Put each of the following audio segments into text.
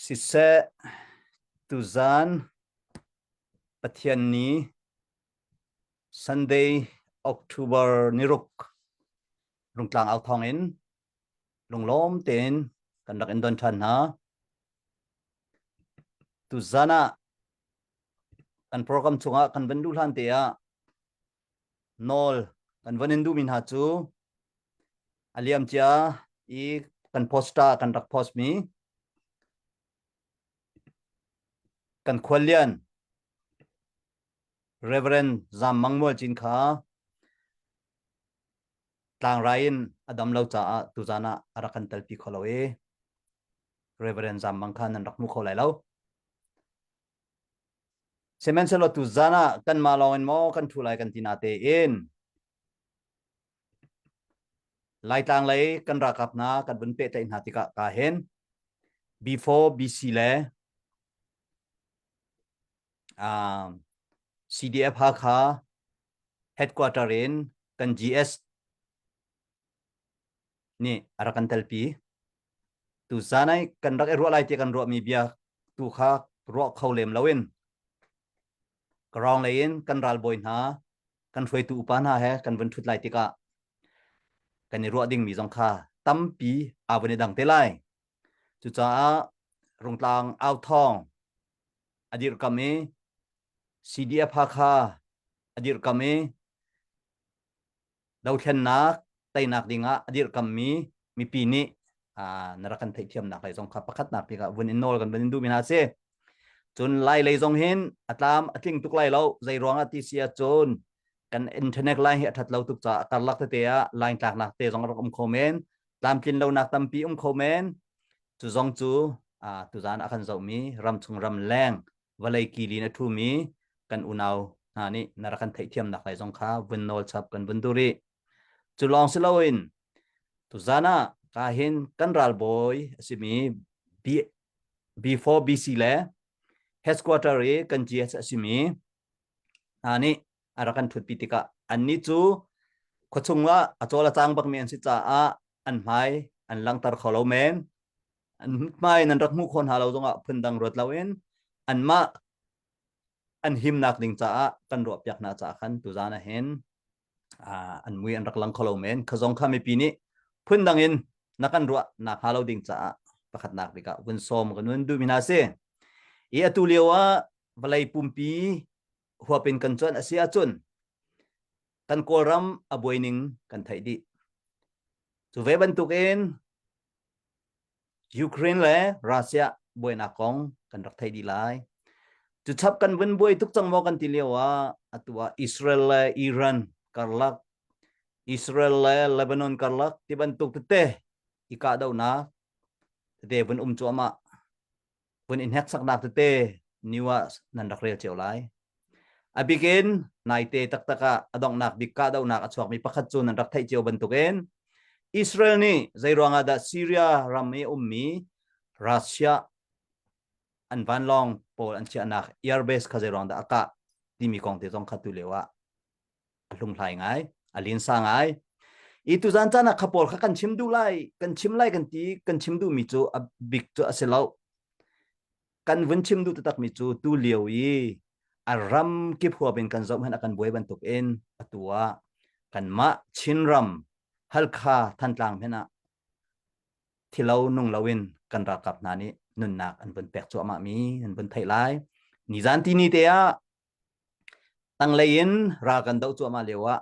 Siseh, tuzaan Pathian ni Sunday October niruk Rungtlang au thawng in lunglawm tein kan rak in don ṭhan hna. Tuzaan ah kan program chungah kan van luh hlan te ah nawl kan van in duhmi hna cu a liamcia i kan poster kan rak post mi kan khuallian Reverend Zam Mang Mual Cin kha tlangrai in a dam lo caah tuzan ah a rak kan telpi kho lo i Reverend Zam Mang kha nan rak hmu kho lai lo. Sihmanhsehlaw tuzan ah kanmah lawng in maw kan ṭhu lai kan ti na tein Laitlang lei kan ralkap hna kan vun pehtlaih hna tikah ka hin before BC le uh, CDF Hakha headquarter in kan GS nih a rak kan telpi. Tuzan ai kan rak i ruah lai ti kan ruahmi bia tu kha ruah kho lem loin Karawng lei in kan ralbawi hna kan hruaitu upa hna he kan vun ṭhut lai tikah kan i ruah dingmi zong kha tampi aa vun i dang te lai. Cucaah Rungtlang authawng a dirhkam i CDF Hakha a dirhkam i dothlennak teinak dingah a dirhkammi mipi nih na rak kan theihthiamnak lei zong kha pakhatnak bik ah vun in nawl kan vun in duhmi hna si. Cun lai lei zong hin a tlam a tling tuk lai lo zei ruangah ti si ahcun kan internet line hi a that lo tuk caah karlak tete ah line tlaknak te zong a rak um kho men tlamtlin lonak tampi um kho men cu zong cu tuzaan a kan zohmi ramchung ram leng vawlei kilin a ṭhumi kan unau hna nih na rak kan theihthiamnak lai zong kha vun nawl chap kan vun duh rih. Cu lawng si loin tuzaan ah ka hin kan ralbawi a simi B, B4 BC le headquarter i kan GS a simi hna nih a rak kan ṭhutpi tikah annih cu khuachung ah a cawl a cang bakmi an si caah an hmai an langhter kho lo men an hmai nan rak hmuh khawh hna lo zongah phundang ruat loin anmah an himnak ding caah kan ruahpiak hna caah khan tuzaan ah hin an mui an rak lang kho lo men kha zong kha mipi nih phundang in na kan ruah nak hnga lo ding caah pakhatnak bik ah vun sawm kan vun duhmi hna si i atu lio ah vawlei pumpi huap in kan cuanh a si ahcun kan Kawlram a buai ning kan theih dih cu ve bantukin Ukraine le Russia buainak kong kan rak theih dih lai. Cu chap kan vun buai tuk cang maw kan ti lio ah atu ah Israel le Iran karlak Israel le Lebanon karlak ti bantuk tete i kahdohnak tete vun um cuahmah vun i hneksaknak tete new ah nan rak rel cio lai. A bikin naite taktak ah a donghnak bik kahdohnak a chuakmi pakhat cu nan rak theih cio bantukin Israel nih zeiruang ah dah Syria ram i ummi Russia an vanlawng pawl an chiahnak airbase kha zeiruang dah a kah timi kong te zong kha tu lio ah a hlunghlai ngai a linsa ngai i tuzan caan ah kha pawl kha kan chim duh lai kan chim lai kan ti kan chim duhmi cu a bik cu a si lo kan vun chim duh taktakmi cu tu lio i a ram kip huap in kan zoh hmanh a kan buai bantuk in atu ah kanmah Chinram Halkha Thantlang hmanh ah thilo nung loin kan ralkap hna nih nunnak an vun pek cuahmah mi an vun theih lai nizan ti ni te ah Tanglei in ral kan doh cuahmah lio ah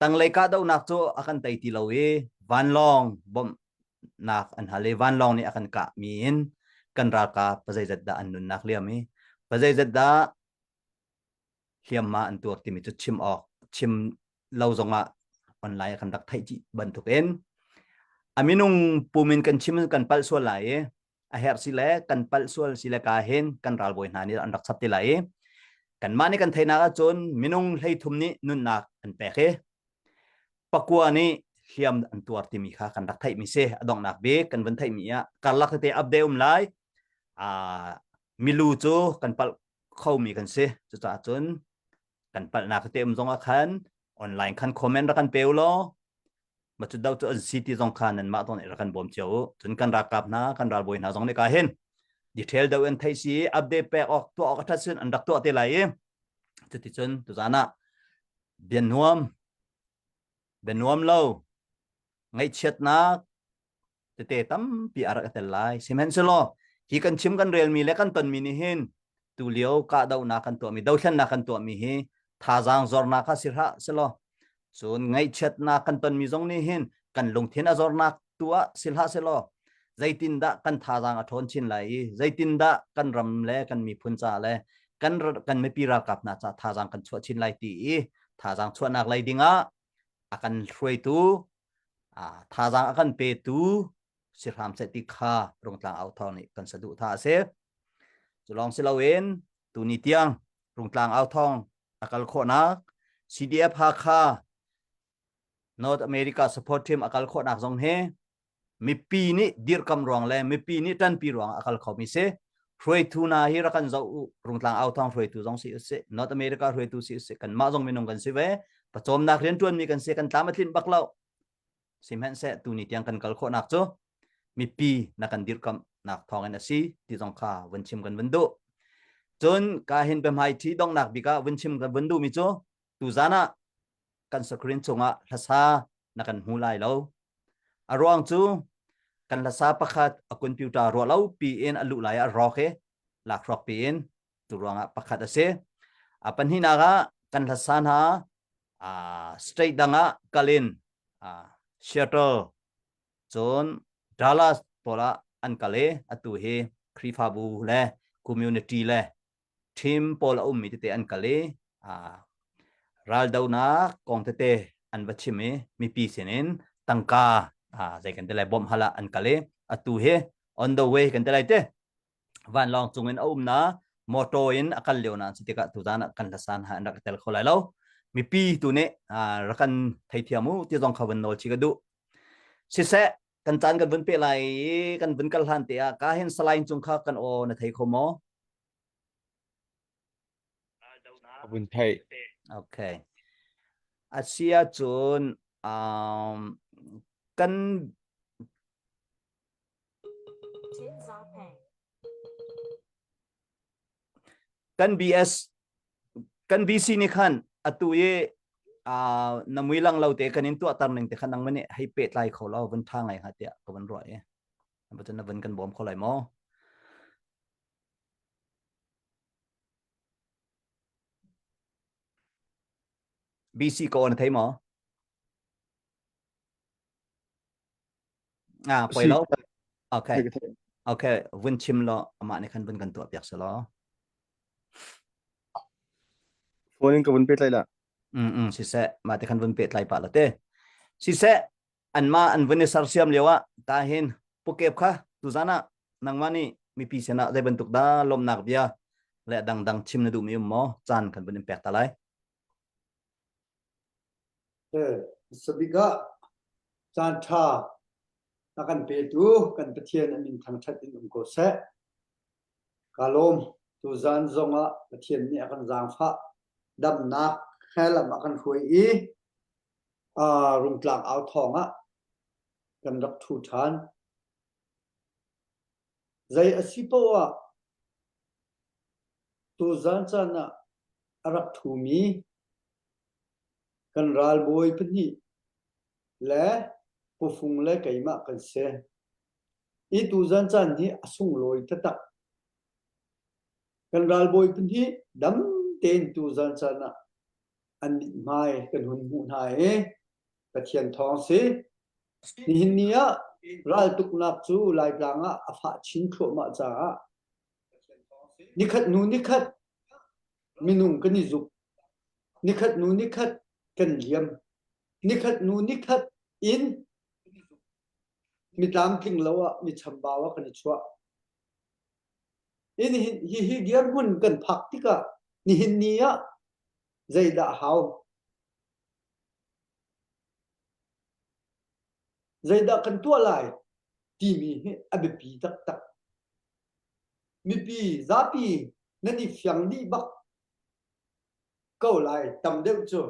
tanglei kahdohnak cu a kan tei ti lo i vanlawng bawmhnak an hal i vanlawng nih a kan kahmi in kan ralkap pazeizat dah an nunnak liam i pazeizat dah hliamhma an tuar timi cu chim awk chim lo zongah online kan rak theih chih bantukin a minung pum in kan chim kan palh sual lai i a herh si le kan palh sual si le ka hin kan ralbawi hna nih an rak chap te lai i kanmah nih kan theihnak ahcun minung 13 nih nunnak an pek i pakua nih hliam an tuar timi kha kan rak theihmi si a donghnak bik kan vun theihmi ah karlak tete update um lai milu cu kan palh khomi kan si cucaah cun kan palhnak tete um zong ah khan online khan comment rak kan pe u law ma cu do cu an si ti zong kha nanmah zong nih rak kan bawm cio u cun kan ralkap hna kan ralbawi hna zong nih ka hin Detail deuh in theih si update pek awk tuah awk a ṭhat sin an rak tuah te lai i cuticun tuzan ah bia nuam bia nuam lo ngaihchiatnak tete tampi a rak i tel lai. Sihmanhsehlaw hi kan chim kan relmi le kan tonmi nih hin tulio kahdohnak kan tuahmi dothlennak kan tuahmi hi thazaang zornak kha si hlah selaw cun ngaihchiatnak kan tonmi zong nih hin kan lungthin a zornak tu ah si hlah selaw zeitindah kan thazaang a ṭhawn chin lai i zeitindah kan ram le kan miphun ca le kan kan mipi ralkap hna ca thazaang kan chuah chin lai ti i thazaang chuahnak lei dingah a kan hruaitu thazaang a kan petu si hram seh ti kha Rungtlang au thawng nih kan saduhthah a si. Cu lawng si loin tuni tiang Rungtlang au thawng a kal khawhnak CDF Hakha North America support team a kal khawhnak zong hi mipi nih dirkam ruang le mipi nih ṭanpi ruang a kal khomi si. Hruaitu hna hi rak kan zoh u Rungtlang au thawng hruaitu zong si usih North America hruaitu si usih kanmah zong minung kan si ve pawcawmnak rianṭuanmi kan si kan tlam a tlinh bak lo sihmanhseh tuni tiang kan kal khawhnak cu mipi na kan dirkamhnak thawngin a si ti zong kha vun chim kan vun duh cun ka hin biahmai ṭhi donghnak bik ah vun chim kan vun duhmi cu tuzan ah kan screen chungah hlasa na kan hmu lai lo a ruang cu kan hlasa pakhat a computer ruah lo piin a luh lai ah rawk i lakhruak piin tu ruangah pakhat a si a pahnihnak ah kan hlasa hna state dang ah kalin Seattle cun Dallas pawl ah an kal i atu hi Khrihfabu le community le team pawl a ummi tete an kal i raldonak kong tete an va chim i mipi sinin tangka zei kan ti lai bawmh hal ah an kal i atu hi on the way kan ti lai te vanlawng cung in a um na motor in a kal lio na si tikah tuzan ah kan hlasan ha an rak tel kho lai lo mipi tu nih rak kan theithiam u ti zong kha vun nawl chi ka duh siseh kan caan kan vun pe lai i kan vun kal hlan te ah ka hin salain cung kha kan aw na thei kho maw vun thei okay asia cun um, kan Kan BS kan BC nih khan atu i uh, na mui lang lo te kan in tuahter ning te khan nang mani hei pehtlai kho lo vun tha ngai ha tiah ka van ruah i na na vun kan bawm kho lai maw BC ko na thei maw Ah, poi lo. Okay. Okay, vun chim lo amah nih khan vun kan tuah piak selaw. Phone in ka vun pehtlai la. Mm mm siseh mah te khan vun pehtlai pah la te. Siseh anmah an vun i sersiam lio ah ta hin pukep kha tuzan ah nangmah nih mipi sinah zei bantuk dah lawmhnak bia le dangdang chim na duhmi um maw caan kan vun in pek ta lai. Sabik ah caanṭha a kan petu kan Pathian a min thangṭhat in um ko seh. Kaa lawm. Tuzaan zongah Pathian nih a kan zaangfah. Damnak he lam a kan hruai i Rungtlang au thawng ah kan rak ṭhu ṭhan. Zei a si paoh ah tuzaan caan ah a rak ṭhumi Kan ralbawi pahnih le pufung le keimah kan si. Hi tuzan caan hi a sunglawi taktak. Kan ralbawi pahnih dam tein tuzan caan ah an mithmai kan hun hmuh hna i Pathian thawng si. Nihin ni ah raltuknak cu Laitlang ah a fah chin thluahmah caah nikhat hnu nikhat minung kan i zuk Nikhat hnu nikhat kan liam. Nikhat hnu nikhat in mi tlamtling lo ah mi chambau ah kan i chuah. Hi hi dirhmun kan phak tikah nihin ni ah zeidah a hau? Zeidah kan tuah lai timi hi a biapi taktak. Mipi zapi nan i fiang dih bak ko lai tam deuh cu.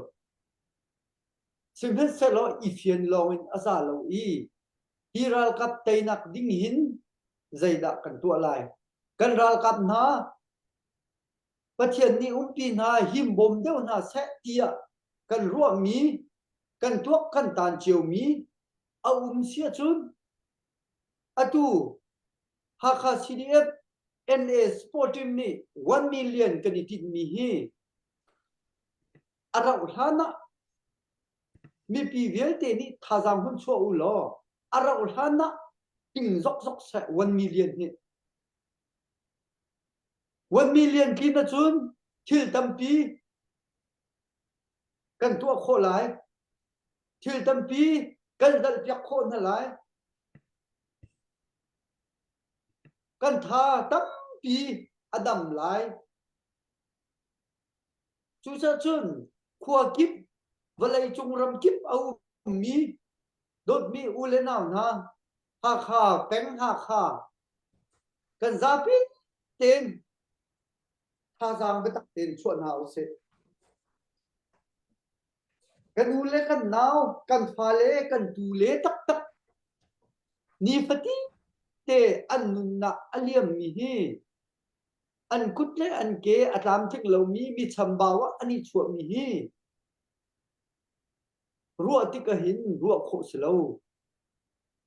Sihmanhsehlaw i fian lawngin a za lo i hi ralkap teinak ding hin zeidah kan tuah lai? Kan ralkap hna Pathian nih umpi hna himbawm deuh hna seh tiah kan ruahmi kan tuak kan taan ciomi a um si ahcun atu Hakha CDF NA Sport Team nih 1 million kan i tinhmi hi a rauh hlan ah mipi vialte nih thazaang hun chuah u law a rauh hlan ah ting zokzok seh 1 million hi 1 million tlin ahcun thil tampi kan tuah khawh lai. Thil tampi kan zalhpiak khawh hna lai. Kan tha tampi a dam lai. Cucaah khua kip vawleicung ram kip a ummi dawtmi u le nau hna Hakha peng Hakha kan zapi tein thazaang biatak tein chuah hna usih. Kan u le kan nau, kan fale, kan tule taktak nifatin te an nunnak a liammi hi an kut le an ke a tlamtling lomi mi chambau ah an i chuahmi hi ruah tik ahhin ruah khawh si lo.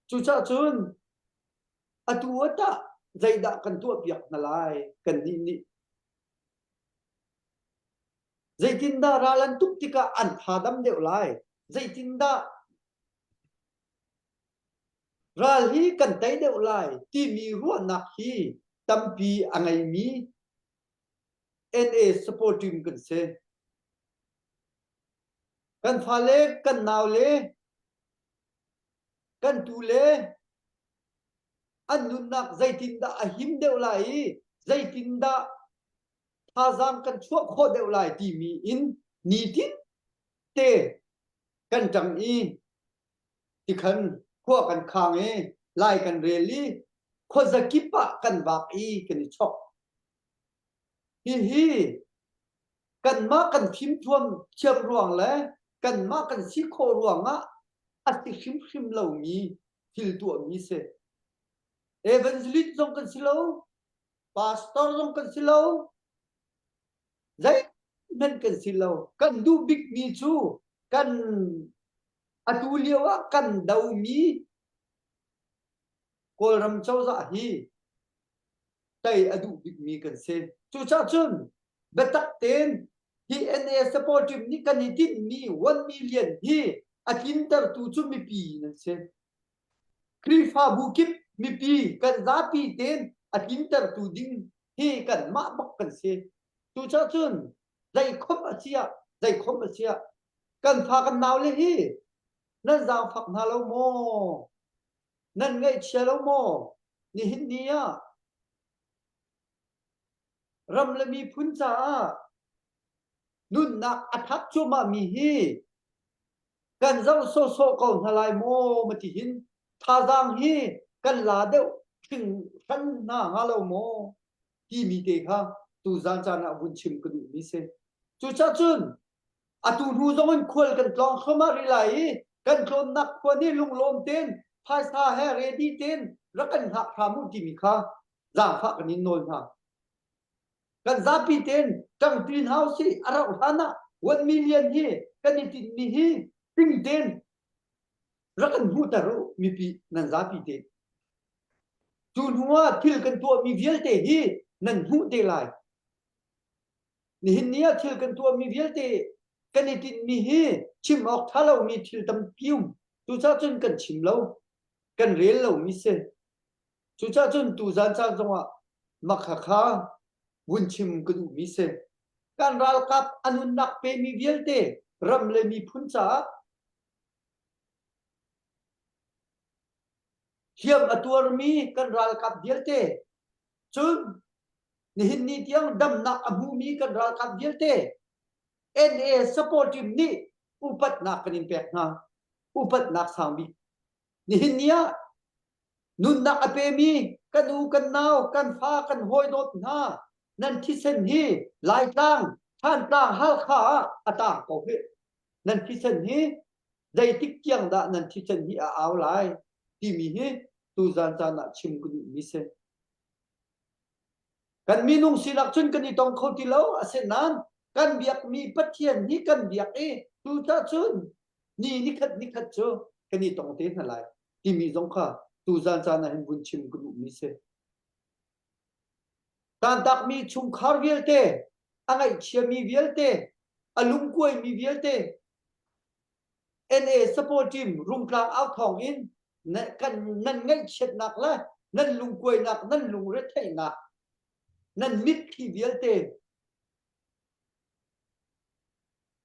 Cucaah cun atu ah tah zeidah kan tuahpiak hna lai kannih nih? Zeitindah ral an tuk tikah an thadam deuh lai? Zeitindah ral hi kan tei deuh lai timi ruahnak hi tampi a ngeimi NA support team kan si. Kan fale, kan naule, kan tule an nunnak zeitindah a him deuh lai i zeitindah thazaang kan chuah khawh deuh lai timi in nitin te kan ṭang i tikhan khua kan khang i lai kan rel i khuazakip ah kan vak i kan i chok. Hihi kanmah kan fimthuam thiam ruang le kanmah kan si khawh ruangah a si hrimhrim lomi thil tuahmi si. Evangelist zong kan si lo, pastor zong kan si lo, zeihmanh kan si lo. Kan duh bikmi cu kan atu lio ah kan domi Kawlram cozah hi tei a duh bikmi kan si. Cucaah cun biatak tein hi NA support team nih kan i tinhmi 1 million hi a tlintertu cu mipi nan si. Khrihfabu kip mipi kan zapi tein a tlintertu ding hi kanmah bak kan si. Cucaah cun zeikhom a si ah zeikhom a si ah kan fa kan naule hi nan zaangfak hna lo maw? Nan ngaihchia lo maw? Nihin ni ah ram le miphun caah nunnak a thap cuahmahmi hi kan zoh sawhsawh ko hna lai maw ma ti hin thazaang hi kan la deuh hringhran hna hnga lo maw timi te kha tuzan caan ah vun chim ka duhmi si. Cucaah cun atu hnu zong in khual kan tlawng thluahmah rih lai i kan tlawnnak khua nih lunglawm tein phaisa he ready tein rak kan hngak hram u timi kha zaangfah kan in nawl hna. Kan zapi tein ṭangṭi hna usih a rauh hlan ah 1 million hi kan i tinhmi hi ting tein rak kan hmuhter u mipi nan zapi tein. Cu hnu ah thil kan tuahmi vialte hi nan hmuh te lai. Nihin ni ah thil kan tuahmi vialte kan i tinhmi hi chim awk ṭha lomi thil tampi um. Cucaah cun kan chim lo, kan rel lomi si. Cucaah cun tuzan caan zongah makhakha vun chim ka duhmi si. Kan ralkap a nunnak pemi vialte ram le miphun caah hliam a tuarmi kan ralkap vialte cun nihin ni tiang damnak a hmumi kan ralkap vialte NA support team nih upatnak kan in pek hna upatnak sang bik nihin ni ah nunnak a pemi kan u kan nau kan fa kan hawi dawt hna nan thisen hi Laitlang Thantlang Halkha ah a tang ko hi nan thisen hi zeitik tiang dah nan thisen hi a au lai timi hi tuzan caan ah chim ka duhmi si. Kan minung sinak cun kan i tong kho ti lo. Asinain kan biakmi Pathian hi kan biak i tucah cun ni nikhat nikhat cu kan i tong te hna lai timi zong kha tuzan caan ah hin vun chim ka duhmi si. Tantakmi chungkhar vialte, a ngaihchiami vialte, a lungkuaimi vialte, NA support team Rungtlang au thawng in kan nan ngaihchiatnak le nan lungkuainak, nan lungretheihnak, nan mitthli vialte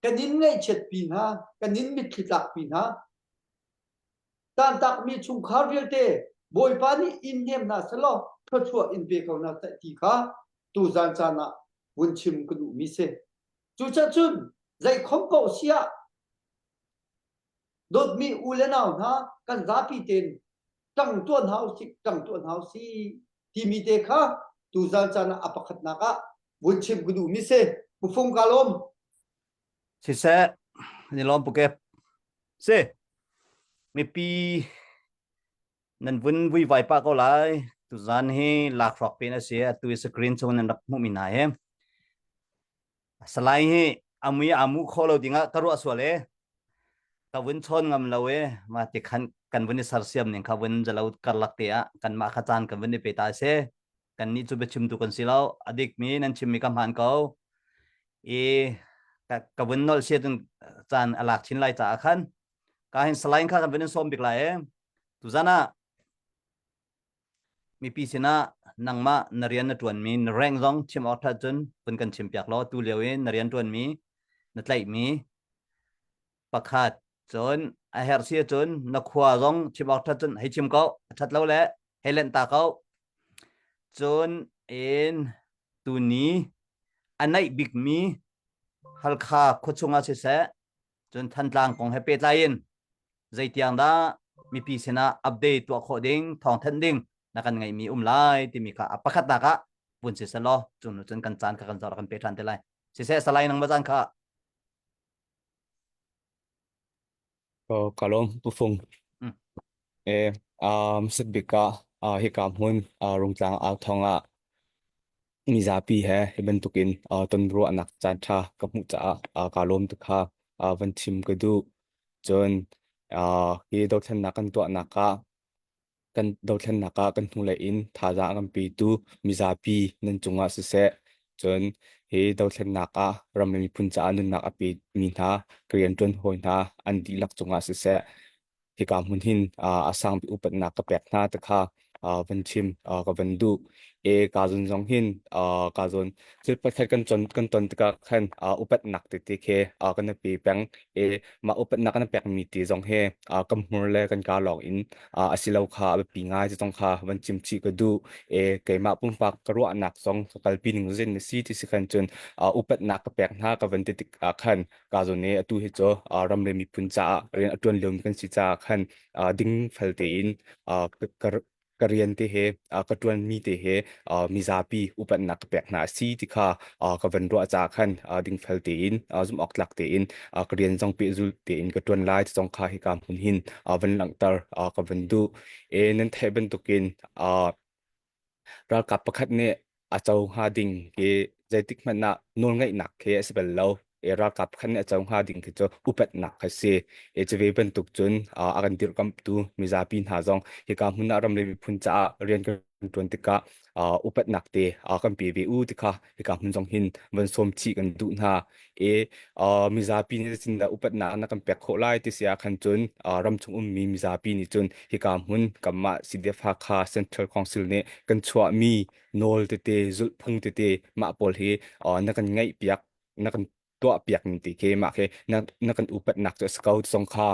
kan in ngaihchiatpi hna, kan in mitthli tlakpi hna. Tantakmi chungkhar vialte Bawipa nih in hnem hna selaw thluachuah in pe ko hna seh ti kha tuzan caan ah vun chim ka duhmi si. Cucaah cun zeikhom paoh siah dawtmi u le nau hna kan zapi tein ṭang tuah hna usih, ṭang tuah hna usih timi te kha tuzan caan ah a pakhatnak ah vun chim ka duhmi si. Pufung ka lawm. Siseh, ni lawm pukep. Si, mipi nan vun vuivai pah ko lai. Tuzan hi lakhruak pin a si. Atu i screen chung nan rak hmuhmi hna hi. Salai hi amui amu kho lo dingah ka ruah sual e. Ka vun chawn ngam lo e. Ma ti khan kan vun i sarsiam ning kha vun zalo karlak te ah kan mah kha caan kan vun i pe ta se. Kan nih cu biachim tu kan si lo. A dik mi nan chim mi ka hmaan ko. I ka, ka vun nol sia cun caan a lak chin lai caah khan ka hin salai kha kan vun in sawm bik lai e. Tuzan ah mipi sinah nangmah na rian na ṭuanmi na rank zong chim awk ṭhat cun vun kan chimpiak law tu lio i na rian ṭuanmi na tlaihmi pakhat cun a herh si cun na khua zong chim awk ṭhat cun hei chim ko a ṭhat lo le hei lenh ta ko cun in tuni a naih bikmi Halkha khuachung ah siseh cun Thantlang kong he pehtlai in zeitiang dah mipi sinah update tuah khawh ding thawngthanh ding na kan ngeihmi um lai timi kha a pakhatnak ah vun si selaw cun cun kan caan kha kan zor kan pe ṭhan te lai siseh salai nang ma caan kha Ka lawm Pu Fung. E sitbik ah hika hmun Rungtlang au thawng ah mizapi he hi bantukin tonruahnak caan ṭha ka hmuh caah kaa lawm tuk kha van chim ka duh. Cun hi dothlennak kan tuahnak ah kan dothlennak ah kan hnulei in thazaang a kan petu mizapi nan cungah siseh, cun hi dothlennak ah ram le miphun caah nunnak a pemi hna ka rianṭuan hawi hna an dihlak cungah siseh, hika hmun hin a sangbik upatnak ka pek hna ti kha van chim ka van duh. E ka zun zong hin ka zun thil pakhat kan ton kan ton tikah khan upatnak tete khi kan i pe peng. E mah upatnak kan pekmi ti zong hi kan hmur le kan kaa lawng in a si lo kha a biapi ngai ti zong kha van chim chih ka duh. E keimah pumpak ka ruahnak zong ka kalpi ning zin na si ti si khan cun upatnak ka pek hna ka van ti tik ah khan ka zawn i atu hi cu ram le miphun caah rian a ṭuan liomi kan si caah khan dingfel tein ka ka rian te he ka ṭuanmi te he mizapi upatnak ka pek hna a si ti kha ka van ruah caah khan dingfel tein zumhawktlak tein ka rian zong pehzulh tein ka ṭuan lai ti zong kha hika hmun hin van langhter ka van duh. E nan theih bantukin Ralkap pakhat nih a co hnga ding hi zeitik hmanh ah nawlngeihnak khi a si bal lo. I ralkap pakhat nih a co hnga ding khi cu upatnak kha si. I cu ve bantuk cun a kan dirhkamhtu mizapi hna zong hika hmun ah ram le miphun caah rian kan ṭuan tikah upatnak te kan pe ve u ti kha hika hmun zong hin van sawm chih kan duh hna. I mizapi nih zeitindah upatnak na kan pek khawh lai ti si ah khan cun ramchung ummi mizapi nih cun hika hmun kanmah CDF Hakha Central Council nih kan chuahmi nawl tete zulhphung tete mah pawl hi na kan ngaihpiak na kan tuahpiak ning ti khi mah khi na, na kan upatnak cu a si ko zong kha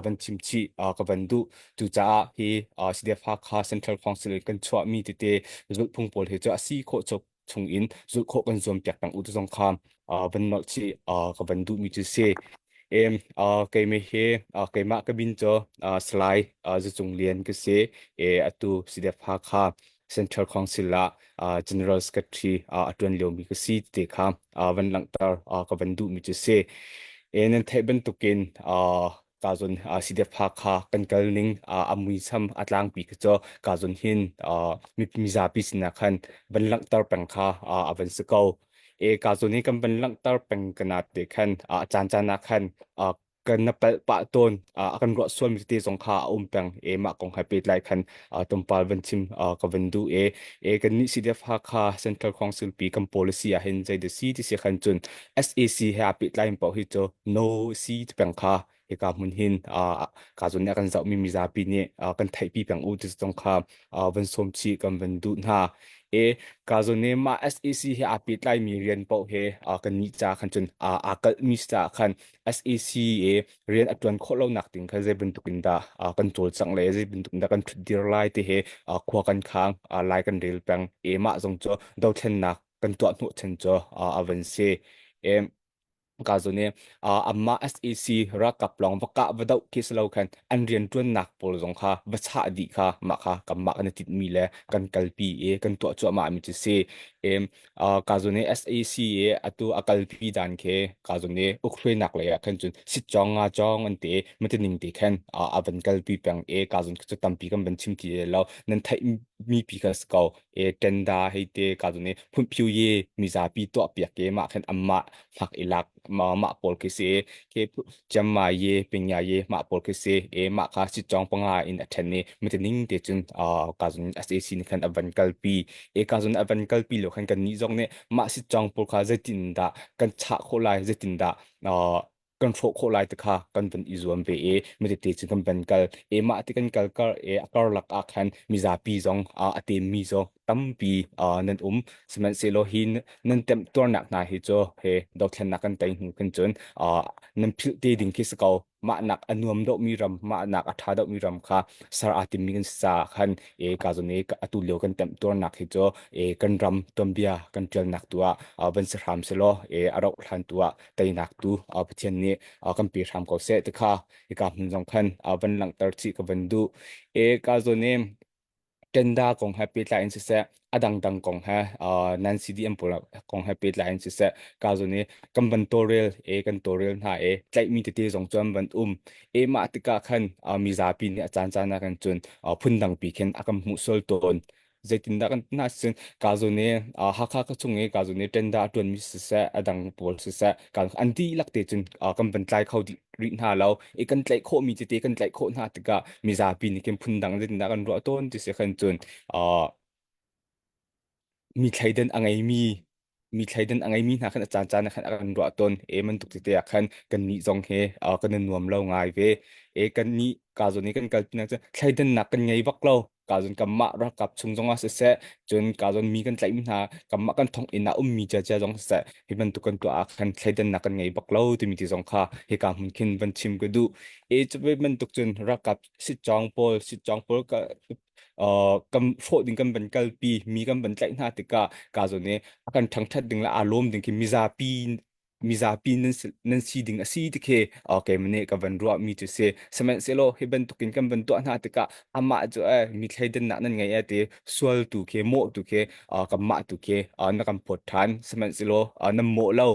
van chim chih ka van duh cucaah hi CDF Hakha Central Council in kan chuahmi tete zulhphung pawl hi cu a si khawh cuk chungin zulh khawh kan zuam piak peng u ti zong kha van nolh chih ka van duhmi cu si. Em keimah hi keimah ka min cu Salai Zucung Lian ka si. E atu CDF Hakha Central Council ah General Secretary a ṭuan liomi ka si ti kha van langhter ka van duhmi cu si. E nan theih bantukin. Ka zun CDF Hakha kan kal ning a muisam a tlangpi khi cu ka zun hin mizapi sinah khan van langhter peng kha a van si ko. E ka zun hi kan van langhter peng kana te khan a caan caan ah khan kan na palh pah tawn a kan ruah sualmi tete zong kha a um peng e mah kong hai pehtlai khan tlawmpal van chim ka van duh e e kan nih CDF Hakha Central Council pi kan policy ah hin zei dah si ti si khan cun SAC he aa pehtlai paoh hi cu no si ti peng kha hika hmun hin ka zawn nih a kan zohmi mizapi nih kan theihpi peng u ti zong kha van sawm chih kan van duh hna. E ka zawn nih mah SAC he aa pehtlaimi rian paoh he kan nih ca khan cun aa kalhmi si caah khan SAC e rian a ṭuan khawh lonak ding kha zei bantuk in dah kan cawlcangh le zei bantuk in dah kan ṭhutdir lai ti he khua kan khang lai kan rel peng. E mah zong cu dothlennak kan tuah hnawhchan cu a van si. E ka zun i amah SAC ralkap lawng va kah va doh khi si lo khan an rianṭuannak pawl zong kha va chah dih kha mah kha kanmah kan i tinhmi le kan kalpi i kan tuah cuahmah mi cu si. E ka zun i SAC i atu a kalpi dan khi ka zun i ukhruainak lei ah khan cun sitcawng nga cawng an ti matining te khan a van kalpi peng i ka zun cu tampi kan van chim ti lo nan theih mi pi kha si ko. E tenda hei te ka zun i phunphiu ye mizapi tuah piak ke mah khan amah hmak i lak mah pawl khi si ke chiamma ye pinya ye mah pawl khi si e mah kha si chong panga in a then i mitining te cun ka zun SAC ni khan avan kalpi e ka zun avan kalpi lo khan kan ni zong nih mah si chong pawl kha zeitin dah kan chah khawh lai zeitin dah kan hrawh khawh lai ti kha kan van i zuam ve i mitete cu kan van kal e mah ti kan kal kar e a karlak ah khan mizapi zong a temmi zong tampi nan um sihmanhsehlaw hi nan temtuarnak hna hi cu he dothlennak kan tei hnu khin cun nan philh te ding khi si ko mah nak a nuam deuhmi ram mah nak a ṭha deuhmi ram kha ser aa timmi kan si caah khan e ka zon i atu lio kan temtuarnak hi cu e kan ram tuanbia kan ṭialnak tu ah van si hram selaw e a rauh hlan tu ah teinak tu Pathian nih kan pe hram ko seh ti kha hika hmun zong khan van langhter chih ka van duh. E ka zawn i tenda kong he pehtlai in siseh a dangdang kong he nan CDM pawl kong he pehtlai in siseh ka zawn i kan van tawlrel e kan tawlrel hna e tlaihmi tete zong cu an van um e mah tikah khan mizapi nih a caan caan ah kan cun phundang pi khin a kan hmuh sual tawn zeitindah kan na sin ka zun i Hakha ka chung i ka zun i tenda a ṭuanmi siseh a dang pawl siseh kan an dihlak te cun kan van tlai kho dih rih hna lo i kan tlaih khawhmi tete kan tlaih khawh hna tikah mizapi nih khin phundang zeitindah kan ruah tawn ti si khan cun mi thleidan a ngeimi mi thleidan a ngeimi hna khan a caan caan ah khan a kan ruah tawn e bantuk tete ah khan kannih zong he kan i nuam lo ngai ve e kannih ka zawn i kan kal pinak cu thleidannak kan ngei bak lo ka zawn kanmah ralkap chung zong ah siseh cun ka zawn mi kan tlaihmi hna kanmah kan thonginn ah ummi ciacia zong siseh hi bantuk kan tuah ah khan thleidannak kan ngei bak lo timi ti zong kha hika hmun khin van chim ka duh e cu bantuk cun ralkap sitcawng pawl sitcawng pawl ka kan hrawh ding kan van kalpi mi kan van tlaih hna tikah ka zawn i a kan ṭhangṭhat ding le aa lawm ding khi mizapi mizapi nan si, nan si ding a si ti khi keimah nih ka van ruah mi cu si sihmanhsehlaw hi bantukin kan van tuah hna tikah amah cu eh mi thleidannak nan ngei eh ti sual tu khi mawh tu khi kanmah tu khi na kan phawt ṭhan sihmanhsehlaw nan mawh lo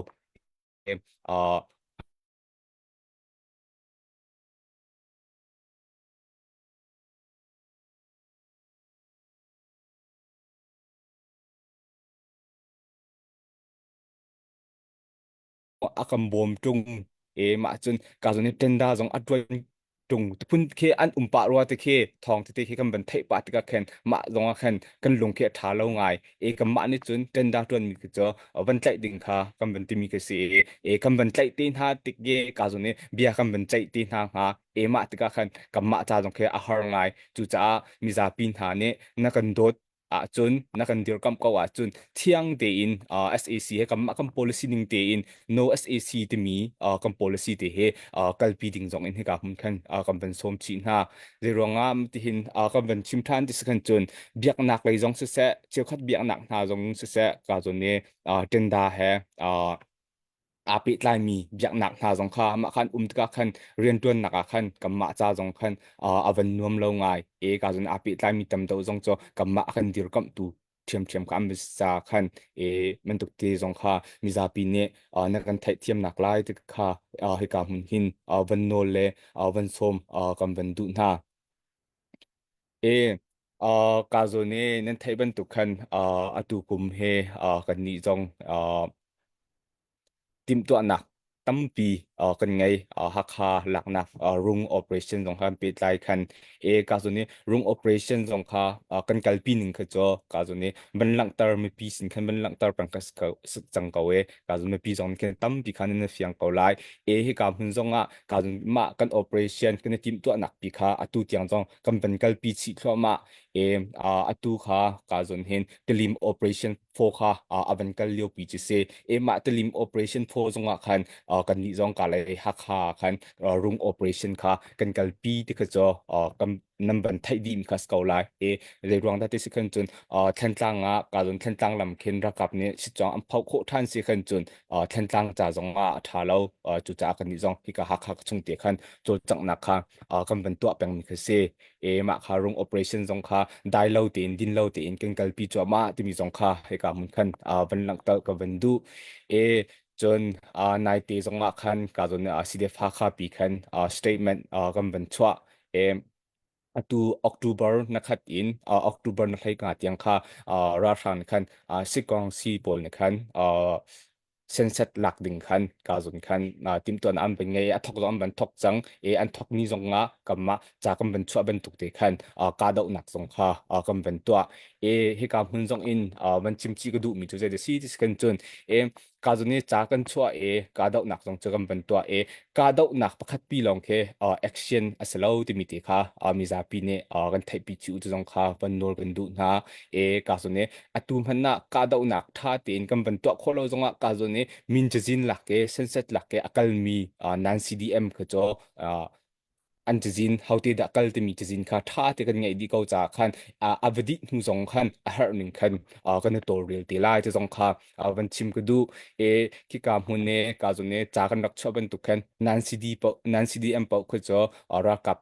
a kan bawm ṭung e mah cun ka zawn i tenda zong a ṭuan ṭung tiphun khi an um pah rua te khi thawng tete khi kan van theih pah tikah khan mah zong ah khan kan lung khi a ṭha lo ngai e kanmah nih cun tenda ṭuan mi khi cu van tlaih ding kha kan van timi khi si e kan van tlaih te hna tik ge ka zawn i bia kan van ceih te hna hnga e mah tikah khan kanmah ca zong khi a har ngai cucaah mizapi hna nih na kan dawt ahcun na kan dirkamh ko ahcun thiang tein SAC he kanmah kan policy ning tein no SAC timi kan policy te he kalpi ding zong in hika hmun khan kan van sawm chih hna zeiruangah tihin kan van chim than ti khan cun biaknak lei zong siseh cheukhat biaknak hna zong siseh ka zon ni tenda he aa pehtlaimi biaknak hna zong kha mah khan um tikah khan rianṭuannak ah khan kanmah ca zong khan a van nuam lo ngai e ka zon aa pehtlaimi tam deuh zong cu kanmah a kan dirkamhtu. ṭhiamṭhiam kha an ca khan e bantuk te zong kha mizapi nih na kan theihthiamnak lai ti kha hika hmun hin van nawl le van sawm kan van duh hna. E ka zawn i nan theih bantuk khan atu kum he kannih zong timhtuahnak tampi kan ngei. Hakha laknak rung operation zong kha kan pehtlai khan e ka zawn i rung operation zong kha kan kalpi ning kha cu ka zawn i van langhter mipi sin khan van langhter peng ka cang ko e ka zawn mipi zong khan tampi khan nan fiang ko lai. E hika hmun zong ah ka zawn mah kan operation kan i timhtuahnak pi kha atu tiang zong kan van kalpi chih thluahmah. E atu kha ka zawn hin tilim operation phaw kha a van kal lio pi chu si. E mah tilim operation phaw zongah khan kan nih zong ka lei Hakha khan rung operation kha kan kalpi ti kha cho kan nan van theih dih mi kha ko lai. E zei ruang dah ti si khan cun Thantlang ah ka zon Thantlang lam khin rakap nih sitcong an phau khawh than si khan cun Thantlang ca zong ah a tha lo. Cu caah kan nih zong hika Hakha chung te khan cawlcanghnak kha kan van tuah peng mi kha si. E mah kha rung operation zong kha dai lo tein din lo tein kan kalpi cuahmah timi zong kha hika mun khan van langhter ka van duh. E cun naite zong ah khan ka zon CDF Hakha pi khan statement kan van chuah. E atu October na khat in October na hlei nga tiang kha ralhrang khan sikong si pawl ne khan senset lak ding khan ka zun khan timtuan an van ngei a thok zong an van thok cang. E an thok ni zong ah kamah ca kan van chuah bantuk te khan ka dohnak zong kha kan van tuah. E hika hmun zong in van chimchi ka duh mi cu zei si ti kan cun e ka zun i ca kan chuah e ka dohnak zong cu kan van tuah. E ka dohnak pakhat pi lawng khi action a si lo timi te kha mizapi nih kan theihpi cu zong kha van nawl kan duh hna. E ka zun i atu hmanh ah kahdohnak ṭha tein kan van tuah khawh lo zongah ka zawn i min cazin lak ke senset lak ke a kalmi nan CDM kha cu an cazin hote dah kal timi cazin kha ṭha te kan ngeih dih ko caah khan a va dih hnu zong khan a herh ning khan kan i tawlrel te lai ti zong kha van chim ka duh. E khika hmun ne ka zawn ne ca kan rak chuah bantuk khan nan CD paoh nan CDM paoh kha cu ralkap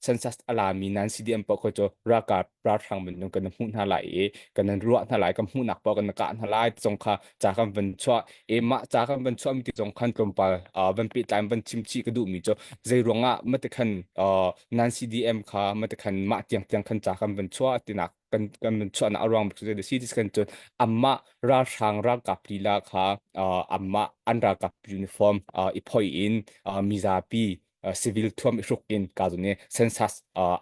census a lami nan CDM paoh kha cu ralkap ralhrang minung kan hmuh hna lai i kan ruah hna lai kan hmuhnak paoh kan kah hna lai zong kha ca kan van chuah. E mah ca kan van chuah mi ti zong khan tlawmpal van pehtlai van chim chih ka duh mi cu zei ruangah mate khan nan CDM kha mate khan mah tiang tiang khan ca kan van chuah tinak kan kan van chuahnak a ruang bik cu si ti kan cun amah ralhrang ralkap lila kha amah an ralkap uniform i phoi in mizapi civil thuam i hruk in ka zung i census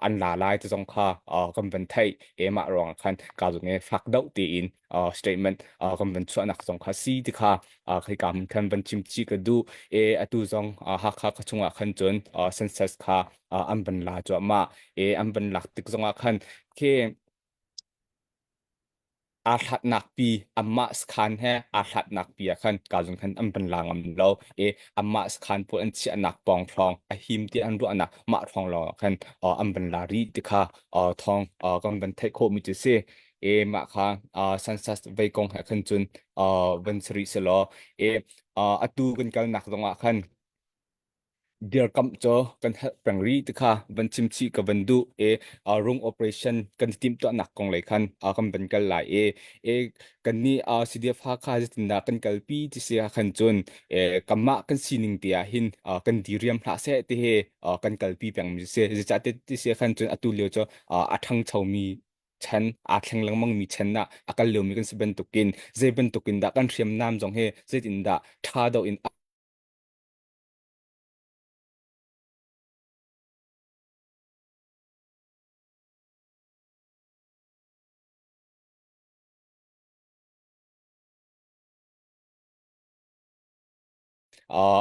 an la lai ti zong kha kan van theih. E mah ruang khan ka zung i fak deuh tein statement kan van chuahnak zong kha si ti kha khi ka khan van chim chi ka duh. E atu zong Hakha ka chungah khan cun census kha an van la cuahmah. E an van lak tik zongah khan khi aa hlatnak pi amah sakhan he aa hlatnak pi ah khan ka zung khan an van la ngam lo. E amah sakhan pawl an chiahnak pawng hrawng a him ti an ruahnak mah hrawng lawng ah khan an van la rih ti kha thawng kan van theih khawh mi cu si. E mah kha census vei kong he khan cun van si rih selaw e atu kan kalnak zong ah khan dirkamh cu kan helh peng rih ti kha van chim chih ka van duh. E rung operation kan timhtuahnak kong lei khan kan van kal lai. E e kan nih CDF Hakha zeitindah kan kalpi ti si ah khan cun e kanmah kan sining te ah hin kan diriam hlah seh ti he kan kalpi peng mi si. Zeicah ti si ah khan cun atu lio cu a ṭhangchomi chan aa thleng lengmang mi chan ah a kal liomi kan si bantukin zei bantukin dah kan hriamnam zong hi zeitindah ṭha deuh in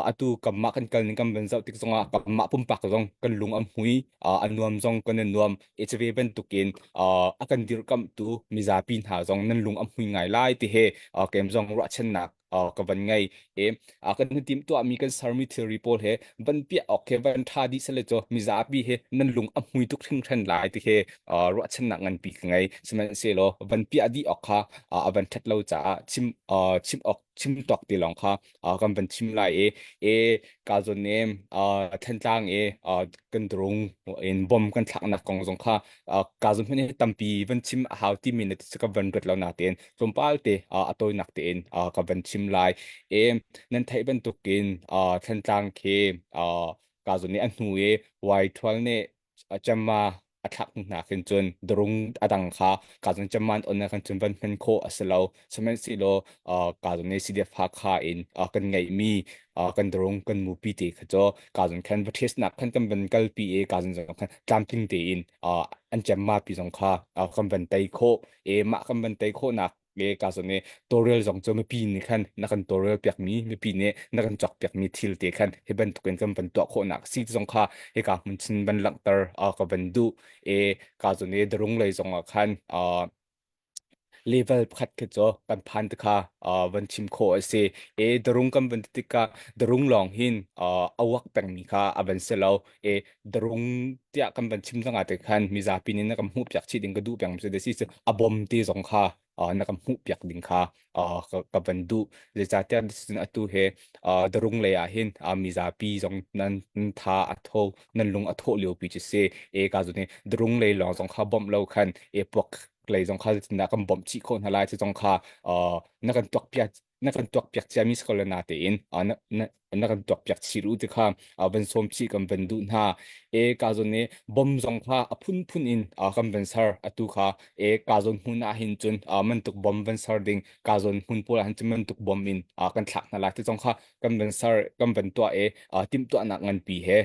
Atu kanmah kan kal ning kan van zoh tik zongah kanmah pumpak zong kan lung a hmui, a nuam zong kan i nuam. HIV bantukin a kan dirkamhtu mizapi hna zong nan lung a hmui ngai lai ti he kem zong ruahchannak ka van ngei. E kan timh tuahmi kan sermi thilri pawl he van piah awk he van ṭha dih sele cu mizapi he nan lung a hmui tuk hringhran lai ti he ruahchannak nganpi ka ngei. Sihmanhsehlaw van piah dih awk kha a van ṭhat lo caah chim chim awk. chim tawk ti lawng kha kan van chim lai i e ka zawn i Thantlang i kan drung in bom kan thlaknak kong zong kha ka zawn hmanh hi tampi van chim a hau timi na ti ka van ruat lo natein tlawmpal te a tawinak tein ka van chim lai. E nan theih bantukin Thantlang khi ka zawn i a hnu i Y12 nih cemma a thlak hnu hna khin cun darung a dang kha ka zon cemman on na kan cun van hman khawh a si lo. Sihmanhsehlaw ka zon nih CDF Hakha in kan ngeihmi kan darung kan mupi te kha cu ka zon khan va test-nak khan kan van kalpi i ka zon zong khan tlamtling tein an cemma pi zong kha kan van tei khawh. E mah kan van tei khawhnak le ka zawn i tawlrel zong cu mipi nih khan na kan tawlrel piakmi mipi nih na kan cawk piakmi thil te khan hi bantukin kan van tuah khawhnak si zong kha hika hmun chin van langhter ka van duh. E ka zawn i darung lei zong ah khan level pakhat khi cu kan phan te kha van chim khawh a si. E darung kan van ti tikah darung lawng hin a uak pengmi kha a van si lo. E darung tiah kan van chim zongah te khan mizapi nih na kan hmuh piak chih ding ka duh peng mi si si a bom te zong kha na kan hmuh piak ding kha ka van duh. Zeicahtiah cun atu he darung lei ah hin mizapi zong nan tha a tho nan lung a thawh lio pi cu si. E ka zu ni darung lei lawng zong kha bawmh lo khan e puak lei zong kha zeitindah kan bawmh chih khawh hna lai ti zong kha na kan tuak piak na kan tuak piak ciami si ko le na tein na, na, na kan tuak piak chih u ti kha van sawm chih kan van duh hna. E ka zawn i bom zong kha a phunphun in kan van ser. Atu kha e ka zawn hmun ah hin cun mantuk bom van ser ding ka zawn hmun pawl ah hin cun mantuk bom in kan thlak hna lai ti zong kha kan van ser kan van tuah e timhtuahnak nganpi he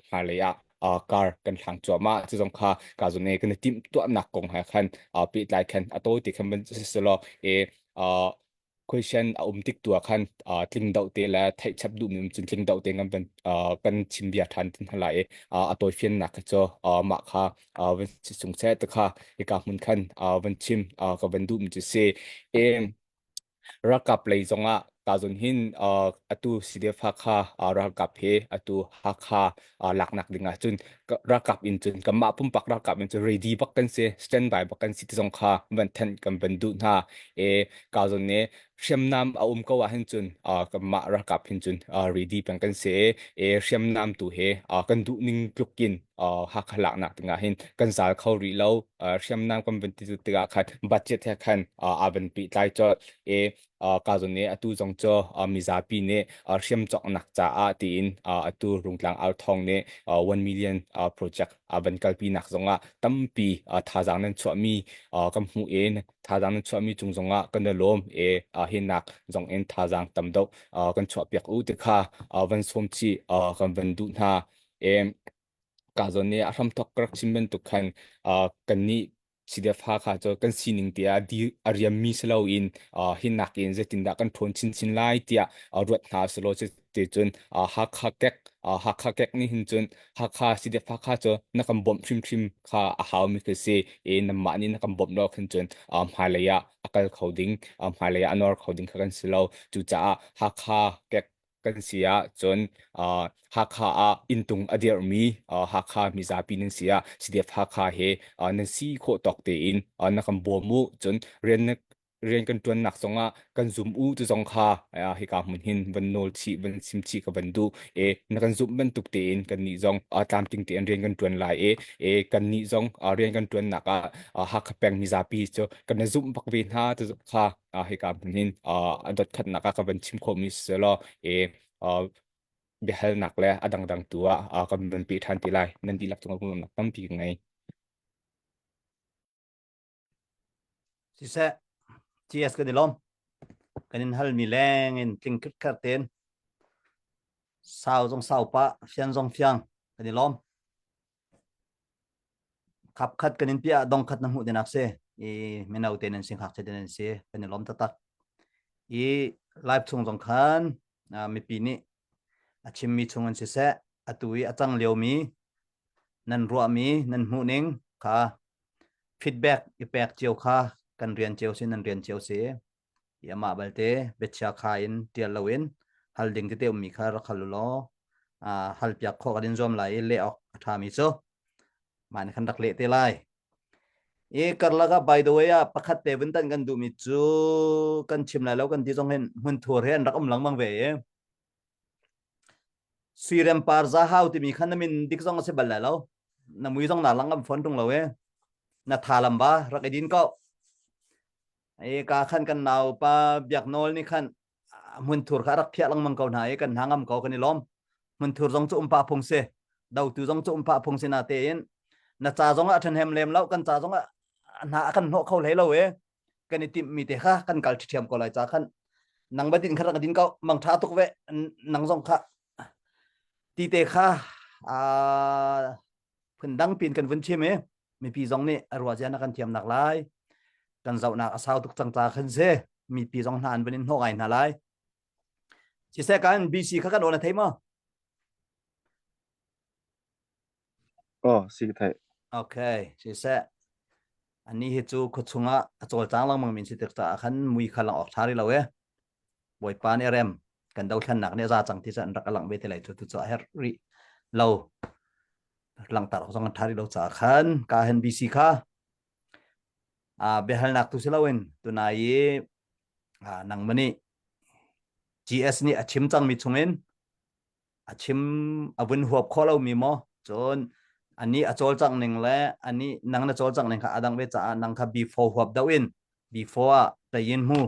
hmailei ah kar kan hlang cuahmah. Cu zong kha ka zawn e kan i timhtuahnak kong he khan pehtlai khan a tawi te khan van si law e question a um tik tu ah khan tling deuh te le theih chap duhmi um cun tling deuh te kan van kan chim bia ṭhan tin hna lai i a tawifiannak kha cu mah kha van si sung seh ti kha hika hmun khan van chim ka van duhmi cu si. E ralkap lei zongah ka zon hin atu CDF Hakha ralkap he atu Hakha laknak ding ah cun ralkap in cun kanmah pumpak ralkap in cun ready bak kan si, standby bak kan si ti zong kha van thanh kan van duh hna. E ka zon ne hriamnam a um ko ah hin cun kanmah ralkap hin cun ready peng kan si. E hriamnam tu he kan duh ning tlukin Hakha laknak ding ah hin kan zal kho rih lo. Hriamnam kan van ti tikah khan budget he khan aa van pehtlai colh. E ka zawn nih atu zong cu mizapi nih hriam cawknak caah tiin atu Rungtlang Authawng nih 1 million project a van kalpi nak zongah tampi thazaang nan chuahmi kan hmuh in thazaang nan chuahmi cung zongah kan i lawm. E hinak zong in thazaang tam deuh kan chuah piak u ti kha van sawm chih kan van duh hna. E ka zawn nih a hramthok ka rak chim bantuk khan kannih CDF Hakha cu kan sining te ah di a riammi si loin hinak in zeitindah kan ṭhawn chinchin lai tiah ruat hna selaw te cun Hakha kek Hakha kek nih hin cun Hakha CDF Hakha cu na kan bawmh hrimhrim kha a haumi khi si i nanmah nih na kan bawmh lo khin cun hmailei ah a kal kho ding hmailei ah a nor kho ding kha kan si lo. Cucaah Hakha kek kan si ah cun Hakha ah inntung a dirhmi Hakha mizapi nan si ah CDF Hakha he nan si khawh tawk tein na kan bawm u, cun rian rian kan ṭuannak zongah kan zum u ti zong kha hika hmun hin van nawl chih van sim chih ka van duh. E na kan zumh bantuk tein kannih zong tlamtling tein rian kan ṭuan lai e e kannih zong rian kan ṭuannak ah Hakha peng mizapi cu kan i zumh bak ve hna ti kha hika hmun hin a dotkhatnak ah ka van chim khawhmi si law e biahalnak le a dangdang tu ah kan van pe ṭhan ti lai. Nan dihlak cungah lawmhnak tampi ka ngei. Siseh, GS kan i lawm. Kan in halmi leng in tling khirkher tein sau zong sau pah, fian zong fiang kan i lawm. Khap khat kan in piah dong khat na hmuh tinak si. I mino te nan si ngakchia te nan si kan i lawm taktak. I live chung zong khan mipi nih a chimmi chung in siseh atu i a cang liomi nan ruahmi nan hmuhning kha feedback i pek cio kha kan rian cio si nan rian cio si. I amah balte biachia kha in tial loin hal ding tete ummi kha rak hal u law hal piak khawh kan in zuam lai i leh awk a ṭhami cu mah nih khan rak leh te lai. I karlak ah by the way ah pakhat te vun tan kan duhmi cu kan chim lai lo kan ti zong hin hmunthur he an rak um lengmang ve i Suirem par za hau timi khan na min dik zong a si bal lai lo. Na mui zong na lang am phone tung lo e. Na tha lam ba rak i din ko. E ka khan kan nau pa biak nawl ni khan hmunthur kha rak phiah lengmang ko hna i kan hna ngam ko kan i lawm. Hmunthur zong cu um pah phung si. Dotu zong cu um pah phung si na tein na ca zong ah ṭhenhem lem lo kan ca zong ah hna a kan hnawh kho hlei lo e kan i timh mi te kha kan kal ṭhiam ko lai ca khan nang ba din kha rak din ko mang ṭha tuk ve nang zong kha ti te kha a phun dang pin kan vun chim i mipi zong nih a ruah zia na kan thiam nak lai kan zohnak a sau tuk cang ca khan se mipi zong hna an vun in hnawh ngai hna lai siseh kan BC kha kan awn a thei maw Oh, si ka theih. Okay, siseh ani hi cu khuachung ah a cawlcang lengmang min si tik caah khan mui kha lang awk ṭha rih lo e. Bawipa nih rem kan dothlennak nih a za cang ti cu an rak a langh ve te lai cu tu cu a herh rih lo. Langhter awk zong an ṭha rih lo caah khan ka hen BC kha a biahalnak tu si loin tunai i nangmah nih GS nih a chim cangmi chungin a chim a vun huap khawh lomi maw cun ani a cawlcangh ning le ani nang na cawlcangh ning kha a dang ve caah nang kha before huap do in before ah tayin mu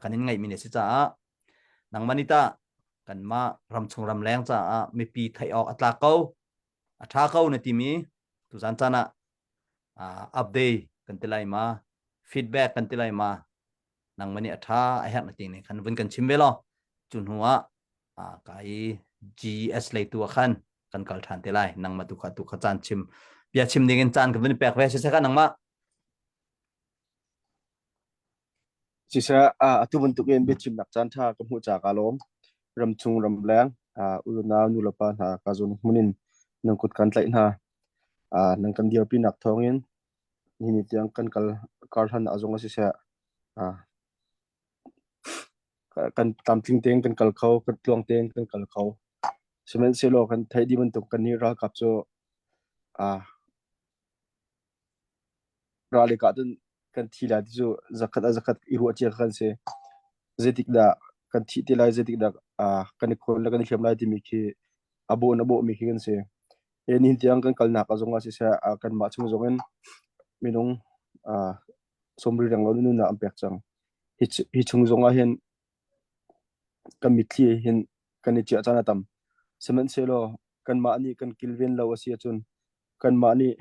kan in ngaih mi ne si caah nangmah ni ta kanmah ramchung ramleng caah mipi theih awk a tlak ko a tha ko na timi tuzan caan ah update kan ti lai ma feedback kan ti lai ma nangmah nih a tha a herh na ti ning khan vun kan chim ve law cu hnu ah ka i GS lei tu ah khan kan kal ṭhan te lai nangmah tu kha tu kha caan chim bia chim ding in caan kan vun pek ve siseh ka nangmah Siseh atu bantuk in biachimnak caan ṭha ka hmuh ca ka lawm. Ramchung ramleng unau nulepa hna ka zawn hmun in nan kut kan tlaih hna. Nan kan dirpinak thawngin nihin tiang kan kal kar hlan ah zong siseh kan tlamtling tein kan kal kho, kan tluang tein kan kal kho. Sihmanhsehlaw kan theih dih bantuk kannih ralkap cu ral i kah cun kan thi lai ti cu zakhat ah zakhat i ruah cia kan si. Zeitik dah kan thih te lai, zeitik dah kan i khawn le kan i hliam lai timi khi a bawh in a bawhmi khi kan si. E nihin tiang kan kalnak ah zongah siseh kanmah chung zongin minung sawmri renglo in nunnak an pek cang. Hi chung zongah hin kan mitthli hin kan i ciah caan a tam. Sihmanhsehlaw kanmah nih kan kilven lo a si ahcun kanmah nih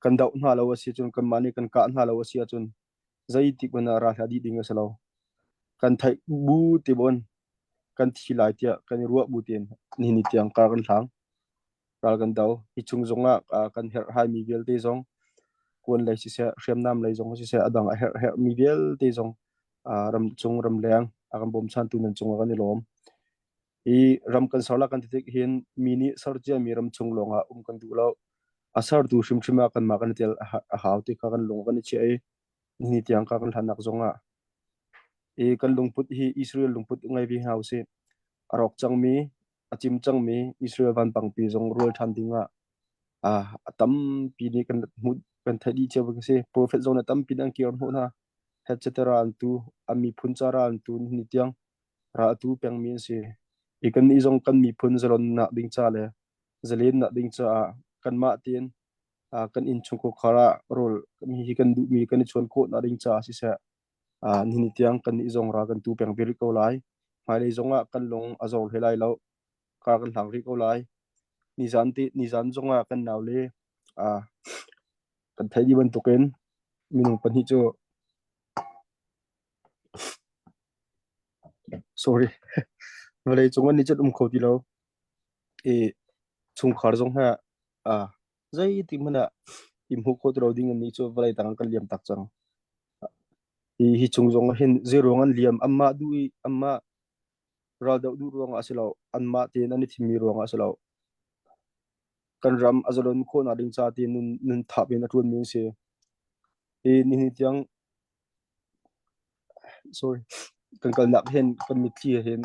kan doh hna lo a si ahcun kanmah nih kan kah hna lo a si ahcun zeitik hmanh ah ral hi a dih ding a si lo. Kan theih bu te bon kan thi lai tiah kan i ruah bu tein nihin ni tiang kar kan hlang. Ral kan do. Hi chung zongah kan herhhaimi vialte zong kuan lei siseh, hriamnam lei zong siseh, a dang a herh herhmi vialte zong ramchung ramleng a kan bawmchantu nan cungah kan i lawm. Hi ram kan ser la kan ti tik hin mi nih ser ciami ram chung lawngah um kan duh lo. A sertu hrimhrim ah kanmah kan i tel a hau ti kha kan lung kan i chiah i nihin tiang ka kan hlannak zongah i kan lungput hi Israel lungput ngei ve hna usih. A rawk cangmi, a cim cangmi Israel vanpangpi zong rual ṭhan dingah a tampi nih kan hmuh kan theih dih cio ka si. Prophet zong nih tampi an kir hnawh hna. Etc. An tu, an miphun ca ra an tu ni tiang ra atu pengmi an si. I kannih zong kan miphun zalonnak ding ca le zalennak ding caah kanmah tein kan innchungkhar ah rawl hi kan duhmi kan i chuan khawhnak ding caah siseh nihin tiang kannih zong ra kan tu peng ve rih ko lai. Hmailei zongah kan lung a zor hlei lai lo. Kar kan hlang rih ko lai. Nizan ti nizan zongah kan naule kan theih dih bantukin minung pahnih cu Sorry. Vawlei cung an i cut um kho ti lo. I chungkhar zong he ah zeitik hmanh ah i hmuh khawh ti lo ding an nih cu vawlei tang ah kan liam tak cang. Hi hi chung zong ah hin zeiruang an liam anmah duh i anmah raldoh duh ruangah a si lo. Anmah tein an i thimmi ruangah a si lo. Kan ram a zalon khawhnak ding ca ti nun nun thap in a ṭuanmi an si. Hi nihin tiang sorry kan kalnak hin kan mitthli hin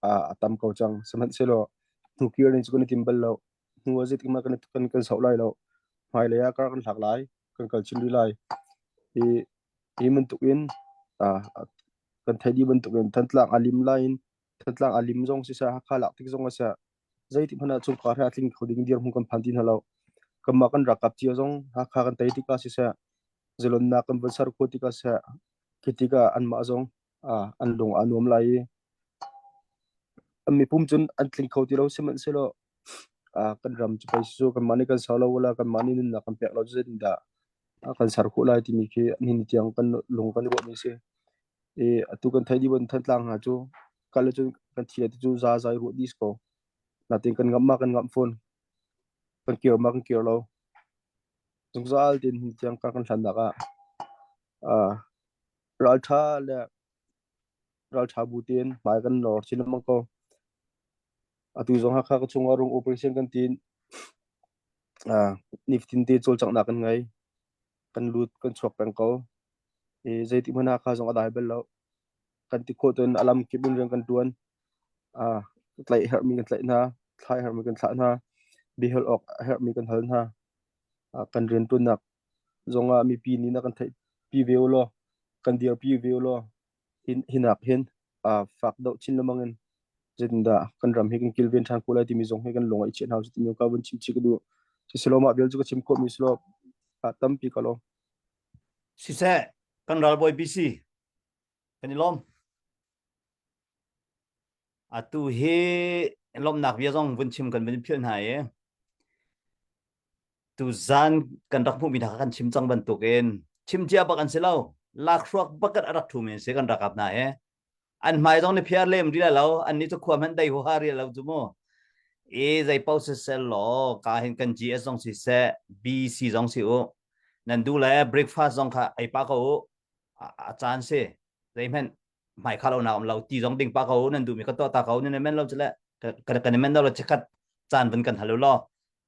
a tam ko cang sihmanhsehlaw hnukir in cu kan i tim bal lo hnu ah zeitik hmanh kan kan kan soh lai lo. Hmailei ah kar kan hlak lai, kan kal chin rih lai. Hi hi bantuk in kan theih dih bantuk in Thantlang a lim lai in Thantlang a lim zong siseh, Hakha lak tik zong ah seh, zeitik hmanh ah chungkhar he a tling kho ding dirhmun kan phan ti hna lo. Kanmah kan ralkap cio zong Hakha kan tei tikah siseh, zalonnak kan vun ser khawh tikah siseh, khi tikah anmah zong an lung aa nuam lai i an mipum cun an tling kho ti lo sihmanhsehlaw kan ram cu pei cu kanmah nih kan ser lo wala kanmah nih nunnak kan pek lo cu zeitindah kan ser khawh lai timi khi nihin tiang kan lung kan ruahmi si. I atu kan theih dih ban Thantlang hna cu kal cun kan thi ti cu za za i ruah dih si ko. Natin kan ngamh ma kan ngamh fawn. Kan kir ma kan kir lo. Zungzal tein hin tiang kan kan hlannak ah ralṭha le ralṭha bu tein hmai kan lor chin lengmang ko. Atu zong Hakha ka chungah rung operation kan tin nifatin te cawlcanghnak kan ngei. Kan lut kan chuak peng ko. I zeitik hmanh Hakha zong a dai bal lo. Kan ti khawh cun a lam kip in rian kan ṭuan. Tlaih herhmi kan tlaih hna, thlai herhmi kan thlah hna, biahal awk a herhmi kan hal hna. Kan rianṭuannak zongah mipi nih na kan theihpi ve u law, kan dirpi ve u law, hinak hin fak deuh chin lengmang in zeitindah kan ram hi kan kilven ṭhan khawh lai timi zong hi kan lung ah i chiah hna usih timi ka vun chim chih ka duh. Siselaw mah vial cu ka chim khawhmi si law tampi ka lawm. Siseh, kan ralbawi BC, kan i lawm. Atu hi lawmhnak bia zong vun chim kan vun philh hna i tuzan kan rak hmuhmi hna kha kan chim cang bantukin chim cia bak an si lo. Lakhruak bak kan rak ṭhumi an si kan rakap hna he. An hmai zong ni phiar lem ri lo, an nih cu khua hmanh dei huaha ri lo cu mu. E zei paoh siseh law ka hin kan GS zong siseh BC zong si u. Nan du le breakfast zong kha ei pa ko u. A caan si. Zeihmanh hmai kha lo na um lo ti zong ding pa ko nan duhmi ka tuah ta ko nan men lo cule kan kan men lo chekhat caan vun kan halu lo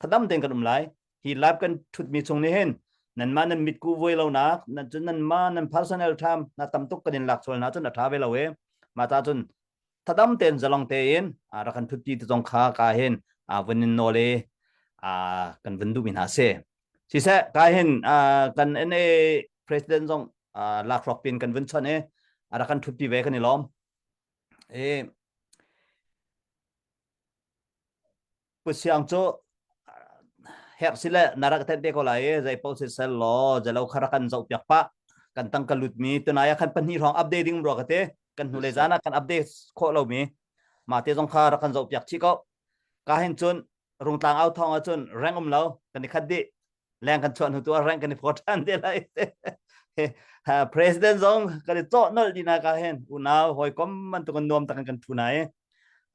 thadam ten kan um lai hi live kan thut mi chung ni hin nan ma nan mit ku voi lo nak nan cun nan ma nan personal tham na tam tuk kan in lak chol na cun a tha ve lo e ma ta cun thadam ten zalong te in a rak kan thut ti te zong kha ka hin a vun in nole a kan vun du mi hna se siseh ka hin kan NA president zong lakhruak pin kan vun chon i a rak kan thutpi ve kan i lawm i Pu Siang cu herh si le na rak ten te ko lai i zei paoh si sel law zelo kha rak kan zoh piak pah kan tang ka lut mi tunai ah khan pahnih hrawng update ding rua ka te kan hnu le zan ah kan update khawh lo mi ma te zong kha rak kan zoh piak chih ko ka hin cun rungtlang au thong ah cun reng um lo kan i khat dih leng kan chuah hnu tu ah rank kan i phawt ṭhan te lai. President zong kan i cawh nolh dih na ka hen unau hawikom bantuk in nuam tak in kan thu na i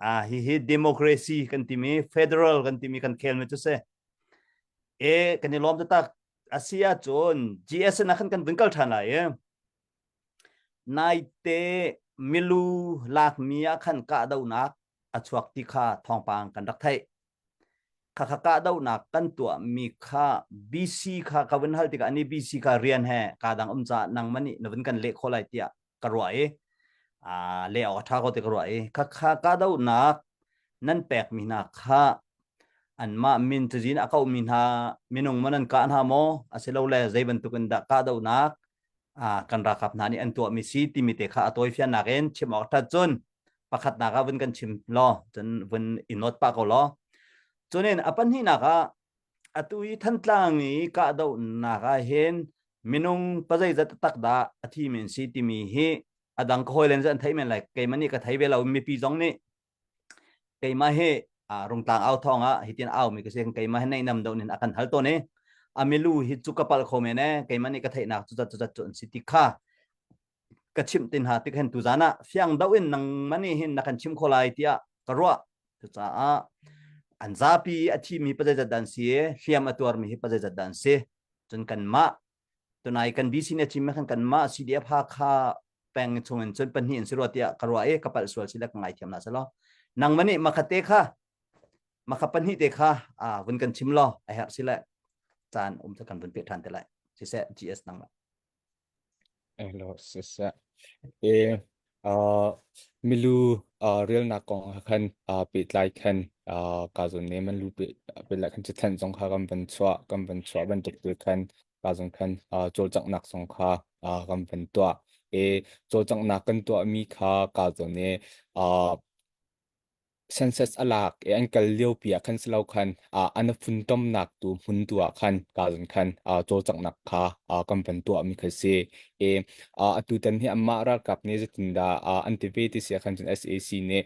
ah hi hi democracy kan timi federal kan timi kan khel mi cu si e kan i lawm tak asia cun GSN ah khan kan vun kal ṭhan lai i naite milu lakmi ah khan kahdohnak a chuak ti kha thawngpang kan rak theih. Khakha kahdohnak kan tuahmi kha BC kha ka vun hal tikah ani BC kha rian he kaa dang um caah nangmah nih na vun kan leh khawh lai tiah ka ruah i leh awk a ṭha ko ti ka ruah i khakha kahdohnak nan pekmi hna kha anmah min cazin a kauhmi hna minung maw nan kah hna maw asilole zei bantuk in dah kahdohnak kan ralkap hna nih an tuahmi si timi te kha a tawifiannak in chim awk ṭhat cun pakhatnak ah vun kan chim law cun vun i note pah ko law cunin a pahnihnak ah atu i Thantlang i kahdohnak ah hin minung pazeizat tak dah a thi men si timi hi a dang ka hawilen an thei men lai keimah nih ka thei ve lo mipi zong nih keimah hi rungtlang au thawng ah hitin au mi ka si keimah hi nei nam do nin a kan hal tawn i amilu hi cu ka pal kho men e keimah nih ka theihnak cu zat cu zat cu an si ti kha ka chimh tin ha tik hen tu zan ah fiang do in nang mani hin na kan chim kho lai tiah ka ruah cucaah an zapi a thi mi pazeizat dan si hliam a tuar mi hi pazeizat dan si cun kanmah tunai kan BC ne chim khan kanmah CDF Hakha peng chung in cun pahnih in si rua tiah ka ruah i ka palh sual si le ka ngaithiam na selo nang mani makhate kha makha pahnih te kha a vun kan chim law a herh si le caan um cu kan vun pe than te lai siseh GS nang Hello, siseh. E, uh, milu uh, relnak kong ah khan uh, pehtlai khan. Ka zawn ne man lu pe pe la khan cithan zong kha kan van chuah kan van chuah bantuk te khan ka zong khan cawlcanghnak zong kha kan van tuah. E cawlcanghnak kan tuah mi kha ka zawn ne census a lak i an kal lio pi ah khan si lo khan an funtomnak tu hmun tu ah khan ka zon khan cawlcanghnak kha kan van tuah mi kha si e atu tan hi amah ralkap nih zeitindah an ti ve ti si ah khan cun SAC nih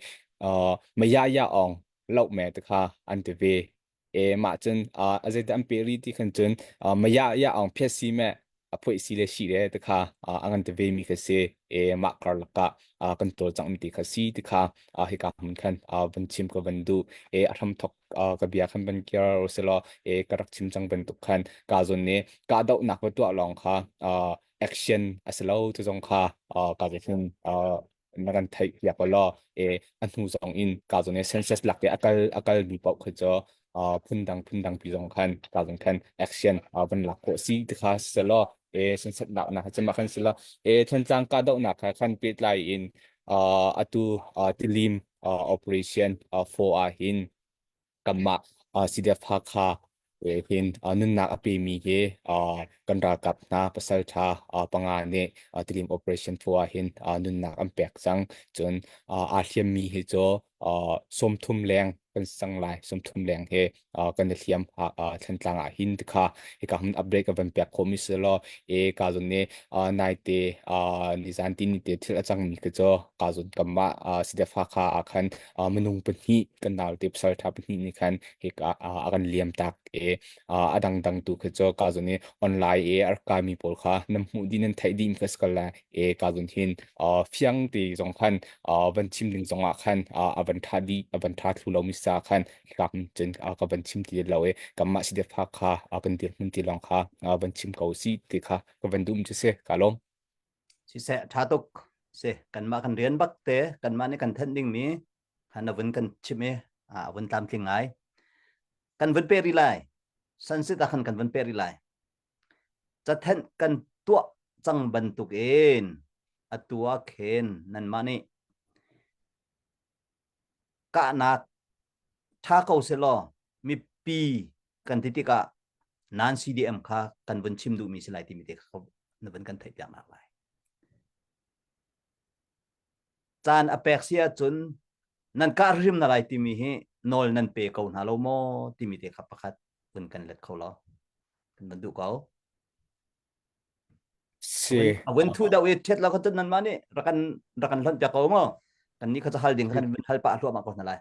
maya ya ong loh me te kha an ti ve e mah cun a zeidah an pe rih ti khan cun maya ya ong phiat si me a phoih si le si le ti kha a ngan te ve mi kha si e mah karlak ah kan cawlcangh mi ti kha si ti kha hika hmun khan van chim ka van duh e a hram thok ka bia khan van kir selaw e ka rak chim cang bantuk khan ka zon ne ka dohnak va tuah lawng kha action a si lo ti zong kha ka ve hin na kan theih piak law e a hnu zong in ka zong census lak te akal akal mi paoh kha cu phundang phundang pi zong khan ka zong khan action van lak khawh si ti kha si law e census nak na kha ma khan si law e Thantlang ka doh nak kha khan pehtlai in atu tilim operation 4 ah hin kanmah CDF Hakha hin nunnak a pemi hi kan ralkap hna pasal ṭha panga nih Tilim Operation 4 ah hin nunnak an pek cang. Cun aa hliammi hi cu 30 leng kan sang lai 30 leng he kan i hliam Thantlang ah hin tikha hika hun update ka van pek khawhmi si law e ka zon nih naite nizan ti ni te thil a cangmi khi cu ka zon kamah CDF Hakha ah khan minung pahnih kan naute pasal ṭha pahnih nih khan hika a kan liam tak i a dangdang tu khi cu ka zon i online i a rak kaimi pawl kha nan hmuh dih nan theih dih mi kha si ko lai e ka zon hin fiang te zong khan van chim ding zong ah khan a van ṭha dih a van ṭha thlu lomi sa khan hika cun ka van chim ti lo i kanmah si def kha kan dirhmun ti lawng kha van chim ko si ti kha ka van duh mi cu si ka lawm. Siseh ṭha tuk si kanmah kan rian bak te kanmah nih kan thanh dingmi kha na vun kan chim i a vun tlamtling ngai. Kan vun pe rih lai. Sunset ah khan kan vun pe rih lai. Cathenh kan tuah cang bantuk in atu ah khin nanmah nih kahnak ṭha ko selaw mipi kan ti tikah nan CDM kha kan vun chim duhmi si lai timi te kha na vun kan theih piak nak lai. Caan a pek si ahcun nan kah hrim na lai timi hi nawl nan pe ko hna lo maw timi te kha pakhat vun kan let kho lo. Kan van duh ko. Si. A vun thu deuh i ṭhet lo kha cun nan mah nih rakan rakan hlonh piak ko maw? Kan nih kha cu hal ding khan vun hal pah hluahmah ko hna lai.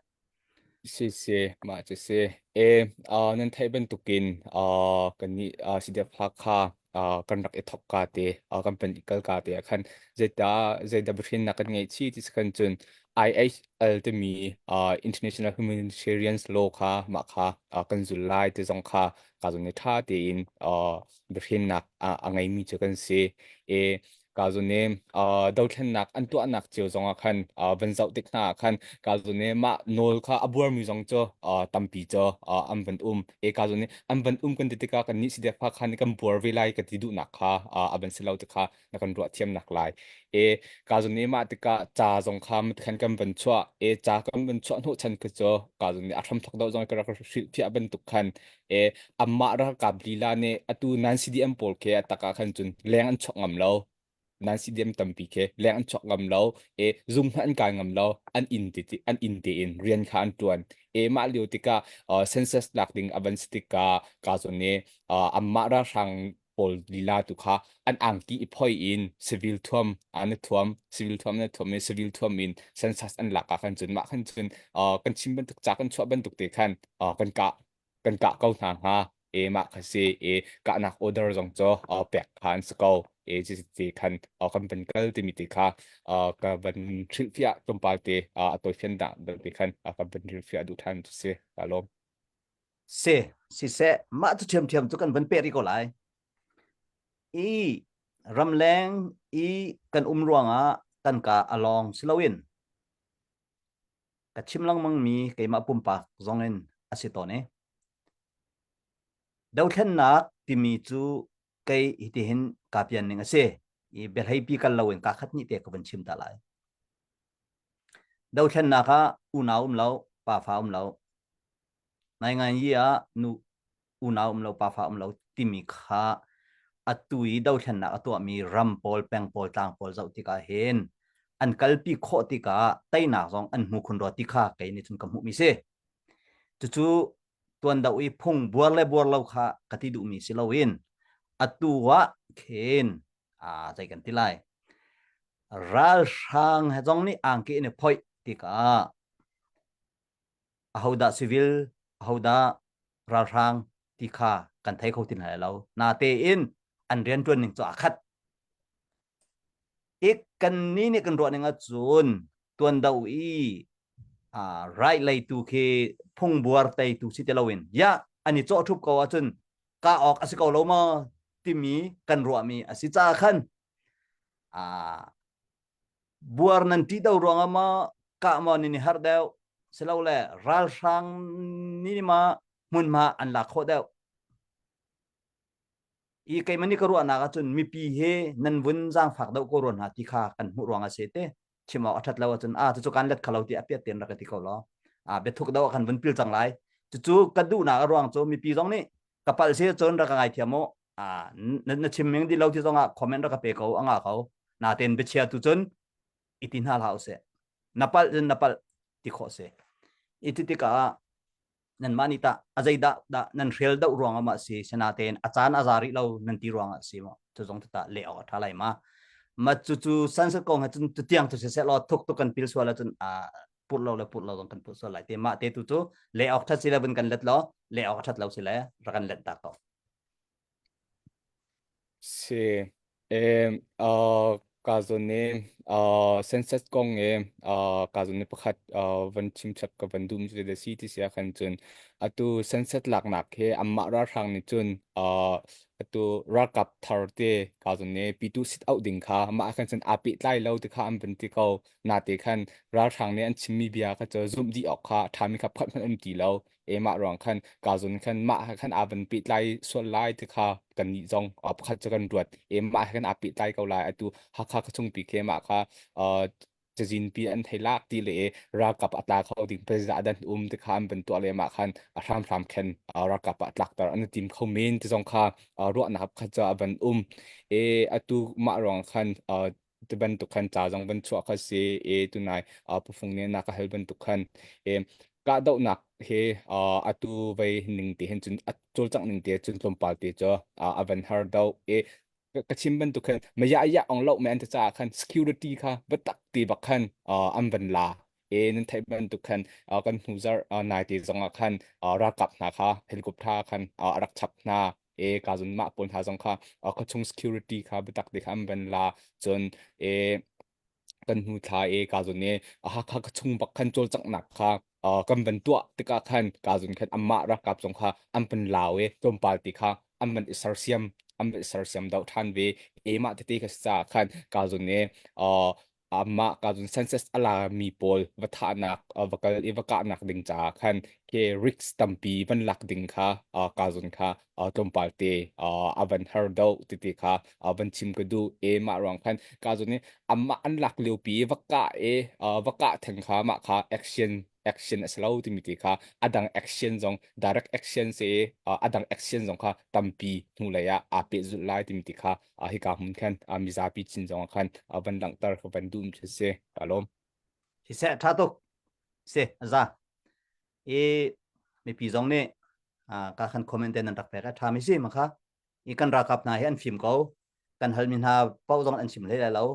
Si si mah cu si. E uh, nan theih bantukin uh, kan nih uh, CDF Hakha uh, kan rak i thok ka te uh, kan pan i kal ka te ah khan zeidah zeidah biahrinnak kan ngeih chih ti si khan cun IHL timi uh, International Humanitarian Law kha mah kha uh, kan zul lai ti zong kha ka zong nih ṭha tein uh, biahrinnak a, a ngeimi cu kan si. E ka zun i dothlennak an tuahnak cio zong ah khan van zoh tik hna ah khan ka zun i mah nawl kha a buarmi zong cu tampi cu an van um e ka zun i an van um kan ti tikah kan nih sidek pha khan kan buar ve lai ka ti duhnak kha a van si lo ti kha na kan ruah thiamnak lai e ka zun i mah tikah ca zong kha khan kan van chuah e ca kan van chuah hnawh chan khi cu ka zun i a hram thok deuh zong ka rak hrilh phiah bantuk khan e amah ralkap lila nih atu nan CDM pawl khi a tak ah khan cun leng an chuak ngam lo nan CDM tampi khi leng an chuak ngam lo e zung hmanh an kai ngam lo an inn ti an inn tein rian kha an tuan e mah lio tikah uh, census lak ding a van si tikah ka zawn nih uh, amah ralhrang pawl lila tu kha an angki i phoi in civil thuam an i thuam civil thuam an thuam i civil thuam in census an lak ah khan cun mah khan cun uh, kan chim bantuk ca kan chuah bantuk te khan uh, kan kah kan kah ko hna hnga e mah kha si e kahnak order zong cu uh, pek kha an si ko e ci ti khan uh, kan van kal timi ti kha uh, ka van hrilhfiah tlawmpal te uh, a tawifian dah deuh ti khan uh, ka van hrilhfiah duh than cu si ka lawm Si siseh mah cu ṭhiamṭhiam cu kan van peh rih ko lai. I ramleng i kan um ruangah kan ka a lawng si loin ka chim lengmang mi keimah pumpak zong in a si tawn i dothlennak timi cu kei hitihin kaa pian ning a si i biahleipi kal loin kaa khat nih te ka van chim ta lai. Dothlennak ah unau um lo, pafa um lo. Nai ngai ah nu unau um lo pafa um lo timi kha atu i dothlennak a tuahmi ram pawl peng pawl tlang pawl zoh tikah hin an kalpi khawh tikah teinak zong an hmu khun rua ti kha kei nih cun ka hmuhmi si. Cucu tuan do i phung buar le buar lo kha ka ti duhmi si loin atu ah khin a zei kan ti lai ralhrang he zong nih angki in i phoih tikah ahodah civil ahodah ralhrang ti kha kan thei kho ti hna lo natein an rianṭuan ning cu aa khat ik kan ni nih kan ruah ning ahcun tuan do i right lei tu khi phungbuar tei tu si ti loin ya an i cawh ṭhup ko ahcun ka awk a si ko lo maw timi kan ruahmi a si caah khan buar nan ṭih do ruangah maw kah maw nan i harh deuh silole ralhrang nih ma hmunhma an lak khawh deuh i keimah nih ka ruahnak ahcun mipi he nan vun zaangfak deuh ko rua hna ti kha kan hmuh ruangah si te chim awk a ṭhat lo ahcun a cucu kan let kho lo ti a piat tein rak ka ti ko law a biathuk deuh ah kan vun pil cang lai cucu ka duhnak a ruang cu mipi zong nih ka palh si cun rak ka ngaithiam u a na, na chim ning di lo ti zong ah comment rak ka pe ko a nga ko natein biachia tu cun i ti hna hlah usih na palh cun na palh ti khawh si i ti tikah nanmah nih tah a zeidah dah nan hrel doh ruangah mah si sinatein a caan a za rih lo nan ti ruangah si maw cu zong tah leh awk a ṭha lai ma ma cu cu sunset kong he cun tutiang cu siseh law thuk tuk kan pil sual ahcun a purh lo le purh lo zong kan purh sual lai te mah te tu cu leh awk ṭhat si le vun kan let law leh awk a ṭhat lo si le rak kan let tak ko Si. Eh, uh, ka zawn i uh, census kong i uh, ka zawn i pakhat uh, van chim chap ka van duh mi cu si ti si ah khan cun atu census laknak hi anmah ralhrang nih cun uh, atu ralkap thar te ka zawn i pitu sit auh ding kha mah ah khan cun aa pehtlai lo ti kha an van ti ko nate khan ralhrang nih an chimmi bia kha cu zumh dih awk kha a ṭhami kha pakhat hmanh um ti lo e mah ruang khan ka zun khan mah he khan aa van pehtlai sual lai ti kha kan nih zong pakhat cu kan ruat e mah he khan aa pehtlai ko lai atu Hakha ka chungpi khi mah kha cazin pi an thei lak ti le ralkap a tla kho ding president adan um ti kha an van tuah le mah khan a hramhram khen ralkap ah tlakter an tim kho men ti zong kha ruahnak kha cu a van um e atu mah ruang khan ti bantuk khan ca zong van chuah kha si e tunai pufung ne na ka hal bantuk khan e kahdohnak he atu vei ning te hin cun a cawlcangh ning te cun tlawmpal te cu a van har do e ka chim bantuk khan maya ya ong lo men te cha khan security kha batak ti bak khan an van la e nan theih bantuk khan kan hnu zar nai te zong ah khan ralkap hna kha helicopter khan a rak chap hna e ka zun mah pawl hna zong kha khuachung security kha biatak te kha an van la cun e kan hnu thla e ka zun e Hakha ka chung bak khan cawlcanghnak kha kan van tuah tikah khan ka zun khan amah ralkap zong kha an van lau e tlawmpal ti kha an van i sersiam an van i sersiam deuh ṭhan ve e mah tete kha si caah khan ka zun e amah ka cun census a la mi pawl va thahnak va kal i va kahnak ding caah khan ke risk tampi van lak ding kha ka zun kha tlawmpal te a van har deuh titi kha van chim ka duh e mah ruang khan ka zun i amah an lak lio pi va kah e va kah theng kha mah kha action action a si lo timi ti kha adang action zong direct action se adang action zong kha tampi hnulei ah aa pehzulh lai timi ti kha hika hmun khan mizapi chin zong ah khan van langhter ka van duh mi si ka lawm. Siseh tha tuk si za i mipi zong nih ka khan comment te nan rak pek a tha mi si ma kha i kan ralkap hna hi an fim ko kan hal mi hna paoh zong an chim hlei lai lo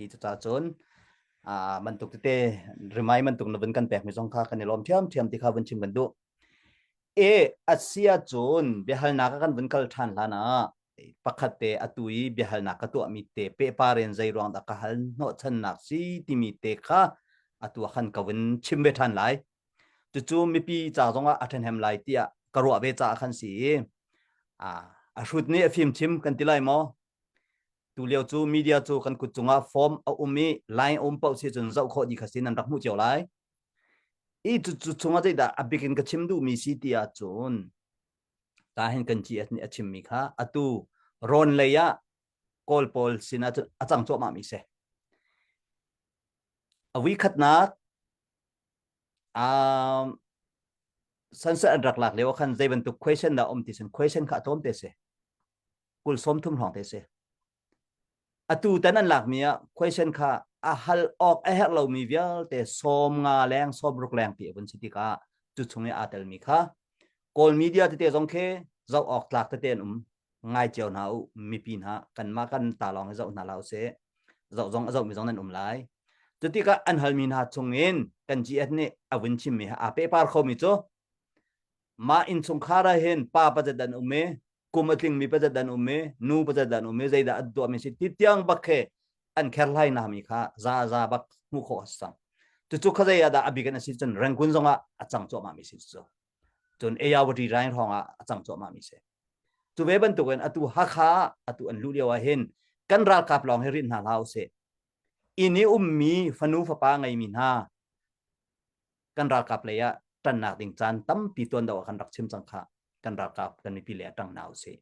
i cucaah cun bantuk tete rimai bantuk na vun kan pek mi zong kha kan i lawm thiam thiam ti kha vun chim kan duh e asia cun biahalnak kan vun kal ṭhan hlan ah pakhat te atu i biahalnak ka tuahmi te pehpar in zei ruang dah ka hal hnawhchannak si timi te kha atu ah khan ka vun chim ve ṭhan lai cucu mipi ca zongah a ṭhahnem lai tiah ka ruah ve caah khan si i a hrut nih a fim chim kan ti lai maw tu lio cu media cu kan kut cungah form a um i line um paoh si cun zoh khawh dih kha si nan rak hmuh cio lai i cu cu chungah zeidah a bik in ka chim duhmi si ti ahcun ta hin kan GS nih a chimmi kha atu rawn lei ah kawl pawl sinah cun a cang cuahmah mi si a vui khatnak um. Sunset an rak lak lio khan zei bantuk question dah um ti sin question kha a tlawm te si. Kul som thum hrawng te si. Atu tan an lakmi ah question kha a hal awk a herh lomi vialte sawm nga leng sawm ruk leng ti a vun si tikah cu chung i aa telmi kha Kawl media tete zong khi zoh awk tlak tete an um ngai cio hna u mipi hna kanmah kan ta lawng hi zoh hna la usih zoh zong a zohmi zong nan um lai cu tikah an halmi hna chungin kan GS nih a vun chimmi aa pehpar khomi cu mah innchungkhar ah hin pa pazat an um i kum a tlingmi pazat an um i nu pazat an um i zeidah an tuahmi si ti tiang bak khi an kherhlai nami kha za za bak hmuh khawh a si cang cucu khazei ah dah a bik in a si cun Rangoon zong ah a cang cuahmah mi si cu cun Ayawati rain hrawng ah a cang cuahmah mi si cu ve bantukin atu Hakha atu an luh lio ah hin kan ralkap lawng hi rinh hna hlah usih inn i ummi fanu fapa ngeimi hna kan ralkap lei ah ṭannak ding caan tampi tuan do ah kan rak chim cang kha kan ralkap kan mipi lei ah ṭang hna usih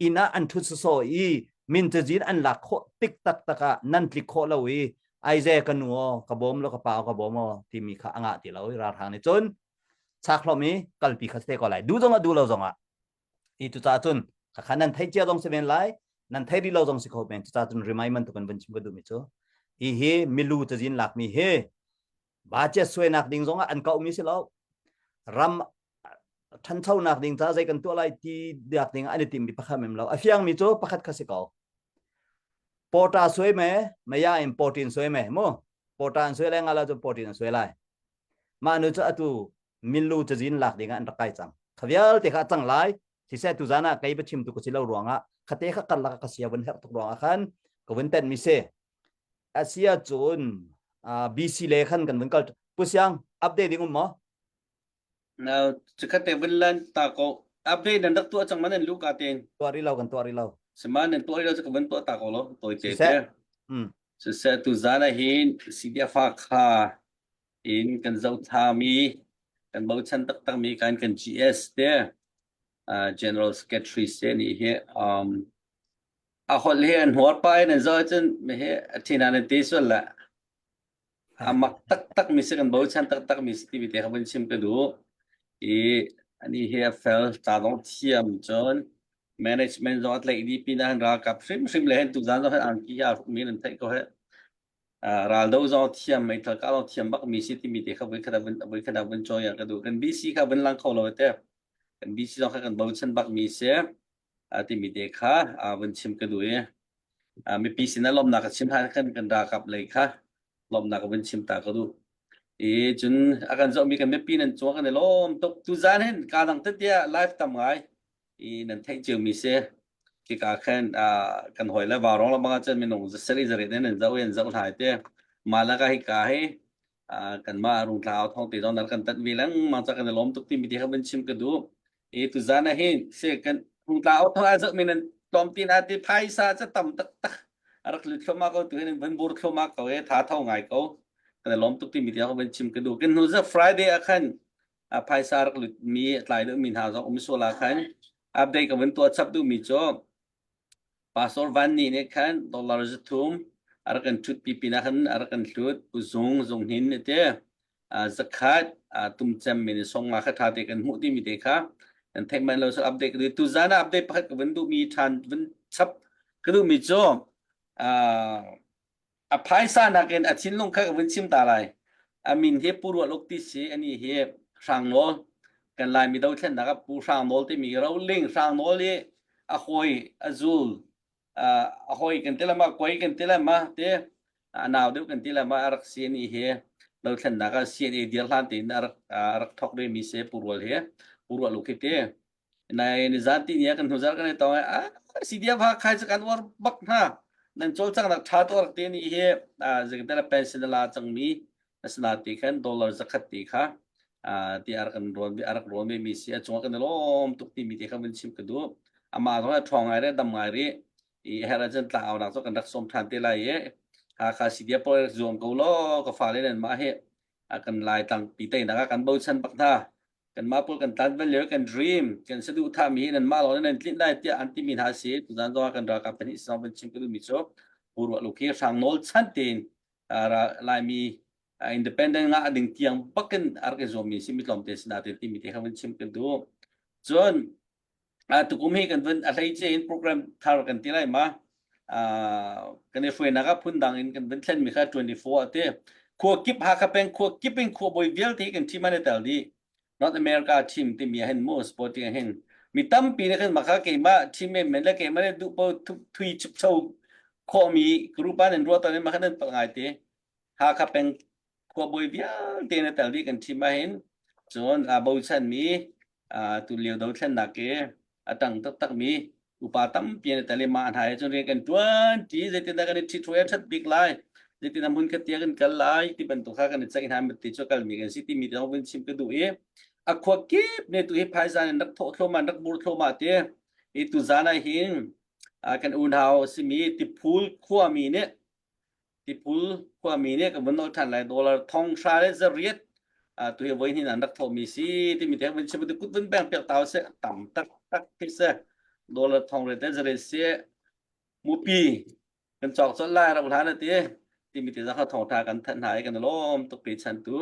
inn ah an ṭhut sawsawh i min cazin an lak khawh tik taktak ah nan tlik khawh lo i aize ka nu aw ka bawm lo ka pa aw ka bawm aw timi kha a ngah ti lo i ralhrang nih cun chak hlawm i kalpi kha te ko lai duh zong ah duh lo zong ah i cucaah cun khakha nan thei cia zong si men lai nan thei rih lo zong si kho men cucaah cun remind bantuk in van chim ka duhmi cu hi hi milu cazin lakmi hi budget suainak ding zong ah an kauhmi si lo ram ṭhanchonak ding ca zei kan tuah lai ti dak ding an i timmi pakhat mem lo a fiangmi cu pakhat kha si ko pawta suai me maya in protein suai me mu pawta an suai lai nga la cu protein an suai lai mah nu cu atu minlu cazin lak ding ah an rak kai cang kha vialte kha a cang lai siseh tu zan ah kei va chim tu ka si lo ruangah khate kha karlak ka sia vun herh tuk ruangah khan ka vun tenh mi si asia cun BC le khan kan vun kal pu siang update ding um maw Now chikhat te vun lan ta ko update nan rak tuah cang man nan lu ka ten tuah ri lo kan tuah ri lo sima nan tuah ri lo ka vun tuah ta ko lo toi te siseh te mm siseh tu zan ah hin CDF kha in kan zohthami kan bochan taktakmi kan kan GS te uh, General Secretary se nih hi um, a holh hi an huar pa in an zoh ahcun mi hi a thin an ti sual la a mak taktak mi si kan bochan taktak mi si timi te kha vun chim ka duh i ani hi a fel ca dong thiam cun management zong a tlaih dih pinah han ralkap hrimhrim le hen tuzan zong hen angki a hruk mi nan theih ko he raldo zong thiam meithal kah zong thiam bak mi si timi te kha voi khat vun voi khat vun cawi ka duh kan BC kha vun lang kho lo te kan BC zong kha kan bochan bak mi si timi te kha vun chim ka duh i mipi sin ah lawmnak ka chim ha kan kan ralkap lei kha lawmnak ka vun chim ta ka duh i cun a kan zohmi kan mipi nan cung kan i lawm tuk tu zan hin ka dang te tiah live tam ngai i nan theih ciomi si khika khan kan hawi le vaurawng lengmang ahcun minung zasarih zarit in an zoh i an zoh hlai te mah laka hika hi kanmah rungtla au thawng te zong nan kan tanh ve lengmang ca kan i lawm tuk timi te kha van chim ka duh i tuzan ah hin si kan rungtla au thawng a zoh mi nan tlawm tin ah ti phaisa ca tam taktak a rak lut thluahmah ko tu hin van bur thluahmah ko e tha tho ngai ko kan i lawm tuk timi te kha van chim ka duh kan hnu za Friday ah khan a phaisa rak lutmi a tlai deuhmi hna zong um sual ah khan update ka vun tuah chap duhmi cu Pastor Van Ni nih khan dollar zathum a rak kan thut pi pinah khan a rak kan hlut zung zung hin te zakhat tum cem min song nga kha tha te kan hmuh timi te kha kan theih man lo so update ka tu zan ah update pakhat ka vun duhmi than vun chap ka duhmi cu A phaisa nakin a thinlung kha ka vun chim ta lai. A min hi Pu Rual Uk ti si, anih hi Hrang Nawl. Kan Laimi dothlennak ah Pu Hrang Nawl timi roling Hrang Nawl i a hawi a zul a hawi kan ti lama koi kan ti lama te a nau deuh kan ti lama a rak si anih hi dothlennak ah CNA dir hlan tein a rak a rak thok ve mi si Pu Rual hi Pu Rual Uk hi te Nai nizan ti ni ah kan hnuzar kan i tong i ah CDF ha khai cu kan uar bak hna. Nan cawlcanghnak ṭha tuk rak ti ni hi ah zeikatela pension a la cangmi asina ti khan dollar zakhat ti kha ah ti a rak kan rawn a rak rawn ve mi si a cungah kan i lawm tuk timi te kha vun chim ka duh. Amah zong a ṭhawng ngai ri dam ngai rih. I her ahcun tlangaunak cu kan rak sawm ṭhan te lai i Hakha CDF pawl rak zuam ko law ka fale nan mah hi a kan lai tlangpi teinak ah kan bochan bak hna. Kanmah pawl kan tlan bal lio kan dream kan saduhthahmi hi nanmah lawng nan tlinh lai tiah an timi hna a si. Tuzan zong ah kan ralkap pahnih sinah van chim ka duhmi cu Pu Ruah Luk hi Hrang Nawl chan tein Laimi Independent ngah ding tiang bakin a rak i zuammi si mi tlawmte si natin timi te kha vun chim kan duh. Cun tukum hi kan vun a hleice in program thar kan ti lai ma kan i hruainak ah phundang in kan vun thlen mi kha 24 ate khua kip Hakha peng khua kip in khua bawi vialte kan team an i tel dih North America team timi ah hin mu sporting ah hin mi tampi nih khan maka keimah team men men le keimah le duh po thui chupcho khawhmi group ah nan ruah tawn in maka nan palh ngai te Hakha peng khuabawi vialte na tel dih kan ṭhim ahhin cun aa bochanmi tulio dothlennak i a ṭang taktakmi upa tampi an i tel i mah hna he cun rian kan ṭuan ṭi zeitindah kan i ṭhithruai a ṭhat bik lai zeitindah hmunkhat tiah kan kal lai ti bantuk kha kan i ceih hna ti cu kalmi kan si timi zong vun chim ka duh i a khua kip ne tu hi phaisa in rak thawh thluahmah rak bur thluahmah ti i tuzan ah hin kan unau simi Tiphul khuami nih Tipul khuami nih kan vun nolh ṭhan lai dollar thong hra le zariat tu hi voi hnin an rak thawhmi si timi te vun chim kut vun beng piak tau se tam tak tak khi se dollar thong re te zariat si mupi kan cawk cawt lai rak hlan ati timi te zakha thong tha kan thanh hna i kan lawm tuk pe chan tu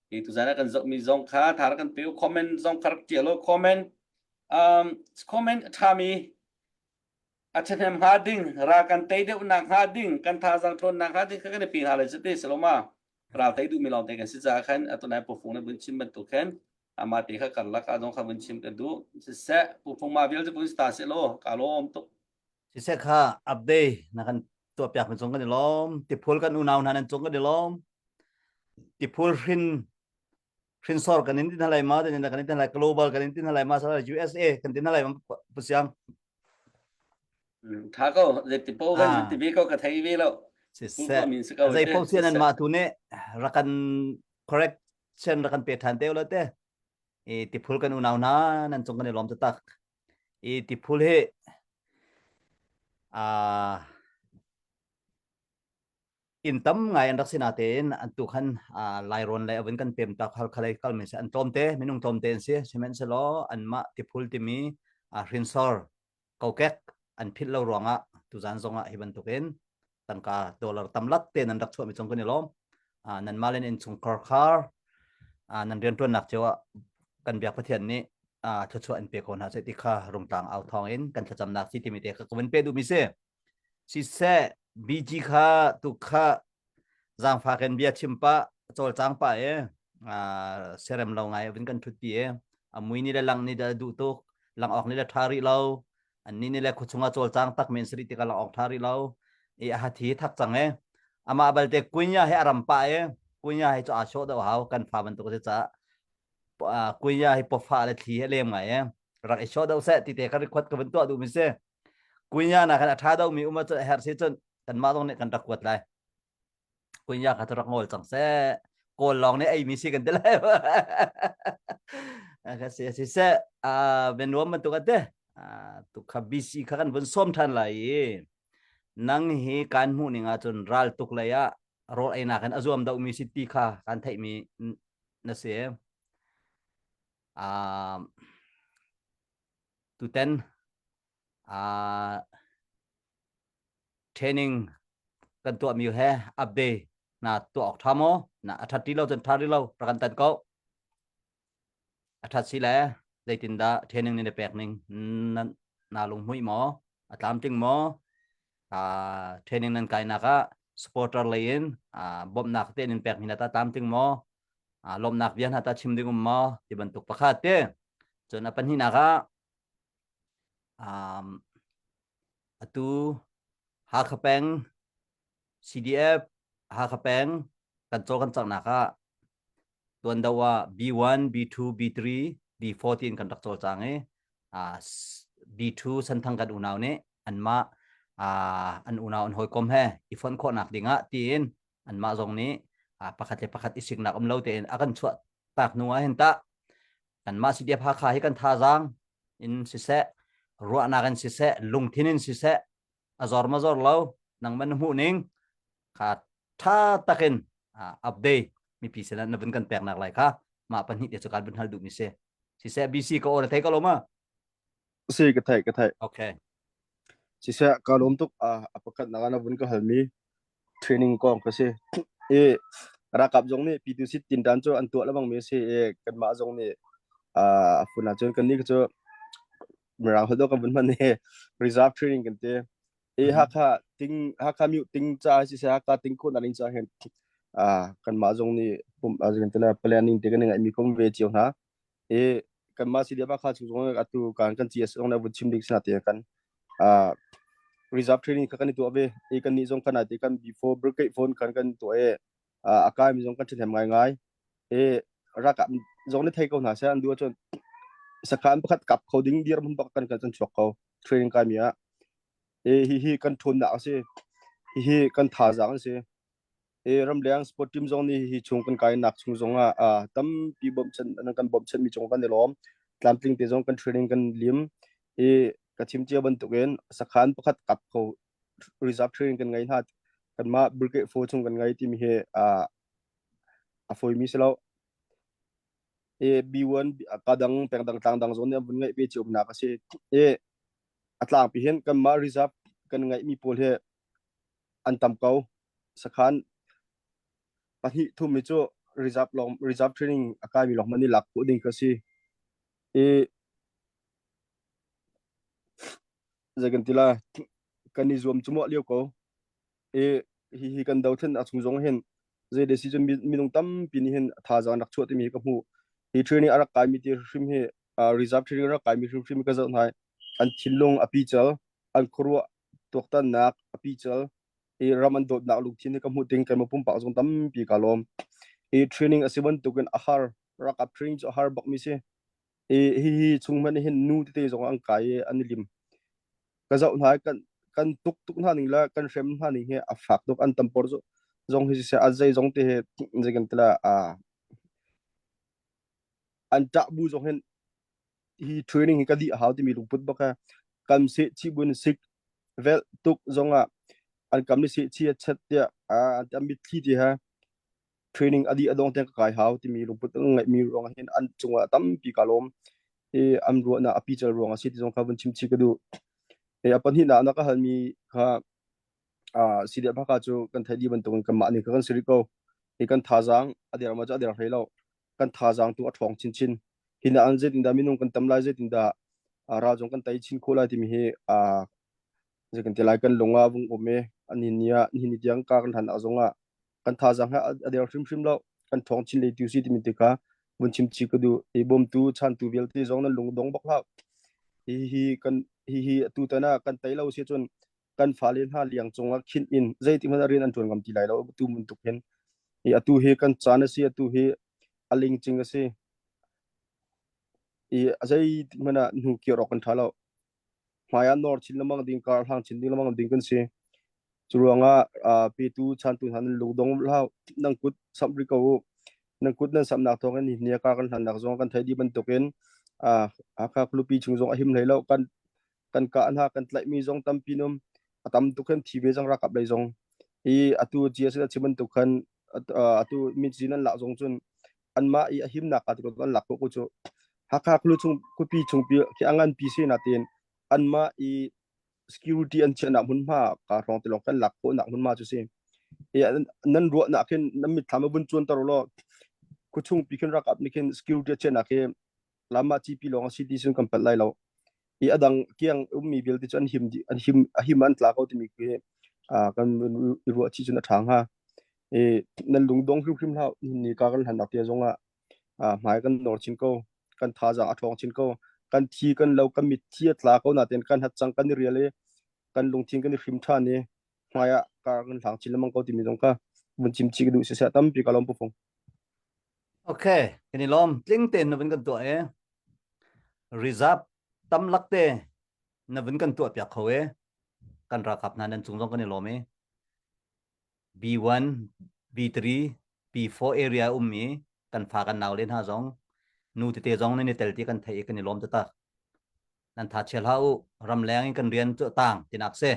hi tu zan kan zoh mi zong kha thar kan pe comment zong kha rak tial lo comment um comment thami a ṭhahnem hnga ding ral kan tei deuhnak hnga ding kan thazaang ṭhawnnak hnga ding kha kan i pe hna lai cu ti saloma ral tei duhmi lawngte kan si caah khan atunai pufung na vun chim bantuk khan amah te kha karlak ah zong kha vun chim ka duh siseh pufung ma vial cu vun sta seh law ka lawm tuk siseh kha update na kan tuah piak mi cung kan i lawm tiphul kan unau hna nan cung kan i lawm tiphul hrin hrinsor kan in tin halai ma tin kan in tin halai global kan in tin halai ma USA kan tin halai ma pusiang Tha ko zeiti po kan ti ve ko ka thei ve lo. Siseh zei po sian an mah tu nih rakan correction rakan pe than te lo te. I tiphul kan unau hna nan cung kan i lawm tak. I tiphul hi a inn tam ngai an rak si natein an tu khan Lairawn lei avun kan pem tak Halkha lei kal mi si an tlawmte minung tlawmte an si sihmanhsehlaw anmah tiphul timi hrinsor kokek an philh lo ruangah tuzan zongah hi bantukin tangka dollar tamlak te nan rak chuah mi cung kan i lawm nan mah len in chungkhar khar nan riantuannak cio ah kan biak Pathian nih thluachuah in pe ko hna seh ti kha rungtlang au thawng in kan thlacamnak si timi te kha ka vun pe duh mi si Siseh BG kha tu kha zaangfak in bia chim pah cawlcang pah e serem lo ngai vin kan thut pi e a mui ni le lang ni da duh tuk lang awk ni le tha rih lo an ni ni le khuchunga cawlcang tak men sri tika lang awk tha rih lo i a hathi thak cang e ama balte kunya he aram pa e kunya he chu a sho do hau kan fa bantuk se cha kunya hi pofa le thli he lem ngai e rak i sho do se ti te ka record ka vun tuah du mi se Kunya na khan a ṭha deuhmi um ahcun a herh si cun kanmah zong nih kan rak kuat lai. Kunya kha cu rak ngawl cang seh. Kawl lawng nih eimi si kan ti lai. Ka si si seh bianuam bantuk ate tu kha BC kha kan vun sawm ṭhan lai i nang hi kan hmuh ning ahcun ral tuk lei ah rawl einak in a zuam deuhmi si ti kha kan theihmi na si. Tuten uh, training kan tuahmi he update na tuah awk tha maw na a that ti lo cun tha ri lo rak kan tan ko a that si le zeitindah training ni na pek ning na na lunghmuih maw a tlamtling maw uh, training nan kainak ah supporter lei in uh, bawmhnak te in pek mi na ta tlamtling maw uh, lawmhnak bia hna ta chim ding um maw ti bantuk pakhat te cun a pahnihnak ah um, atu Hakha peng CDF Hakha peng kan caw kan cangnak ah tuan do ah B1 B2 B3 B4 tiin kan rak cawlcang i uh, B2 Senthang kan unau nih anmah uh, an unau an hawikom he i fonh khawhnak dingah tiin anmah zong nih uh, pakhat le pakhat i siknak um lo tein a kan chuah tak hnu ah hin tah kanmah CDF Hakha hi kan thazaang in siseh ruahnak in siseh lungthin in siseh a zor ma zor lo nangman na hmuh ning kha tha takin update mipi sin na vun kan peknak lai kha mah pahnih te cu kan vun hal duh mi si siseh BC ka or thei ka lo ma Si ka thei ka thei okay siseh ka lawm tuk a pakhat nak na vun ka hal mi training kong ka si i. Ralkap zong nih P2C tinṭan cu an tuah lengmang mi a si i kanmah zong nih a fun ahcun kannih cu Mirang holh dawh kan vun hman i reserve training kan ti. I Hakha ting Hakha myu ting ca siseh Hakha ting khawhnak ding ca hin kanmah zong nih pum kan ti planning te kan i ngaihmi kom ve cio hna. I kanmah CDF Hakha chung zong atu kan kan CS zong nih vun chim ding sina te kan reserve training kha kan i tuah ve. I kannih zong kan ai te kan B4 brigade phone kan kan tuah i a kaimi zong kan ṭhahnem ngaingai. I ralkap zong nih thei ko hna seh an duh ahcun sakhan pakhat kap kho ding dirhmun bak kan kan chuak ko training kaimi ah. I hihi kan ṭhawnnak a si. Hihi kan thazaang a si. I ramleng sport team zong nih hi chung kan kainak chung zong ah tampi bawmhchanh an kan bawmhchanhmi cung kan i lawm. Tlamtling te zong kan training kan lim. I ka chim cia bantukin sakhan pakhat kap kho reserve training kan ngei hna. Kanmah brigade 4 chung kan ngei timi hi a fawimi si lo. I B1 kadang pengdang tlangdang zong nih an vun ngeih ve cio nak a si. I a tlangpi hin kanmah reserve kan ngeihmi pawl hi an tam ko. Sakhan pahnih thum hi cu reserve lawng reserve training a kaimi lawng hmanh nih lak khawh ding kha si. I zei kan ti lai kan i zuam cumuah lio ko. I hihi kan dothlen a chung zong hin zei de si cun minung tampi nih hin thazaang an rak chuah timi hi ka hmuh. Hi training a rak kaimi ti hrim hi reserve training a rak kaimi hrimhrim ka zoh hna an thinlung a pical an khuaruah tuaktannak a pical i ram an dawtnak lungthin hi ka hmuh ting keimah pumpak zong tampi ka lawm. I training a si bantukin a har ralkap training cu a har bakmi si. I hihi chung hmanh hin nu tete zong an kai i an i lim. Ka zoh hna i kan kan tuk tuk hna ning le kan hrem hna ning hi a fak tuk an tampor zong hi siseh a zei zong te hi zei kan ti la an ṭah bu zong hin hi training hi ka dih a hau timi lungput bak he kam seh chi bun sik vel tuk zong ah an kam ni seh chi a chet tiah an mitthli ti he training a dih a dong tiang ka kai hau timi lungput an ngeihmi ruang hin an cungah tampi ka lawm i an ruahnak a pical ruang a si ti zong kha vun chim chih ka duh. E a pahnihnak na ka halmi kha CDF Hakha cu kan theih dih bantukin kanmah nih kha kan si rih ko. Hi kan thazaang a der ma cu a der hlei lo. Kan thazaang tu a ṭhawng chinchin. Hi na an zeitindah minung kan tam lai zeitindah ral zong kan tei chin khawh lai timi hi zei kan ti lai kan lung ah vung um i ani ni ah nihin ni tiang ka kan hlan ah zong ah kan thazaang he a der hrimhrim lo kan ṭhawng chin lei tu si timi ti kha vun chim chih ka duh i bawmtu chantu vialte zong nan lung dong bak hlah hi hi kan hi hi atu tan ah kan tei lo si cun kan fale hna liang cungah khinh in zeitik hmanh ah rian an ṭuan ngam ti lai lo tu bantuk hin i atu hi kan caan a si atu hi a lingcing a si i zeitik hmanh ah hnu kir awk kan ṭha lo hmai ah nawr chin lengmang ding kar hlang chin ding lengmang ding kan si cu ruangah petu chantu hna nan lungdong hlah nan kut samh rih ko u nan kut nan samhnak thawng in ni kar kan hlannak zong kan thei dih bantukin Hakha khualipi chung zong a him hlei lo kan kan kah hna kan tlaihmi zong tampi num a tam tuk khan thi ve zong ralkap lei zong i atu GS a chim bantuk khan atu min an lak zong cun anmah i a himnak ah tikot an lak ko ku cu Hakha khulu chung khuapi chung pi khi a ngan pi si na tin anmah i security an chiahnak hmunhma ka hrawng ti lawng kan lak khawhnak hmunhma cu si i nan ruahnak khin nan mitthlam a vun cuan tar law khuachung pi khin ralkap nih khin security a chiahnak hi lama GP lawng a si ti sun kan palh lai lo i adang kiang ummi vialte cu an him an him a him an tla ko timi khi kan i ruah chi cun a ṭha hnga i nan lungdong hrimhrim hlah ni ka kan hlan nak tia zong ah hmai kan nor chin ko kan thazaang a ṭhawng chin ko kan thi kan lo kan mit thi a tla ko natin kan hat cang kan i rial i kan lungthin kan i hrim ṭhan i hmai ah kar kan hlang chin lengmang ko timi zong kha vun chim chi ka duh siseh tampi ka lawm pu fung Okay, kan i lawm. Tling tein na vun kan tuah e. Reserve tam lak te na vun kan tuah piak kho e. Kan ralkap hna nan cung zong kan i lawm e. B1, B3, B4 area ummi kan fa kan nau le hna zong nu tete zong nan i tel ti kan theih i kan i lawm taktak. Nan tha chia hlah u. Ramleng in kan rian cu tang tinak si.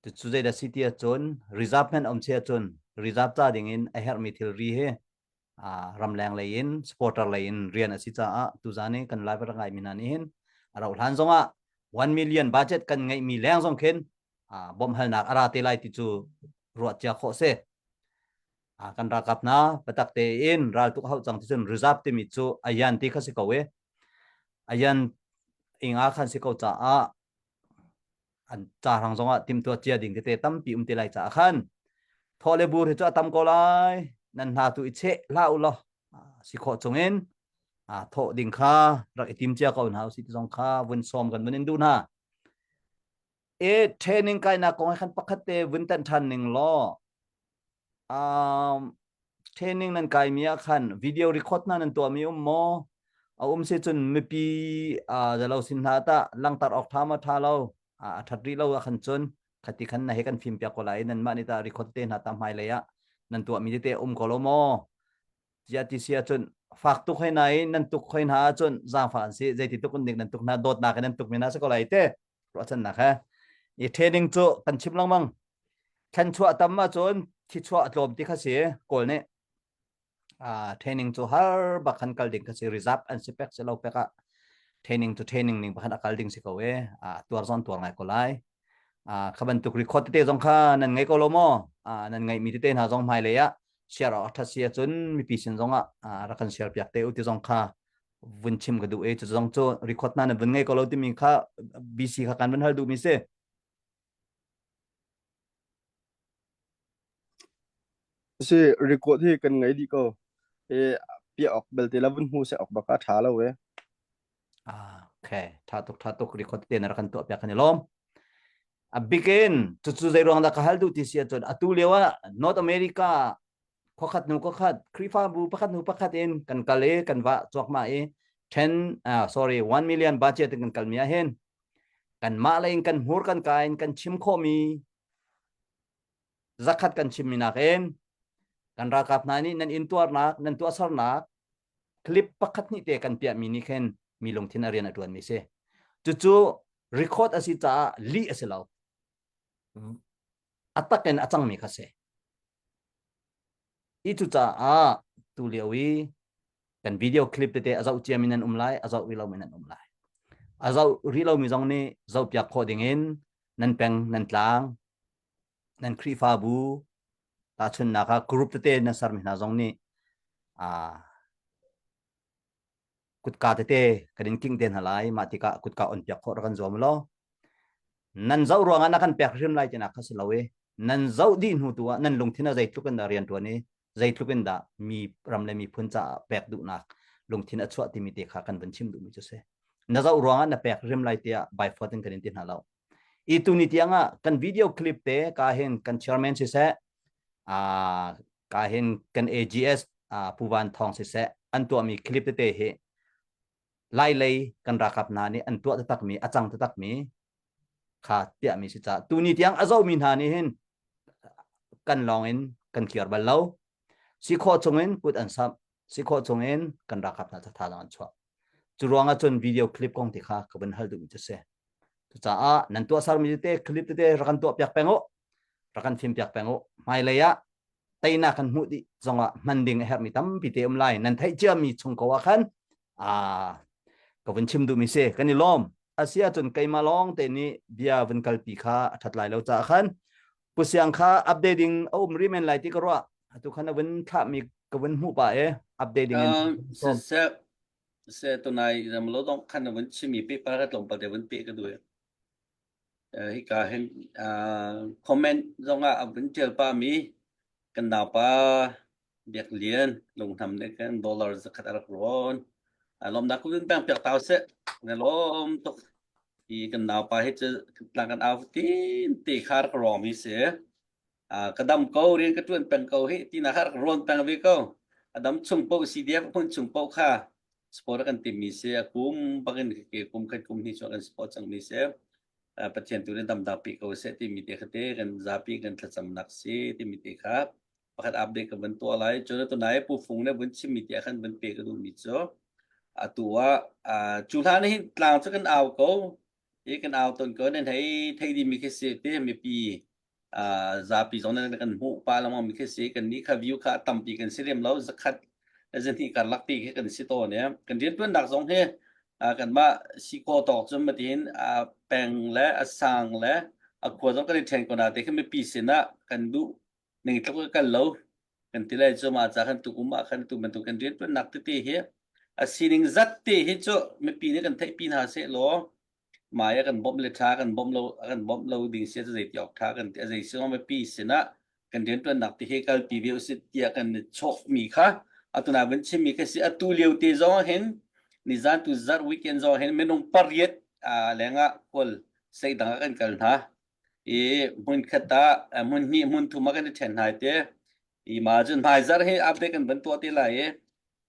Cucu zeidah si ti ahcun reserve hmanh um si ahcun reserve ca ding in a herhmi thilri hi ramleng lei in supporter lei in rian a si caah tuzan i kan live rak ngaimi hna nih hin a rauh hlan zongah 1 million budget kan ngeihmi leng zong khin bawmhhalnak a ra te lai ti cu ruah cia khawh si. Kan ralkap hna biatak tein raltuk hau cang ti cun reserve timi cu ayan ti kha si ko i ayan inga khan si ko caah an ca hrang zongah timtuah cia ding tete tampi um te lai caah khan thaw le bur hi cu a tam ko lai nan hna tu i cheh hlah u law si khawh chungin thawh ding kha rak i tim cia ko hna usih ti zong kha vun sawm kan vun in duh hna. E training kainak kong khan pakhat te vun tan than ning law um, training nan kai mi ah khan video record na nan tuah mi um maw? A um si cun mipi uh, zalo sin hna ta langtar awk tha ma tha lo a that rih lo ah khan cun khati khan na he kan fim piak ko lai nan mah ni ta record te hna ta hmai lei ah nan tuah mi te um ko lo maw? Zia ti si ahcun fak tuk hoi nain nan tuk hoi hna ahcun zaangfah an si zeiti tuk nik nan tuk hna dawtnak in nan tuk mi hna si ko lai te ruahchannak he i training cu kan chim lengmang thlen chuah tam ahcun thi chuah a tlawm ti kha si kawl nih uh, training cu har bak khan kal ding kha si reserve an si pek si lo pek ah training cu training ning bakhan a kal ding si ko e uh, tuar zon tuar ngai ko lai uh, kha bantuk record tete zong kha nan ngei ko lo maw uh, nan ngeih mi tete hna zong hmai lei ah share a that si ahcun mipi sin zong ah rak kan share piak te u ti zong kha vun chim ka duh e cu zong cu record na nan vun ngei ko lo timi kha BC kha kan vun hal duh mi si Si record hi kan ngei dih ko. E pia ok belte la vun hmu se ok baka tha lo e. Ah, okay. Tha tuk tha tuk record te na rak kan tuah piak kan i lawm. A bikin cucu zei ruang dah ka hal duh ti si ahcun atu lio ah North America khuakhat hnu khuakhat Khrihfabu pakhat hnu pakhat in kan kal i kan vah cuakmah i 10 uh, sorry 1 million budget in kan kalmi ah hin kanmah lei in kan hmur kan ka in kan chim khawhmi zakhat kan chimmi nakin kan ralkap hna nih nan intuarnak nan tuahsernak clip pakhat hnih te kan piahmi nih khin mi lungthin a rian a ṭuanmi si. Cucu record a si caah lih a si lo. A tak in a cangmi kha si. I cucaah tu lio i kan video clip tete a zoh ciami nan um lai, a zoh rih lomi nan um lai. A zoh rih lomi zong nih zoh piak khawh dingin nan peng, nan tlang, nan Khrihfabu, tahchunhnak ah group tete nan sermi hna zong nih aa kutka tete kan in kingh te hna lai mah tikah kutka on piak khawh rak kan zuam law nan zoh ruangah na kan pek hrim lai tinak kha si lo i nan zoh dih hnu tu ah nan lungthin ah zeitluk in dah rian ṭuan i zeitluk in dah mi ram le miphun caah pek duhnak lungthin a chuah timi te kha kan vun chim duhmi cu si na zoh ruangah na pek hrim lai tiah by force in kan in ti hna lo i tuni tiang ah kan video clip te ka hin kan chairman siseh ka hin kan AGS Pu Van Thawng siseh an tuahmi clip tete hi lai lei kan ralkap hna nih an tuah taktakmi a cang taktakmi kha piahmi si caah tuni tiang a zohmi hna nih hin kan lawng in kan kir bal lo si khawh chungin kut an samh si khawh chungin kan ralkap hna tha an chuah cu ruangah cun video clip kong ti kha ka vun hal duhmi cu si cucaah nan tuah sarmi tete clip tete rak kan tuah piak peng u rak kan fim piak peng u hmailei ah teinak kan hmuh dih zongah hman ding a herhmi tampi te um lai nan theih ciami chung ko ah khan a ka vun chim duhmi si kan i lawm a si ahcun keimah lawng te nih bia vun kalpi kha a that lai lo caah khan Pu Siang kha updating a um rih men lai ti ka ruah atu khan a vun thlahmi ka vun hmuh pa e updating in siseh se tunai zamlo dong khan a vun chimi pe pa ka tlawmpal te vun pe ka duh hika hin comment zongah a vun ṭial pami kan naupa Biak Lian Lunghnam nih khan dollar zakhat a rak rawn. Lawmnak ku peng piak tau seh. Na lawm tuk. Hi kan naupa hi cu tlang kan au tin te kha rak rawng mi si. Ka dam ko rian ka ṭuan peng ko hi tina kha rak rawn peng ve ko. A dam chung paoh CDF hmun chung paoh kha sport kan timmi si. A kum bakin ke kum khat kum hnih chuah kan sport cang mi si. Pathian tu nih damdak pi ko seh timi te kha te kan zapi kan thlacamnak si timi te kha pakhat update ka van tuah lai. Cun tunai Pu Fung nih vun chimmi te khan vun pe ka duhmi cu atu ah cu hlan hin tlang cu kan au ko i kan au ton ko nan hei thei dimi khi si ti mipi zapi zong nan kan hmuh pa lengmang mi khi si kan nih kha view kha tampi kan si lem lo zakhat zahnih karlak ti khi kan si tawn i kan riantuannak zong hi kanmah si khaw tawk cun matin a peng le a sang le a khua zong kan i ṭhen ko na te khi mipi sin ah kan duh ning tluk kan lo. Kan ti lai cu mah ca khan tukum ah khan tu bantuk kan riantuannak tete hi a sining zat te hi cu mipi nih kan theihpi hna seh law mai a kan bawmh le ṭha kan bawmh lo a kan bawmh lo ding si cu zei ti awk ṭha kan ti a zei si mipi sinah kan rianṭuannak ti hi kalpi ve usih tiah kan i chawkmi kha atu na vun chimmi kha si atu lio te zong hin nizan tu zarh weekend zong hin minung pariat lengah kawl sei dang ah kan kal hna i hmun khat ah hmun hnih hmun thum ah kan i ṭhen hna te i ma cun hmai zarh hi update kan van tuah te lai i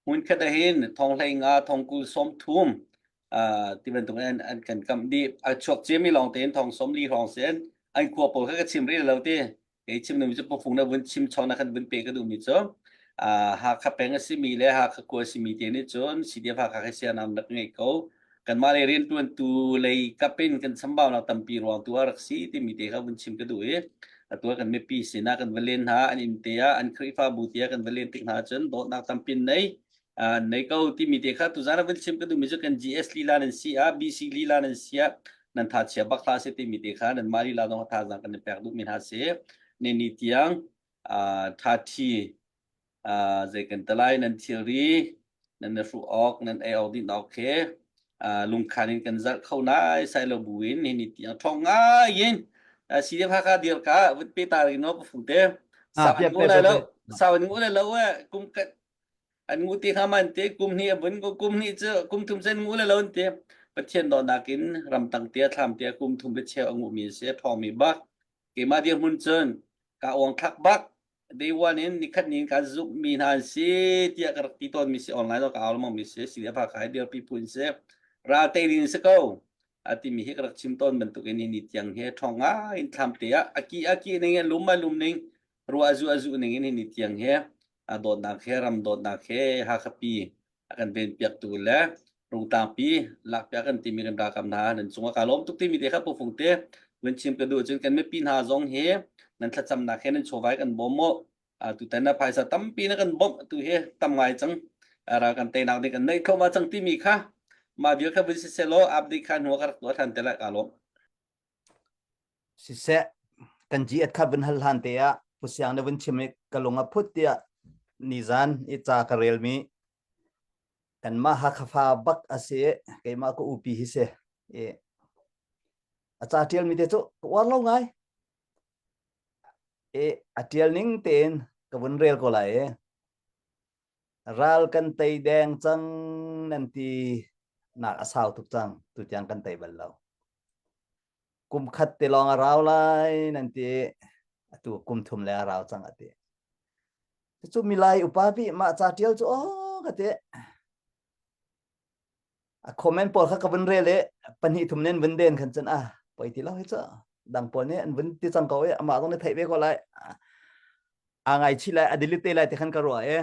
hmun khat ah hin thong hlei nga thong kul sawm thum ti bantuk in an kan kamh dih a chuak ciami lawng tein thong sawm li hrawng sin an khua pawl kha ka chim rih lo ti kei chim mi cu pufung na vun chim chong na kan vun pe ka duh mi cu Hakha peng a simi le Hakha khua a simi te nih cun CDF Hakha khi sianam rak ngei ko kanmah lei riantuantu lei kap in kan chambaunak tampi ruang tu ah rak si timi te kha vun chim ka duh i atu ah kan mipi sinah kan va len hna an inn te ah an Khrihfabu te ah kan va len tik hna cun dawtnak tampi nei nei ko timi te kha tuzan ah vun chim ka duhmi cu kan GS lila nan si ah BC lila nan si ah nan tha chia bak hlah si timi te kha nan mah lila zong thazaang kan i pek duhmi hna si ne ni tiang tha thi zei kan te lai nan thilri nan na hruh awk nan ei awk din awk he lungkhan in kan zalh kho nai sai lo bu in ni ni tiang thong ngai in CDF Hakha dir ka vut pe ta ri no pu te sa an ngu lai lo sa an ngu lai lo e kum an ngu ti kha man te kum ni abun ko kum ni chu kum thum sen ngu lai lo te pathian do nakin ramtang tia thlam tia kum thum le cheu angu mi se thong mi bak keimah dirhmun cun ka uang thlak bak day one in nikhat ni ka zumh mi hna an si tiah ka rak ti tawn mi si online ka au lengmang mi si si le fa kai dirpi phun si ral te din si ko ati mi hi ka rak chim tawn bantuk in ni tiang he thong nga in thlam te ah aki aki ning lum a lum ning ruah zu a zu ning in ni tiang he a dawtnak he ram dawtnak he Hakha pi a kan ven piaktu le rungtangpi lakpiak kan timi kan ralkap hna nan cungah ka lawm tuk timi te kha pufung te vun chim ka duh cun kan mipi hna zong hi nan thlacamnak he nan chawvai kan bawm mu tutan na phaisa tampi na kan bawmh tu hi tam ngai cang ral kan teinak ding kan neih thluahmah cang timi kha mah vial kha vun si selaw update kha hnu ka rak tuah than te lai ka lawm Siseh, kan GS kha vun hal hlan te ah Pu Siang na vun chim i ka lung a phut tiah nizan i ca ka relmi kanmah Hakha fa bak a si i keimah ka upi hi si i a ca ṭialmi te cu ka uar lo ngai. I a ṭial ning tein ka vun rel ko lai i ral kan tei deng cang nan ti nak a sau tuk cang tutiang kan tei bal lo. Kum khat te lawng a rau lai nan ti atu kum thum le a rau cang a ti. Cucu milai upa pi mah ca tial cu aw ka ti. A comment pawl kha ka vun rel i pahnih thum nen vun den khan cun a poi ti lo hi cu dang pawl nih an vun ti cang ko i amah zong nih theih ve ko lai. A ngai chih lai a delete te lai ti khan ka ruah i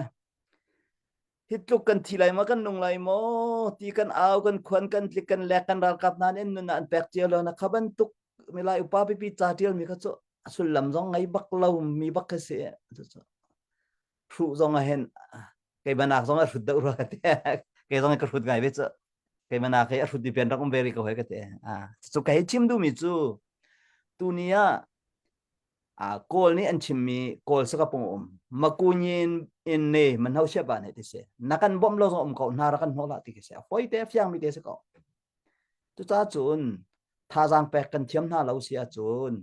hi tluk kan thi lai maw kan nung lai maw ti kan au kan khuan kan tlik kan lek kan ralkap hna nih nun an pek cio lo na kha bantuk milai upa pipi ca tial mi kha cu a sullam zong ngei bak lo mi bak kha si hruh zong ah hin kei banak zong a hrut deuh rua ka ti kei zong ka hrut ngai ve cu kei banak hi a hrut mi pian rak um ve ri ko he ka ti ah cu ka hei chim duh mi cu tuni ah Kawl nih an chimmi Kawl saka pung um makunyin in ne manho sia ba ne ti si na kan bawmh lo zong um ko hna ra kan hnawh la ti khi si a foi te fiang mi te si ko cuca cun thazaang pek kan thiam hna lo si ahcun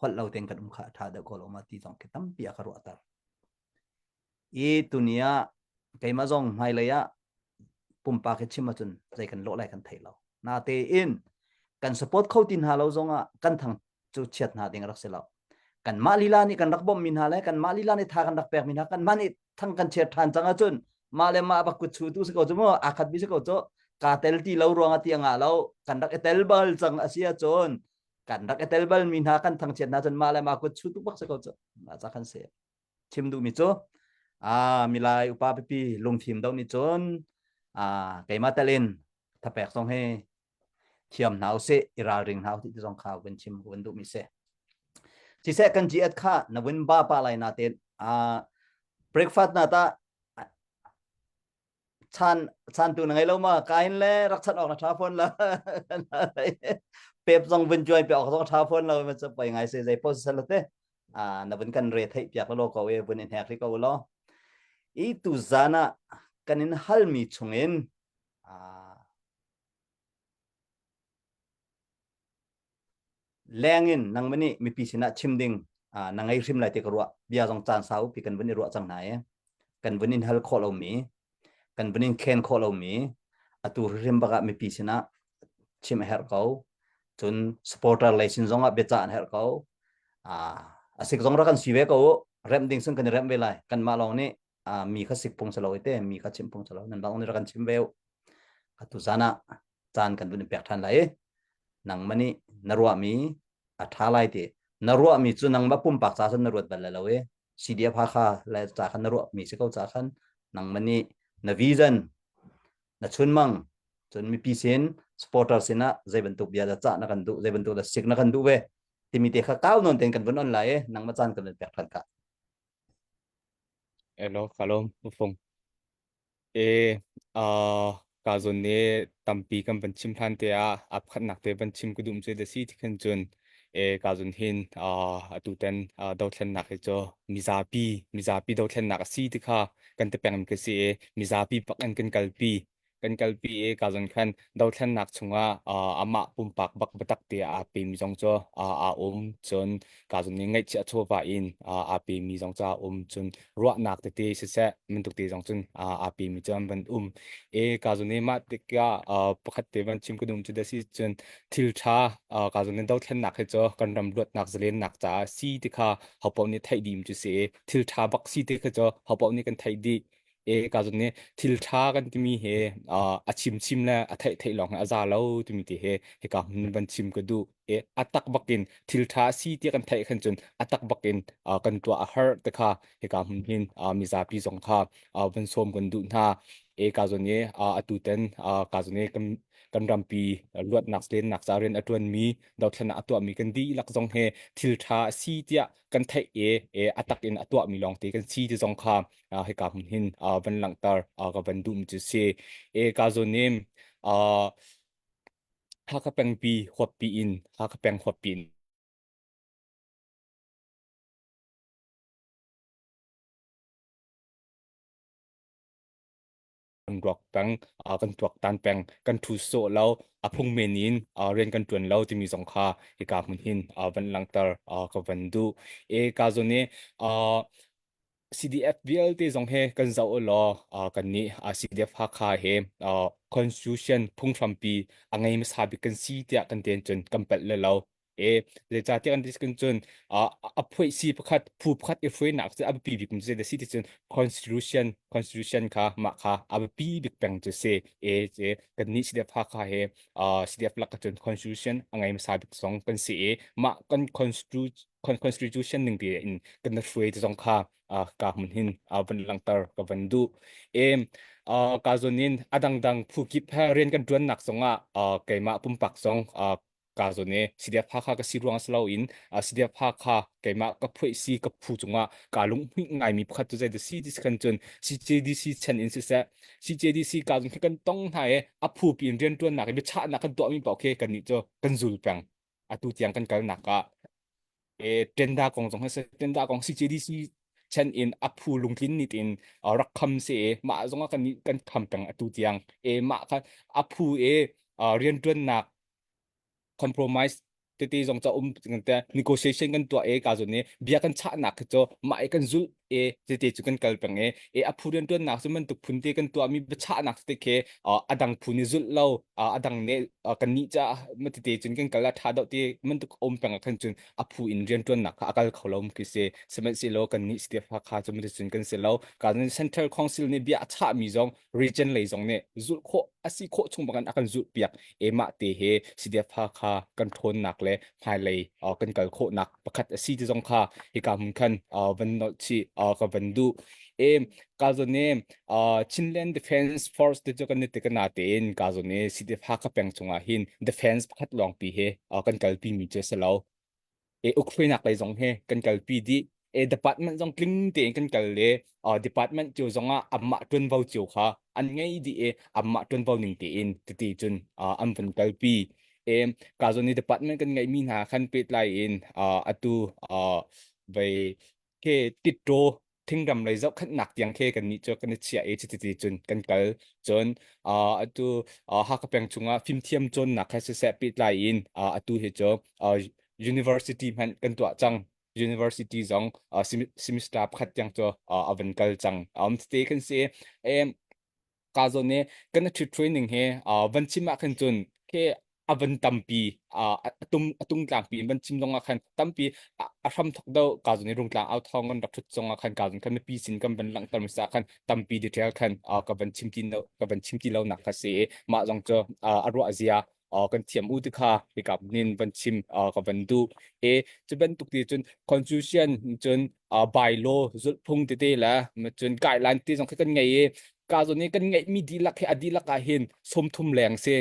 holh lo ten kan um kha tha deuh ko lo ma ti zong khi tampi a ka ruahter I tuni ah keimah zong hmailei ah pumpak i chim ahcun zei kan lawh lai kan thei lo. Natein kan support kho ti hna lo zongah kan thang cu chiat hna ding rak si lo. Kanmah lila nih kan rak bawmhmi hna le kanmah lila nih tha kan rak pekmi hna kanmah nih thang kan chiat ṭhan cang ahcun mah le mah bak kut chu tu si ko cu mu aa khat mi si ko cu kaa tel ti lo ruangah ti a ngah lo kan rak i tel bal cang a si ahcun kan rak i tel bal mi hna kan thangchiat hna cun mah le mah kut chu tu bak si ko cu mah ca kan si. Chim duhmi cu ah milai upa pipi lungfim do nih cun ah keimah tel in thapek zong hi thiam hna usih i ralring hna usih ti zong kha vun chim vun duhmi si. Siseh kan GS kha na vun ba pa lai na ten ah breakfast na ta chan chan tu na ngei lo ma kain le rak chan awk na tha phone la pep zong vun join pe awk zong tha phone lo ma chu poi ngai se zei post sal te. Na vun kan re theih piak lo ko e vun in hek ri ko lo. I tu zan ah kan in halmi chungin leng in nangmah nih mipi sinah chim ding na ngei hrim lai ti ka ruah bia zong caan sau pi kan vun i ruah cang hna i kan vun in hal khawh lomi kan vun in khen khawh lomi atu hrim bak ah mipi sinah chim a herh ko cun supporter lei sin zong ah biacah an herh ko a sik zong rak kan si ve ko remh ding sun kan i remh ve lai kanmah lawng nih mi kha sik phung si lo te mi kha chim phung si lo nan lawng nih rak kan chim ve atu zan ah caan kan vun in pek ṭhan lai i nangmah nih na ruahmi a ṭha lai ti na ruahmi cu nangmah pumpak ca cun na ruat bal lai lo i CDF Hakha le ca khan na ruahmi si ko ca khan nangmah nih na vision na chunmang cun mipi sin supporter sinah zei bantuk bia dah cah na kan duh zei bantuk dah sik na kan duh ve timi te kha kau nawn tein kan vun on lai i nangmah caan kan vun pek ṭhan ka. Hello, kalom, ufung. E, uh, ka zawn ne tampi kan van chim hlan te ah a pakhatnak te van chim ka duh cu da si ti khan cun e ka zawn hin uh, atu ten uh, dothlennak hi cu mizapi mizapi dothlennak a si ti kha kan ti peng ka si e mizapi pak in kan kalpi kan kalpi i ka zawn khan dothlennak chungah uh, amah pumpak bak biatak te aa pemi zong cu uh, aa um cun ka zawn nih ngaihchiah chawva in uh, aa pemi zong cu aa um cun ruahnak tete siseh bantuk te zong cun uh, aa pemi cu an van um e ka zawn nih mah tikah uh, pakhat te van chim ka dum cu da si cun thil ṭha uh, ka zawn nih dothlennak hi cu kan ram luatnak zalennak caah si ti kha hopaoh nih theih dih cu si i thil ṭha bak si ti kha cu hopaoh nih kan theih dih e ka zon nih thil ṭha kan timi he a chim chim le a theih theih lawng hi a za lo timi te he hika hmun van chim ka duh e a tak bakin thil ṭha si ti kan theih khan cun a tak bakin kan tuah a har te kha hika hmun hin mizapi zong kha van sawm kan duh hna e ka zon i atu ten ka zon i kan kan rampi luatnak lennak ca rian a ṭuanmi dothlennak a tuahmi kan dihlak zong he thil ṭha a si tiah kan theih i e a tak in a tuahmi lawngte kan si ti zong kha hika hmun hin van langhter ka van duhmi cu si. E ka zawn in Hakha pengpi huappi in Hakha peng huappi in kan ruak peng kan tuaktan peng kan thu sawh lo a phung men in rian kan tuan lo timi zong kha hika hmun hin van langhter ka van duh. E ka zawn i CDF vialte zong he kan zoh u law kannih CDF Hakha he constitution phunghrampi a ngei hmasa bik kan si tiah kan ten cun kan palh le lo. E zeicahtiah kan ti cun a phuai si pakhat phu pakhat i hruainak cu a biapi bik mi cu si ti cun constitution constitution kha mah kha a biapi bik peng cu si e kannih CDF Hakha he CDF lak cun constitution a ngei hmasa bik zong kan si i mah kan constitution constitution ning ti in kan hruai te zong kha ka hmun hin van langhter ka van duh em ka zon in adang dang phu kip he rian kan tuan nak zong ah keimah pumpak zong ka zon e CDF Hakha ka si ruang slo in CDF Hakha keimah ka phuai si ka phu cungah ka lung hmuih ngai mi pakhat tu zai si ti kan cun CJDC chen in siseh CJDC ka zon kan tong hna e a phu pin rian tuan nak biachah nak kan tuah mi paoh khi kan nih cu kan zul peng atu tiang kan kalnak ah e tenda kong zong hi tenda kong CJDC chen in a phu lungtlin nit in rak kham se e mah zong ah kan kan kham peng atu tiang e mah kha a phu e riantuannak compromise tete zong cha um te negotiation kan tuah e ka zon ne bia kan chah nak cu mah e kan zul e tete cu kan kal peng e e a phu riantuannak cu bantuk phun te kan tuahmi biachahnak tete khi a dang phu nih zulh lo a dang nih kan nih ca ma tete cun kan kal a tha deuh ti bantuk um peng ah khan cun a phu in riantuannak kha a kal kho lo khi si sihmanhsehlaw kan nih Steve Hakha cu cun kan si lo kan Central Council nih bia a chahmi zong region lei zong nih zulh khawh a si khawh chung bangin a kan zulh piak e mah te he CDF Hakha kan ṭhawnnak le hmailei kan kal khawhnak pakhat a si ti zong kha hika hmun khan van nolh chih ka van duh e ka zon e Chinland Defense Force te cu kan ni te kana tein ka zon e CDF Hakha peng chungah hin defense pakhat lawng pi he kan kalpi mi cu si lo e ukhruainak lei zong he kan kalpi dih e department zong tling tein kan kal le department cio zong ah amah ṭuanvo cio kha an ngei dih i amah ṭuanvo ning tein titi cun an van kalpi e ka zawn i department kan ngeihmi hna khan pehtlai in atu. Vei ke titro thingram lei zohkhenhnak tiang khi kan nih cu kan i chiah i cuti cun kan kal. Cun atu Hakha peng chungah fimthiam cawnnak he siseh pehtlai in atu hi cu university hmanh kan tuah cang. University zong semester pakhat tiang cu a van kal cang. Tete kan si. Ka zawn i kan ṭhit training hi van chim ah khan cun khi a van tampi a tung tlangpi in van chim zong ah khan tampi a hram thok do ka zawn i rungtlang au thawng kan rak ṭhut zong ah khan ka zawn khan mipi sin kan van langhter mi sa khan tampi detail khan ka van chim ti lo ka van chim ti lo nak kha si i mah zong cu a ruah zia kan thiam u ti kha hika nin van chim ka van duh e cu bantuk ti cun constitution cun bylaw zulhphung tete le cun guideline ti zong khi kan ngei i ka zawn i kan ngeihmi dihlak hi a dihlak ah hin 30 leng si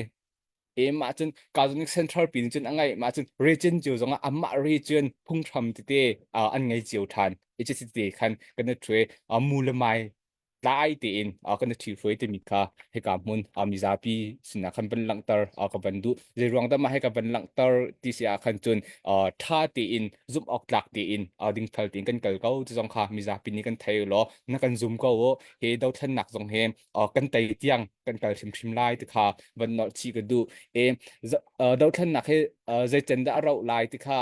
e mah cun ka zawn central pin cun a ngeih mah cun region cio zong ah amah region phunghram tete an ngei cio than i cu tete khan kan i thue mu le mai tlai tein kan i ṭhihruai timi kha hika hmun mizapi sinah khan van langhter ka van duh. Zei ruang dah mah hi ka van langhter ti si ah khan cun ṭha tein zumh awk tlak tein dingfel tein kan kal ko ti zong kha mizapi nih kan thei law na kan zum ko u. Hi dothlennak zong hi kan tei tiang kan kal hrimhrim lai ti kha van nolh chih ka duh. E dothlennak hi zeicen dah a rauh lai ti kha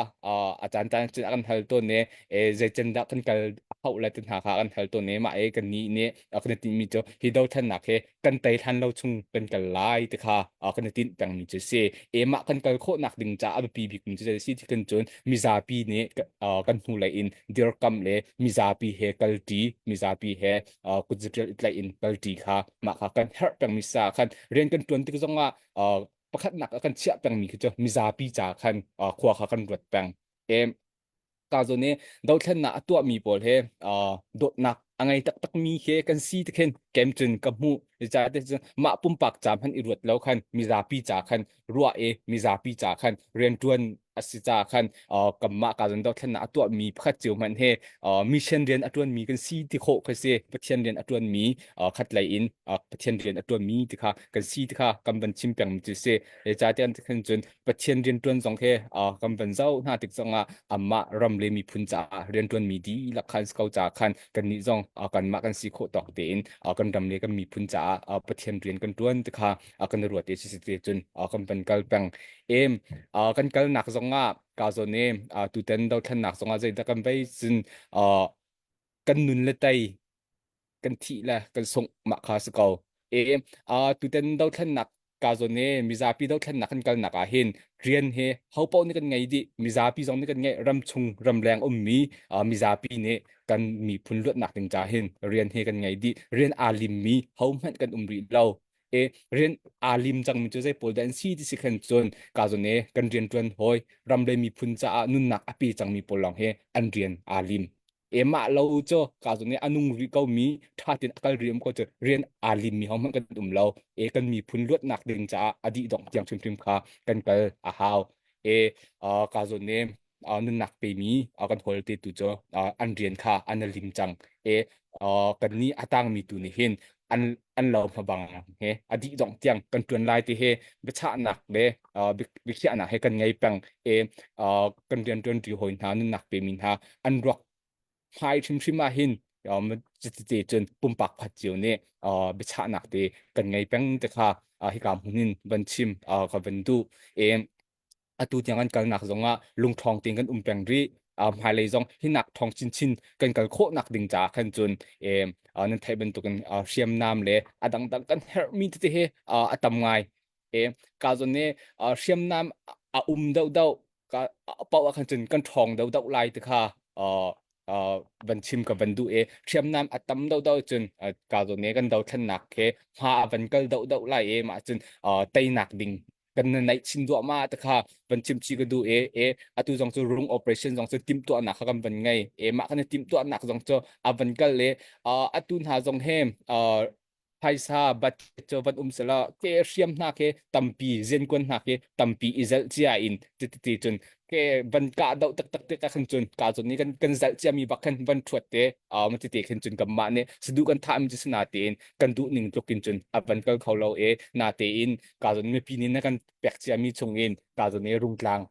a caan caan cun a kan hal tawn i e zeicen dah kan kal hauh le ti hna kha kan hal tawn i mah e kan nih nih kan i tinhmi cu hi dothlennak hi kan tei hlan lo chung kan kal lai ti kha kan i tinh pengmi cu si. E mah kan kal khawhnak ding caah a biapi bikmi cu zei si ti kan cun mizapi nih kan hnulei in dirkamh le mizapi he kalṭi mizapi he kutzaṭial i tlaih in kalṭi kha mah kha kan herh pengmi sa khan rian kan ṭuan tik zongah pakhatnak ah kan chiah pengmi khi cu mizapi ca khan khua kha kan ruat peng. E ka zawn i dothlennak a tuahmi pawl he dawtnak a ngei taktakmi he kan si ti khin kem cun ka hmuh. Zeicahtiah cun mah pumpak ca hmanh i ruat lo khan mizapi ca khan ruah i mizapi ca khan rianṭuan a si ca khan kanmah ka zawn dothlennak a tuahmi pakhat cio hmanh he mission rian a ṭuanmi kan si ti khawh kha si. Pathian rian a ṭuanmi khatlei in Pathian rian a ṭuanmi ti kha kan si ti kha kan van chim pengmi cu si. Zeicahtiah khan cun Pathian rianṭuan zong he kan van zoh hna tik zongah amah ram le miphun caah rianṭuanmi dihlak khan si ko caah khan kannih zong kanmah kan si khawh tawk tein kan ram le kan miphun caah Pathian rian kan ṭuan ti kha kan i ruat i si te cun kan van kal peng. Em kan kalnak zongah ka zawn i tutan dothlennak zongah zeidah kan vei cun kan nun le tei kan thih le kan sungh mah kha si ko. E tutan dothlennak ka zawn i mizapi dothlennak kan kalnak ah hin rian hi ho paoh nih kan ngei dih mizapi zong nih kan ngeih ramchung ramleng ummi mizapi nih kan miphun luatnak ding ca hin rian hi kan ngei dih rian aa limmi ho hmanh kan um rih lo e rian aa lim cangmi cu zei pawl dah an si ti si khan cun ka zawn i kan rian ṭuan hawi ram le miphun caah nunnak a pe cangmi pawl lawng hi an rian aa lim e mah lo cu ka zong nih a nung rih ko mi ṭha tein a kal rih um ko cu rian aa lim mi hohmanh kan um lo e kan miphun luatnak ding caah a dih dongh tiang hrimhrim kha kan kal a hau e ka zawn nih nunnak pe mi kan hawl te tu cu an rian kha an lim cang e kan nih a tang mi tu nih hin an an lo hma bang he a dih dongh tiang kan ṭuan lai ti he biachahnak le biakhiahnak he kan ngei peng e kan rian ṭuanṭi hawi hna nunnak pe mi hna an ruak hmai hrimhrim ah hin cuti cun pumpak phat cio nih biachahnak te kan ngei peng te kha hika hmun in van chim ka van duh e atu tiang an kalnak zongah lungṭhawng tein kan um peng rih. Hmailei zong hinak ṭhawng chinchin kan kal khawhnak ding caah khan cun nan theih bantukin hriamnam le a dangdang kan herhmi tete hi a tam ngai. E ka zawn nih hriamnam a um deuhdeuh ka paoh ah khan cun kan ṭhawng deuhdeuh lai ti kha van chim ka van duh i hriamnam a tam deuhdeuh cun ka zawn nih kan dothlennak he hma a van kal deuhdeuh lai i mah cun teinak ding kan na naih chin duahmah te kha van chim chi ka duh e e atu zong cu rung operation zong cu timhtuahnak kha kan van ngei e mah kan timhtuahnak zong cu a van kal le atu hna zong he phaisa budget cu van um sela ke hriam hna ke tampi zenkuan hna ke tampi i zelh cia in ti cun. Ke van kah doh taktak te ka khan cun ka cun ni kan kan zalh cia mi bak khan van thuat te ma ti te khin cun kan mah nih sadu kan thah mi cu si na tein kan duh ning tluk in cun a van kal kho lo e na tein ka cun mipi nih na kan pek cia mi chung in ka cun ni rungtlang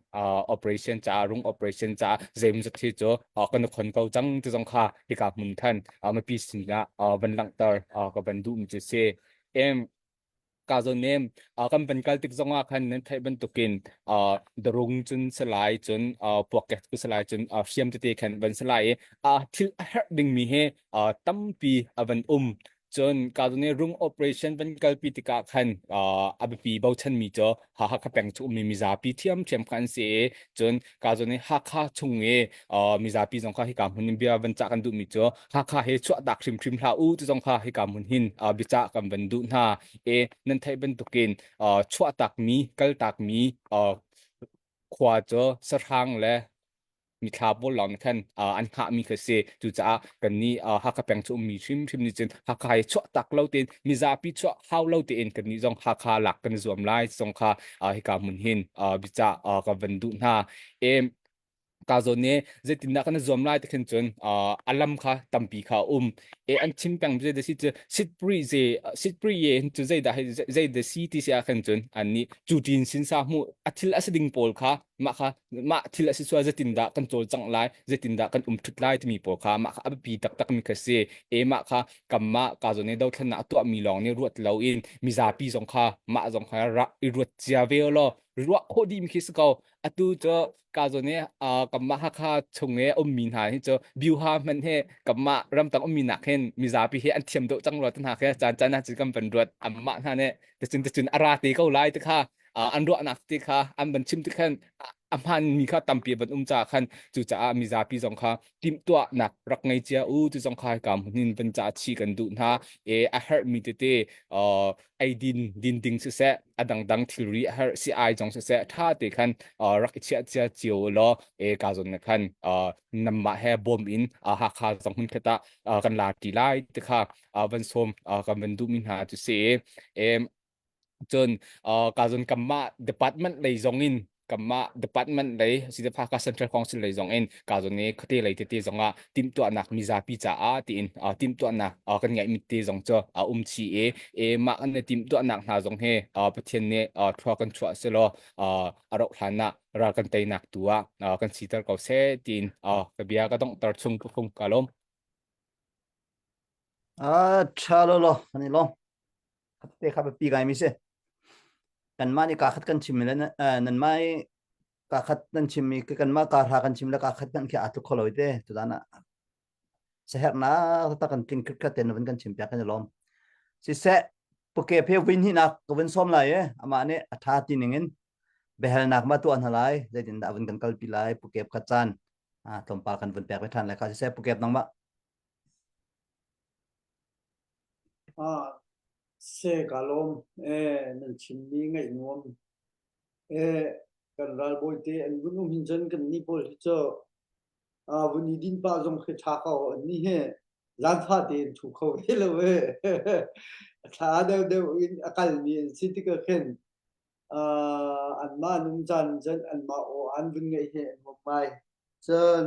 operation ca rung operation ca zeimzat hi cu kan khon ko cang ti zong kha hika hmun khan mipi sin ah van langhter ka van duh mi cu si em ka zawn nem kan van kal tik zong ah khan nan theih bantukin darung cun salai cun puakkek cu salai cun hriam tete khan van salai i thil a herh dingmi he tampi a van um cun ka zawn rung operation van kalpi tikah khan a biapi bochanmi cu Hakha peng chung ummi mizapi thiamthiam kha an si i cun ka zawn i Hakha chung i mizapi zong kha hika hmun in bia van cah kan duhmi cu Hakha he chuahtak hrimhrim hlah u ti zong kha hika hmun hin biacah kan van duh hna i nan theih bantukin chuahtakmi kaltakmi khua cu sahrang le mithla pawl lawng nih khan an hngahmi kha si. Cucaah kannih Hakha peng cu ummi hrimhrim nih cun Hakha hi chuahtak lo tein mizapi chuah hau lo tein kannih zong Hakha lak kan i zuam lai zong kha hika hmun hin biacah ka van duh hna. E, ka zawn nih zeitindah kan i zuam lai ti khin cun a lam kha tampi kha a um. E an chim peng zei da si cu sitpri ze sitpri ye cu zeidah zei da si ti si ah khan cun an nih cu tin sin sa hmu a thil a si ding pawl kha mah kha mah thil a si sual zeitindah kan cawlcangh lai zeitindah kan um thut lai timi pawl kha mah kha a biapi taktak mi kha si e mah kha kanmah ka zawn i dothlennak a tuahmi lawng nih ruat loin mizapi zong kha mah zong kha rak i ruat cia ve law ruah khawh dih mi khi si ko atu cu ka zawn i kanmah Hakha chung i ummi hna hi cu biuha hmanh he kanmah ramtang ummi nak hin mizapi hi an thiam deuh cang rua te hna khi caan caan ah cun kan van ruat anmah hna nih ticun ticun a ra te ko lai ti kha an ruahnak te kha an van chim ti khan a hmanmi kha tampi van um caah khan cucaah mizapi zong kha timhtuahnak rak ngei cia u ti zong kha hika hmun in van ca chi kan duh hna e a herhmi tete eidin din ding siseh a dangdang thilri a herh si ai zong siseh tha te khan rak i chiah cia cio law e ka zon na khan namah he bawm in Hakha zong hmun khat ah kan la ti lai ti kha van sawm kan van duhmi hna cu si e Cun ka zon kanmah department lei zong in kanmah department lei Sitapha Central Council lei zong in ka zon i khuate lei tete zong ah timhtuahnak mizapi caah tiin timhtuahnak kan ngeihmi te zong cu a um chi i e mah kan i timhtuahnak hna zong hi Pathian nih thlua kan chuah selaw a rauh hlan ah ral kan teinak tu ah kan siter ko seh tiin ka bia ka donghter chung ka ka lawm. A tha lo lo ani lo. Te kha biapi ngai mi si. Kanmah nih kaa khat kan chim le nanmah i kaa khat nan chim i kanmah kaa hra kan chim le kaa khat hmanh khi aa tluk kho lo i te tutan ah sahernak tak kan tling khat ten van kan chim piak kan i lawm. Siseh puke phe win hi nak ka vun sawm lai e amah nih a tha ti ning in biahalnak ma tuah hna lai zeitindah vun kan kalpi lai pukep kha caan tlawmpal kan vun pek ve than lai kha siseh pukep nangmah Ah, se ka lawm. Eh, nan chimmi ngaih nuam. Eh, kan ralbawi te an vun um hin cun kan nih pawl hi cu ah vun i din pah zong khi ṭha ko. An nih hi zaanfa tein ṭhu kho ve lo eh. Thla deuhdeuh in a kalmi an si tikah khin ah anmah an um caan cun anmah aw an vun ngeih hi an nuam ngai. Cun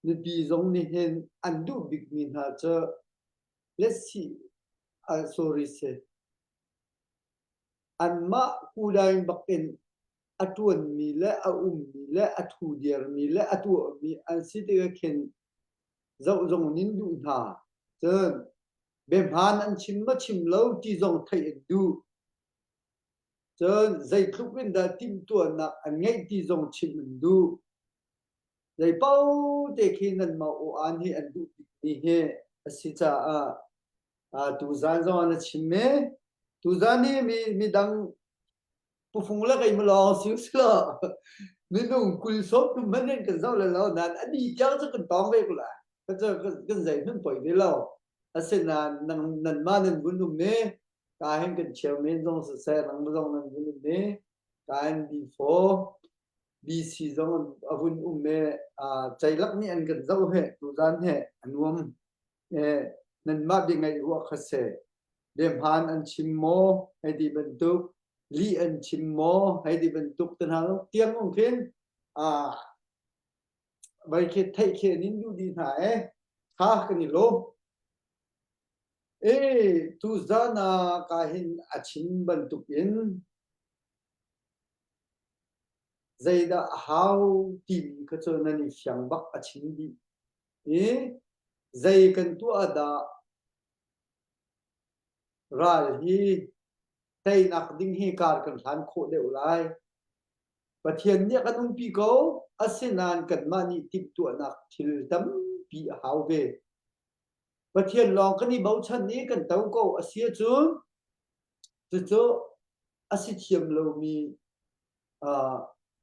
mipi zong nih hin an duh bikmi hna cu let's see uh, sorry si anmah kudaing bak in a ṭuanmi le a ummi le a ṭhu dirmi le a tuahmi an si tikah khin zoh zong nin duh hna cun biahmaan an chim ma chim lo ti zong theih an duh cun zeitluk in dah timhtuahnak an ngeih ti zong chimh an duh Zeipaoh te khi nanmah aw-aan hi an duh bikmi hi a si caah tuzaan zong ah na chim i tuzaan hi mi midang pufung le keimah lawng si usih minung 20 sawm thum hmanh in kan zoh le lo nain a ni tiang cu kan tawng ve ko lai kan zei hmanh poi ve lo asinain nang nanmah nan vun um i ka hin kan chairman zong siseh nang zong nan vun um i ka hin B4 BC zong a vun um i ceilak nih an kan zoh he tuzan he a nuam nanmah bia ngaih ruah kha si biahmaan an chim maw hei ti bantuk lih an chim maw hei ti bantuk te hna tiang um khin. Vai khi theih khi an in duh dih hna e. Tha kan i lawm. E tuzan ah ka hin a chim bantuk in zeidah a hau timi kha cu nan i fiang bak a chim dih. I zei kan tuah dah ral hi teinak ding hi kar kan hlan khawh deuh lai. Pathian nih a kan umpi ko, asinain kanmah nih timhtuahnak thil tampi a hau ve. Pathian lawng kan i bochan i kan to ko a si ahcun cucu a si thiam lomi uh,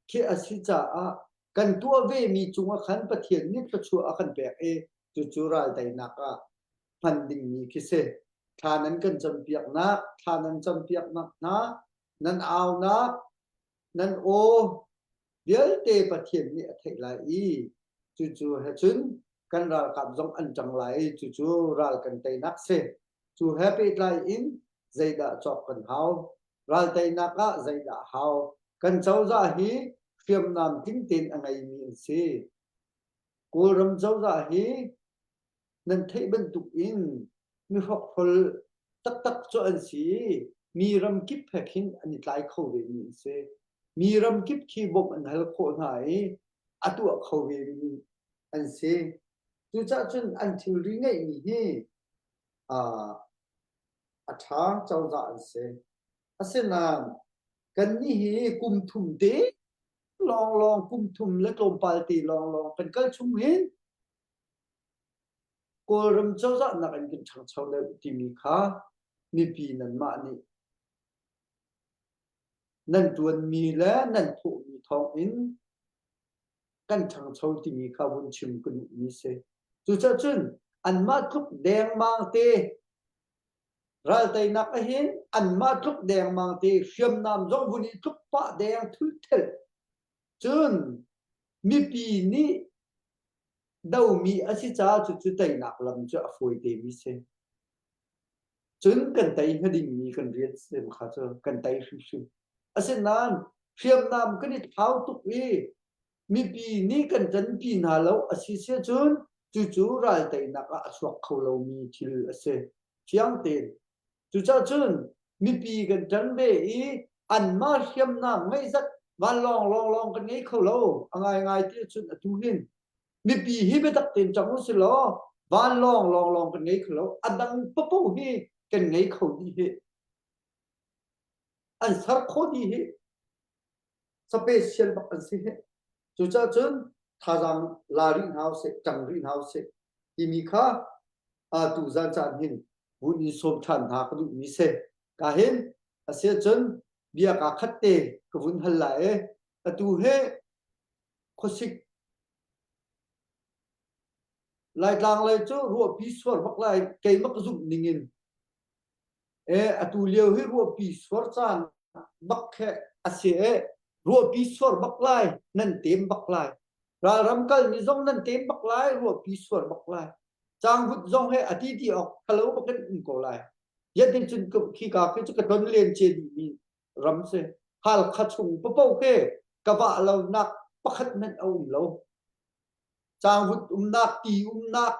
khi a si caah kan tuah vemi cungah khan Pathian nih thluachuah a kan pek i cucu ral teinak ah hman dingmi khi si. Thla nan kan campiaknak, thla nan campiaknak hna, nan aunak, nan aw vialte Pathian nih a theih lai i cucu he cun kan ralkap zong an ṭang lai i cucu ral kan teinak si. Cu he pehtlai in zeidah cawk kan hau? Ral teinak ah zeidah hau? Kan cozah hi hriamnam tling tein a ngeimi an si. Kawlram cozah hi nan theih bantuk in mi hrokhrol taktak cu an si i mi ram kip he khin an i tlai kho vemi an si. Mi ram kip khi bawmh an hal khawh hna i a tuah kho vemi an si. Cucaah cun an thilri ngeihmi hi uh, a ṭha cozah an si. Asinain kannih hi kum thum te lawnglawng kum thum le tlawmpal te lawnglawng kan kal chung hin Kawlram cozah nakin kan ṭhangcho deuh timi kha mipi nanmah nih nan ṭuanmi le nan thawhmi thawngin kan ṭhangcho timi kha vun chim ka duhmi si. Cucaah cun anmah tluk dengmang te ralteinak ahhin anmah tluk dengmang te hriamnam zong vun i tluk pah deng thulthel. Cun mipi nih domi a si caah cucu teinak lam cu a fawi temi si. Cun kan tei hnga dingmi kan rian sem kha cu kan tei hrimhrim. Asinain hriamnam kan i thlau tuk i mipi nih kan ṭanpi hna lo a si si cun cucu ral teinak ah a chuak kho lomi thil a si. Fiang tein. Cucaah cun mipi kan ṭan ve i anmah hriamnam ngeihzat vanlawng lawnglawng kan ngei kho lo. A ngaingai ti ahcun atu hin mipi hi biatak tein cang u si law vanlawng lawnglawng kan ngei kho lo. A dang papo hi kan ngei kho dih hi. An ser khawh dih hi. Special bak an si hi. Cucaah cun thazaang la rih hna usih, ṭang rih hna usih timi kha tu zan caan hin vun in sawm ṭhan hna ka duhmi si. Ka hin a si ahcun bia kaa khat te ka vun hal lai i atu hi khuasik Laitlang lei cu ruahpi suar bak lai keimah ka zumh ning in e atu lio hi ruahpi suar caan bak he a si e ruahpi suar bak lai nan tem bak lai ralram kal ni zong nan tem bak lai ruahpi suar bak lai Cangvut zong he a ti ti awk thalo bakin um ko lai. Yadin cun khi ka khi cu ka ton len ce dihmi ram si. Halkha chung papo ke ka vah lo nak pakhat hmanh a um lo. Cangvut umnak, ti umnak,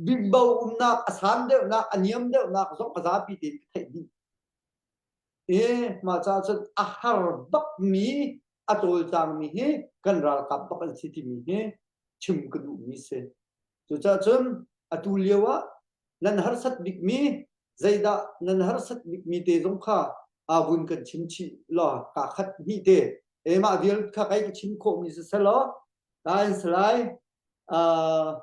bimbo umnak, a san deuhnak, a niam deuhnak zong a zapi tein ka theih dih. E mah caah cun a har bakmi a cawlcangmi hi kan ralkap bak an si timi hi chim ka duhmi si. Cucaah cun atu lio ah nan harsat bikmi zeidah nan harsat bikmi te zong kha aa vun kan chim chih law kaa khat hnih te e mah vial kha kai ka chim khawhmi si selaw nain salai uh,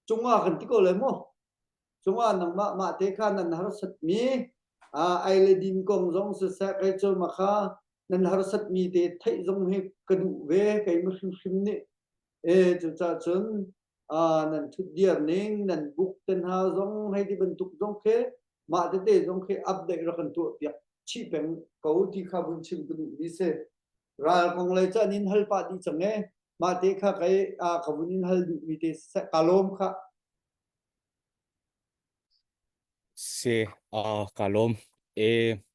cungah kan ti ko lai mu cungah nangmah mah te kha nan harsatmi uh, ai le din kong zong siseh kai cu ma kha nan harsatmi te theih zong hi ka duh ve keimah hrimhrim nih e cucaah cun nan thutdir ning nan buk te hna zong hei ti bantuk zong khi mah tete zong khi update rak kan tuah piak chih peng ko ti kha vun chim ka duh mi si ral kong lei cun in hal pah dih cang e mah te kha kai ka vun in hal duh mi te ka lawm kha Si, uh, ka lawm. E,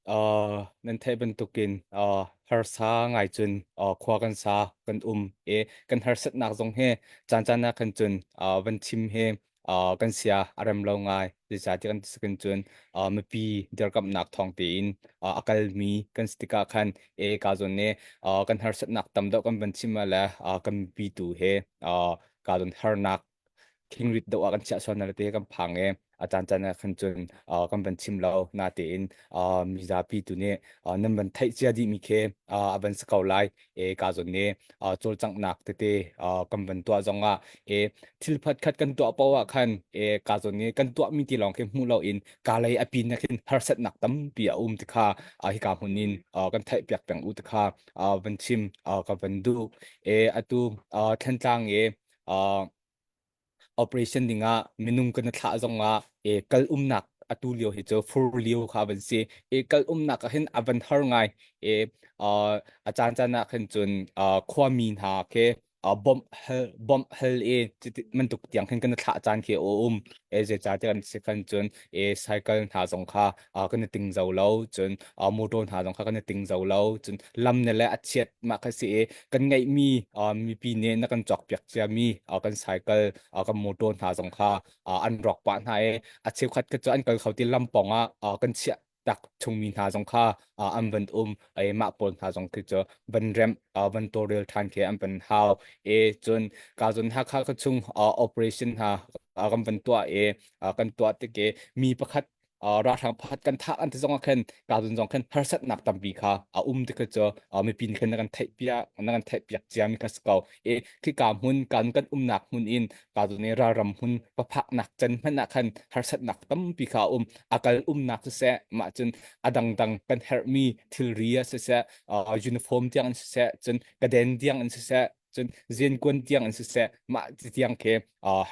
Uh, nan theih bantukin uh, harsa ngai cun uh, khua kan sa kan um i kan harsatnak zong hi caan caan ah khan cun uh, van chim hi uh, kan sia a rem lo ngai zeicahtiah kan ti cun uh, mipi dirkamhnak thawng tein uh, a kalmi kan si tikah khan e ka zawn nih uh, kan harsatnak tam deuh kan van chim ah le uh, kan mipi tu he uh, ka zawn harnak khingrit deuh ah kan chiah sual na te kan phang e a caan caan ah khan cun uh, kan van chim lo na tein uh, mizapi tu nih uh, nan van theih cia dih mi khi uh, a van si ko lai e ka zawn nih uh, cawlcanghnak tete uh, kan van tuah zong ah e thil phat khat kan tuah paoh ah khan e ka zawn nih kan tuah mi ti lawng khi hmu lo in ka lei a pin na khin harsatnak tampi a um ti kha uh, hika hmun in uh, kan theih piak peng u ti kha uh, van chim uh, ka van duh e atu uh, Thantlang e uh, operation dingah minung kan thlah zongah e kal umnak atu lio hi cu fur lio kha van si e kal umnak ah hin a van har ngai e uh, a caan caan ah khin cun uh, khuami hna ke uh, bomb hal bomb hal e mantuk tiang khin kan thlah caan khi o um e ze cha te kan si khan cun e cycle hna zong kha uh, kan ting zo lo cun uh, motor hna zong kha kan ting zo lo cun lam ne le a chiat ma kha si e kan ngeihmi uh, mipi nih na kan cawkpiak ciami uh, kan cycle uh, kan motor hna zong kha uh, an rawk pah hna i a cheukhat kha cu an kal kho ti lampong ah uh, kan chiah tak chungmi hna zong kha uh, an van um e mah pawl hna zong khi cu van rem uh, van tawlrel than khi an van hau e cun ka zun Hakha ka chung uh, operation hna uh, kan van tuah e uh, kan tuah tik e mi pakhat ralhrang pakhat kan thah an ti zong ah khan kadun zong khan harsatnak tampi kha a um ti kha cu mipi nih khan na kan theih piak na kan theih piak cia mi kha si ko e khika hmun kan kan umnak hmun in kadun i ralram hmun paphaknak can hmanh ah khan harsatnak tampi kha a um akal umnak siseh mah cun a dangdang kan herhmi thilri ah siseh uniform tiang in siseh cun kaden tiang in siseh cun ziankuan tiang in siseh mah tiang khi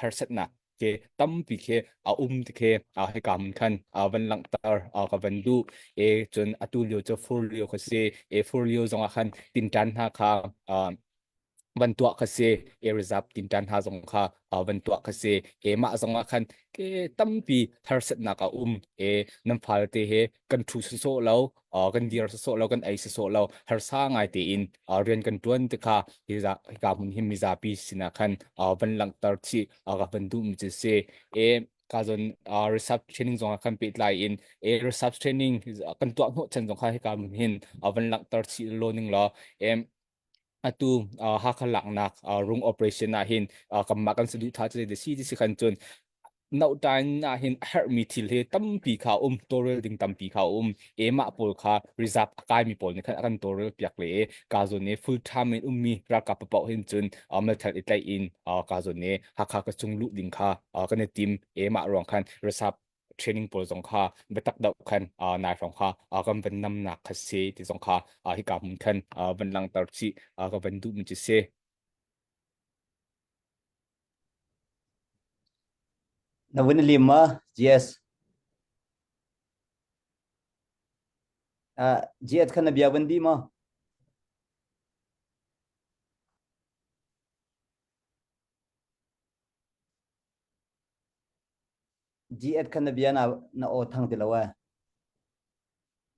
harsatnak ke tampi khi a um ti khi hika hmun khan van langhter ka van duh e cun atu lio cu fur lio kha si e fur lio zong ah khan tinṭan hna kha van tuah kha si e reserve tinṭan hna zong kha van tuah kha si e mah zong ah khan ke tampi harsatnak a um e nan fal te he kan ṭhu sawsawh lo kan dir sawsawh lo kan ei sawsawh lo harsa ngai tein rian kan ṭuan ti kha hika hmun hi mizapi sinah khan van langhter chih ka van duhmi cu si e ka zon research training zong ah khan pehtlai in e research training kan tuah hnawh chan zong kha hika hmun hin van langhter chih lo ning law e atu Hakha laknak rung operation ah hin kanmah kan saduhthah cu zei si ti si khan cun nautan ah hin a herhmi thil hi tampi kha um tawlrel ding tampi kha um emah pawl kha reserve a kaimi pawl nih khan a kan tawlrel piak le ka zawn i full time in ummi ralkap paoh hin cun meithal i tlaih in ka zawn i Hakha ka chung luh ding kha kan i tim emah ruang khan reserve training pawl zong kha biatak deuh khan nai hrawng kha kan van namnak kha si ti zong kha hika hmun khan van langhter chih ka van duhmi cu si. Na vun lim ma GS? Uh, GS khan na bia van di ma? GS khan na bia na na aw thang ti lo eh.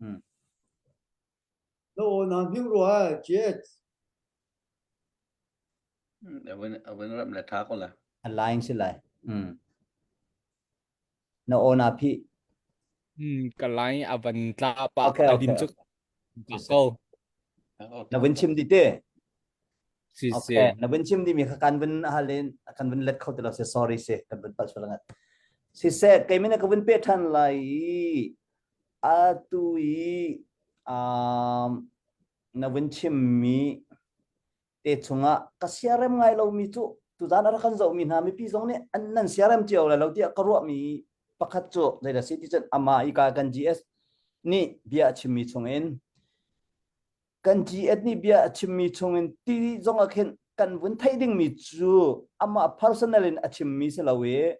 Hmm. Na aw na hming rua GS. Avun avun ram le tha ko la. A line si lai. Hmm. Na aw na phi. Hmm, ka line avan tla pa Okay, ka dim okay. chu ko. Na vun chim di te. Si si. Okay, na vun chim dimi kha kan vun halin kan vun let kho ti lo se sorry se kan vun palh sual ngat. Si se keimah ka vun pe than lai i atu i um na vun chim mi te chungah ka siarem ngai lomi cu tuzan a rak kan zohmi hna mipi zong nih an nan siarem cio lai lo tiah ka ruahmi pakhat cu zeidah si ti cun amah i ka kan GS nih bia a chimmi chungin kan GS nih bia a chimmi chungin ti zong ah khin kan vun theih dingmi cu amah personal in a chimmi si lo i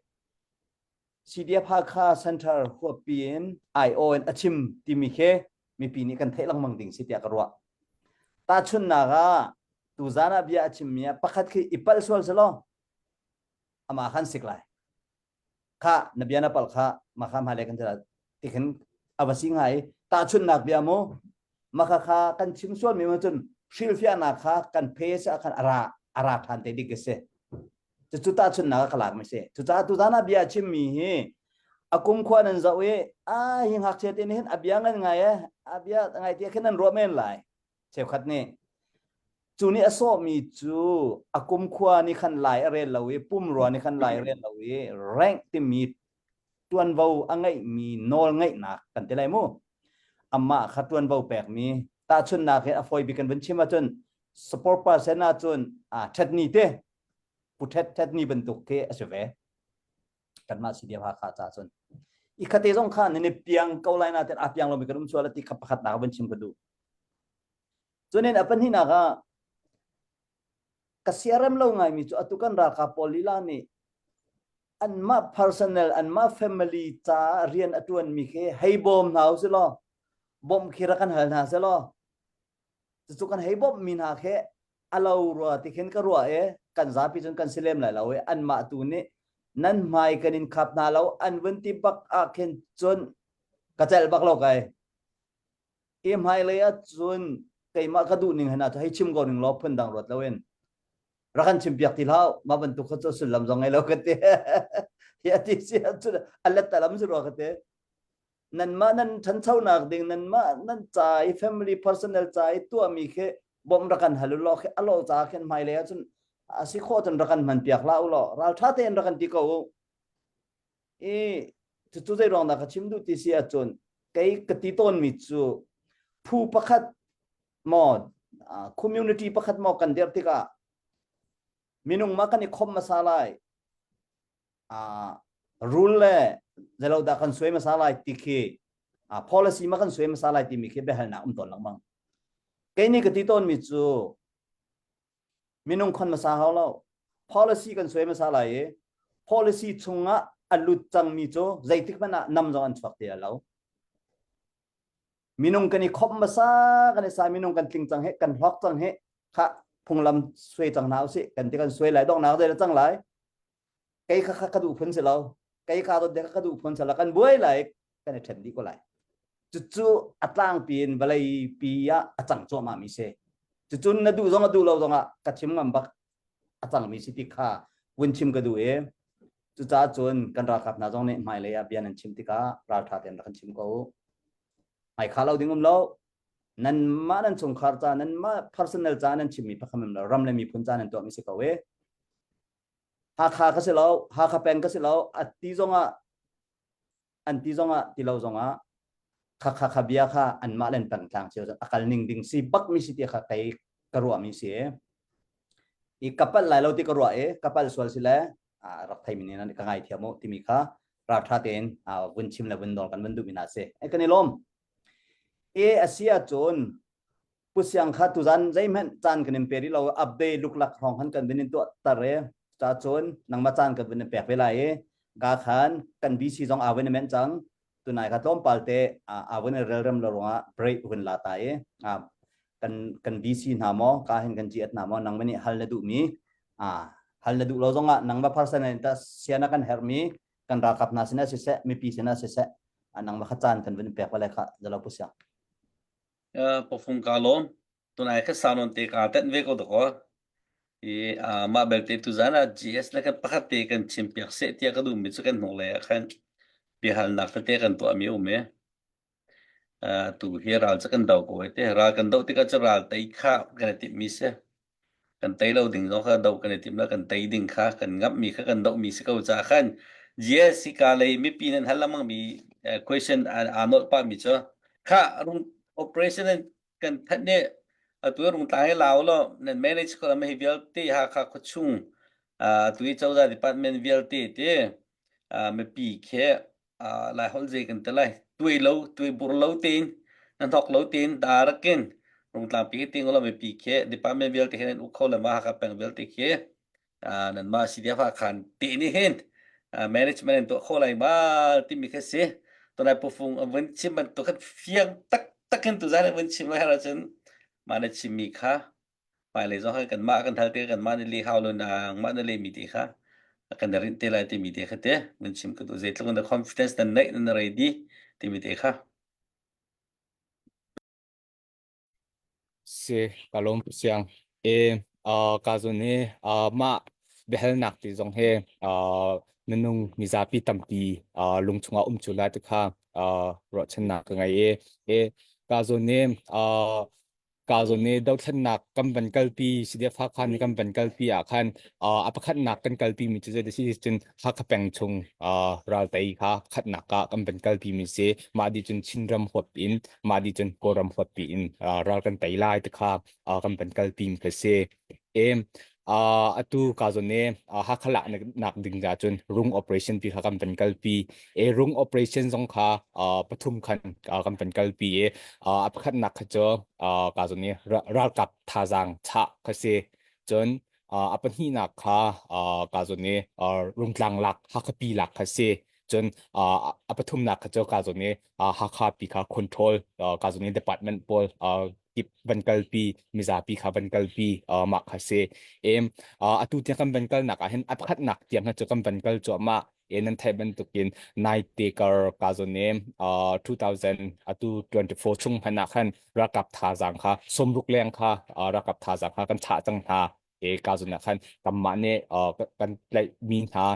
CDF Hakha Center huappi in IO in a chim timi khi mipi nih kan theih lengmang ding si tiah ka ruah. Tahchunhnak ah tuzan ah bia a chimmi ah pakhat khi i palh sual selaw amah khan sik lai. Kha na bia na palh kha ma kha hmailei kan ti khin A va si ngai. Tahchunhnak bia mu, maka kha kan chim sual mi cun hrilhfiahnak kha kan phe sa khan ara ara than te dik a si. Cucu tahchunhnak ah ka lak mi si. Cucaah tuzan ah bia chim mi hi a kum khua nan zoh i a hi ngakchia te nih hin a bia ngan ngai e a bia ngai ti khin nan ruah men lai. Cheukhat nih cu nih a sawhmi cu a kum khua nih khan lai a rel lo i pumrua nih khan lai a rel lo i rank timi tuanvo a ngeihmi nawl ngeihnak kan ti lai mu. Amah kha tuanvo pekmi tahchunhnak hi a fawi bik kan vun chim ahcun support person ahcun a ṭhetni te pu ṭhet ṭhetni bantuk khi a si ve. Kanmah CDF Hakha ca cun. I khate zong kha nan i piang ko lai na ten a piang lomi kan um sual ti kha pakhat nak vun chim ka duh. Cunin a pahnihnak ah ka siarem lo ngaimi cu atu kan ralkap pawl lila nih anmah personal anmah family ca rian a tuanmi khi hei bawm hna u sih law bawmh khi rak kan hal hna seh law cucu kan hei bawmh mi hna khi a lo rua ti khin ka ruah i kan zapi cun kan si lem lai lo i anmah tu nih nan hmai kan in khap hna lo an vun ti bak ah khin cun ka celh bak lo kai i hmailei ah cun keimah ka duh ning hna cu hei chim ko ning law phun dang ruat loin rak kan chim piak ti hlah mah bantuk kha cu sullam zong ngei lo ka ti hi a ti si cun a let lam si rua ka ti nanmah nan ṭhanchonak ding nanmah nan ca i family personal ca i tuahmi khi bawmh rak kan hal u law khi a lawh ca khin hmailei ah cun a si khawh cun rak kan hman piak hlah u law ralṭha tein rak kan ti ko u i cucu zei ruang dah ka chim duh ti si ahcun kei ka ti tawnmi cu phu pakhat maw community pakhat maw kan dirh tikah minung ma kan i khom hmasa lai rule le zeilo dah kan suai hmasa lai ti khi policy ma kan suai hmasa lai timi khi biahalnak um tawn lengmang kei nih ka ti tawnmi cu Minung khon hmasa hau lo. Policy kan suai hmasa lai i policy chungah a lut cangmi cu zeitik hmanh ah nam zong an chuak ti lo. Minung kan i khomh hmasa kan i sai minung kan tling cang he kan hlawk cang he kha phunglam suai cang hna usih kan ti kan suai lai donghnak zei cang lai kei kha kha ka duh phun si lo kei kha dot de ka duh phun si lo kan buai lai kan i ṭhen dih ko lai. Cucu a tlangpi in vawlei pi ah a cang cuahmah mi si. Cucun na duh zong a duh lo zong ah ka chim ngam bak a cangmi si ti kha vun chim ka duh i cucaah cun kan ralkap hna zong nih hmailei ah bia nan chim tikah ralṭha tein rak kan chim ko u. Hmaikha lo ding um lo. Nanmah nan chungkhar ca nanmah personal ca nan chimmi phakam lo ram le miphun ca nan tuahmi si ko i Hakha ka si lo Hakha peng ka si lo a ti zongah an ti zongah ti lo zongah kha kha kha bia kha anmah len pengtlang cio a kal ning ding si bak mi si ti kha kei ka ruah mi si i ka palh lai lo ti ka ruah i ka palh sual si le rak thei mi nih ka ngai thiam u timi kha raltha tein vun chim le vun nawl kan vun duh mi hna si e kan i lawm e a si ahcun Pu Siang kha tuzan zeihmanh caan kan in pe rih lo update luklak hrawng khan kan vun in tuah tar i ca cun nangmah caan kan vun in pek ve lai i ka khan kan BC zong aa vun i menh cang tunai kha tlawmpal te aa vun i relrem lo ruangah break vun la ta i kan kan BC hna maw ka hin kan GS hna maw nangmah nih hal na duhmi hal na duh lo zongah nangmah person in ta siana kan herhmi kan ralkap hna sinah siseh mipi sinah siseh nangmah kha caan kan vun in pek ve lai kha zalo Pu Siang Pawfung kaa lawm. Tunai kha sau nawn te kaa tenh ve ko dakaw. I mah belte tuzan ah GS le kan pakhat te kan chim piak seh tiah ka duhmi cu kan hnulei ah khan biahalnak tete kan tuahmi a um i tu hi ral cu kan do ko hei ti. Ral kan doh tikah cu ral tei kha kan i timhmi si. Kan tei lo ding zong kha doh kan i tim lo kan tei ding kha kan ngamhmi kha kan dohmi si ko caah khan GS ka lei mipi nan hal lengmangmi question aa nolh pahmi cu kha rung operation kan thanh nih atu rungtlang hi lau lo nan manage ko lam hi vialte Hakha khuachung atu i cozah department vialte te mipi khi lai holh zei kan ti lai tuai lo tuai bur lo tein nan thok lo tein darakin rungtlang pi ting lo mipi khi department vialte hin an uk kho le ma Hakha peng vialte khi nan mah CDF ah khan te ni hin management in tuah kho lai ma timi kha si tunai pufung an vun chim bantuk khan fiang tak takin tu zan an vun chim lai cun mah na chimmi kha hmailei zong khan kanmah kan hal te kanmah na le hau lo na mah na le mi te kha kan rinh te lai timi te kha te vun chim ka duh zeitluk in na confidence nan neih nan ready timi te kha. Si ka lawm siang. E uh, ka zun hi uh, mah biahalnak ti zong he uh, minung mizapi tampi uh, lung chungah um cu lai ti kha uh, ruahchannak ka ngei i e ka zun hi uh, ka zawn i dothlennak kan van kalpi CDF Hakha nih kan van kalpi ah khan uh, a pakhatnak kan kalpi mi cu zei si cun Hakha peng chung uh, raltei kha khatnak ah kan van kalpi mi si mah di cun Chinram huap in mah di cun Kawlram huap pi in uh, ral kan tei lai ti kha uh, kan van kalpi mi kha si em uh, atu ka zawn i uh, Hakha lak nak ding ja cun rung operation pi kha kan van kalpi e rung operation zong kha uh, pathum khan uh, kan van kalpi i uh, a pakhatnak kha cu uh, ka zawn i ralkap thazaang chah kha si cun uh, a pahnihnak kha uh, ka zawn i uh, rungtlang lak Hakha pi lak kha si cun uh, a pathumnak kha cu ka zawn i uh, Hakha pi kha control uh, ka zawn i department pawl uh, kip van kalpi mizapi kha van kalpi uh, mah kha si em uh, atu tiang kan van kalnak ah hin a pakhatnak tiang kha cu kan van kal cuahmah e nan theih bantukin nai te kar ka zon e uh, 2000 atu 24 chung hman ah khan ralkap thazaang kha somruk leng kha uh, ralkap thazaang kha kan chah cang hna e ka zon ah khan kanmah nih uh, kan tlaih mi hna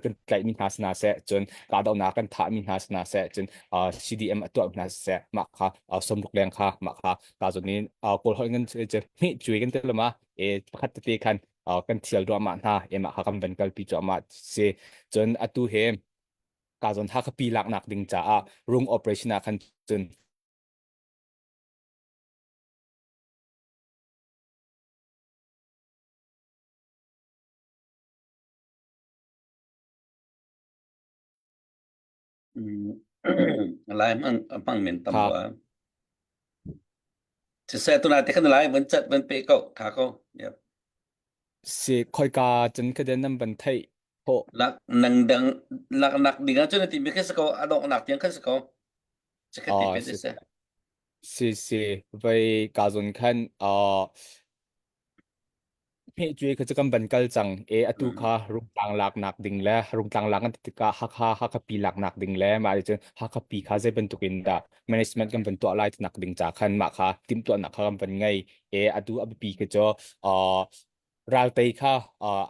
kan tlaih mi hna sina seh cun kahdohnak kan thah mi hna sina seh cun uh, CDM a tuah hna seh mah kha uh, somruk leng kha mah kha ka zon in uh, kawl holh ngan cu hmi cui kan te lama e pakhat tete khan uh, kan thial duahmah hna e mah kha kan van kalpi cuahmah si cun atu he ka zon ha khapi laknak ding caah rung operation ah khan cun Lai hmang hmang men tam wa. Siseh tuna te khan lai van chat van pe ko tha ko. Yep. Si khoika cun ka den nan van theih khawh. Lak nang dang lak nak ding ah cun ti mi kha si ko adok nak tiang kha si ko. Chikat ti Ah pe si se. si si vai ka zon khan ah Hmehcuai kha cu kan van kal cang i atu kha rungtlang laknak ding le rungtlang lak kan ti tikah Hakha Hakha pi laknak ding le mah cun Hakha pi kha zei bantuk in dah management kan van tuah lai tinak ding ca khan mah kha timhtuahnak kha kan van ngei i atu a biapi khi cu uh, raltei kha uh,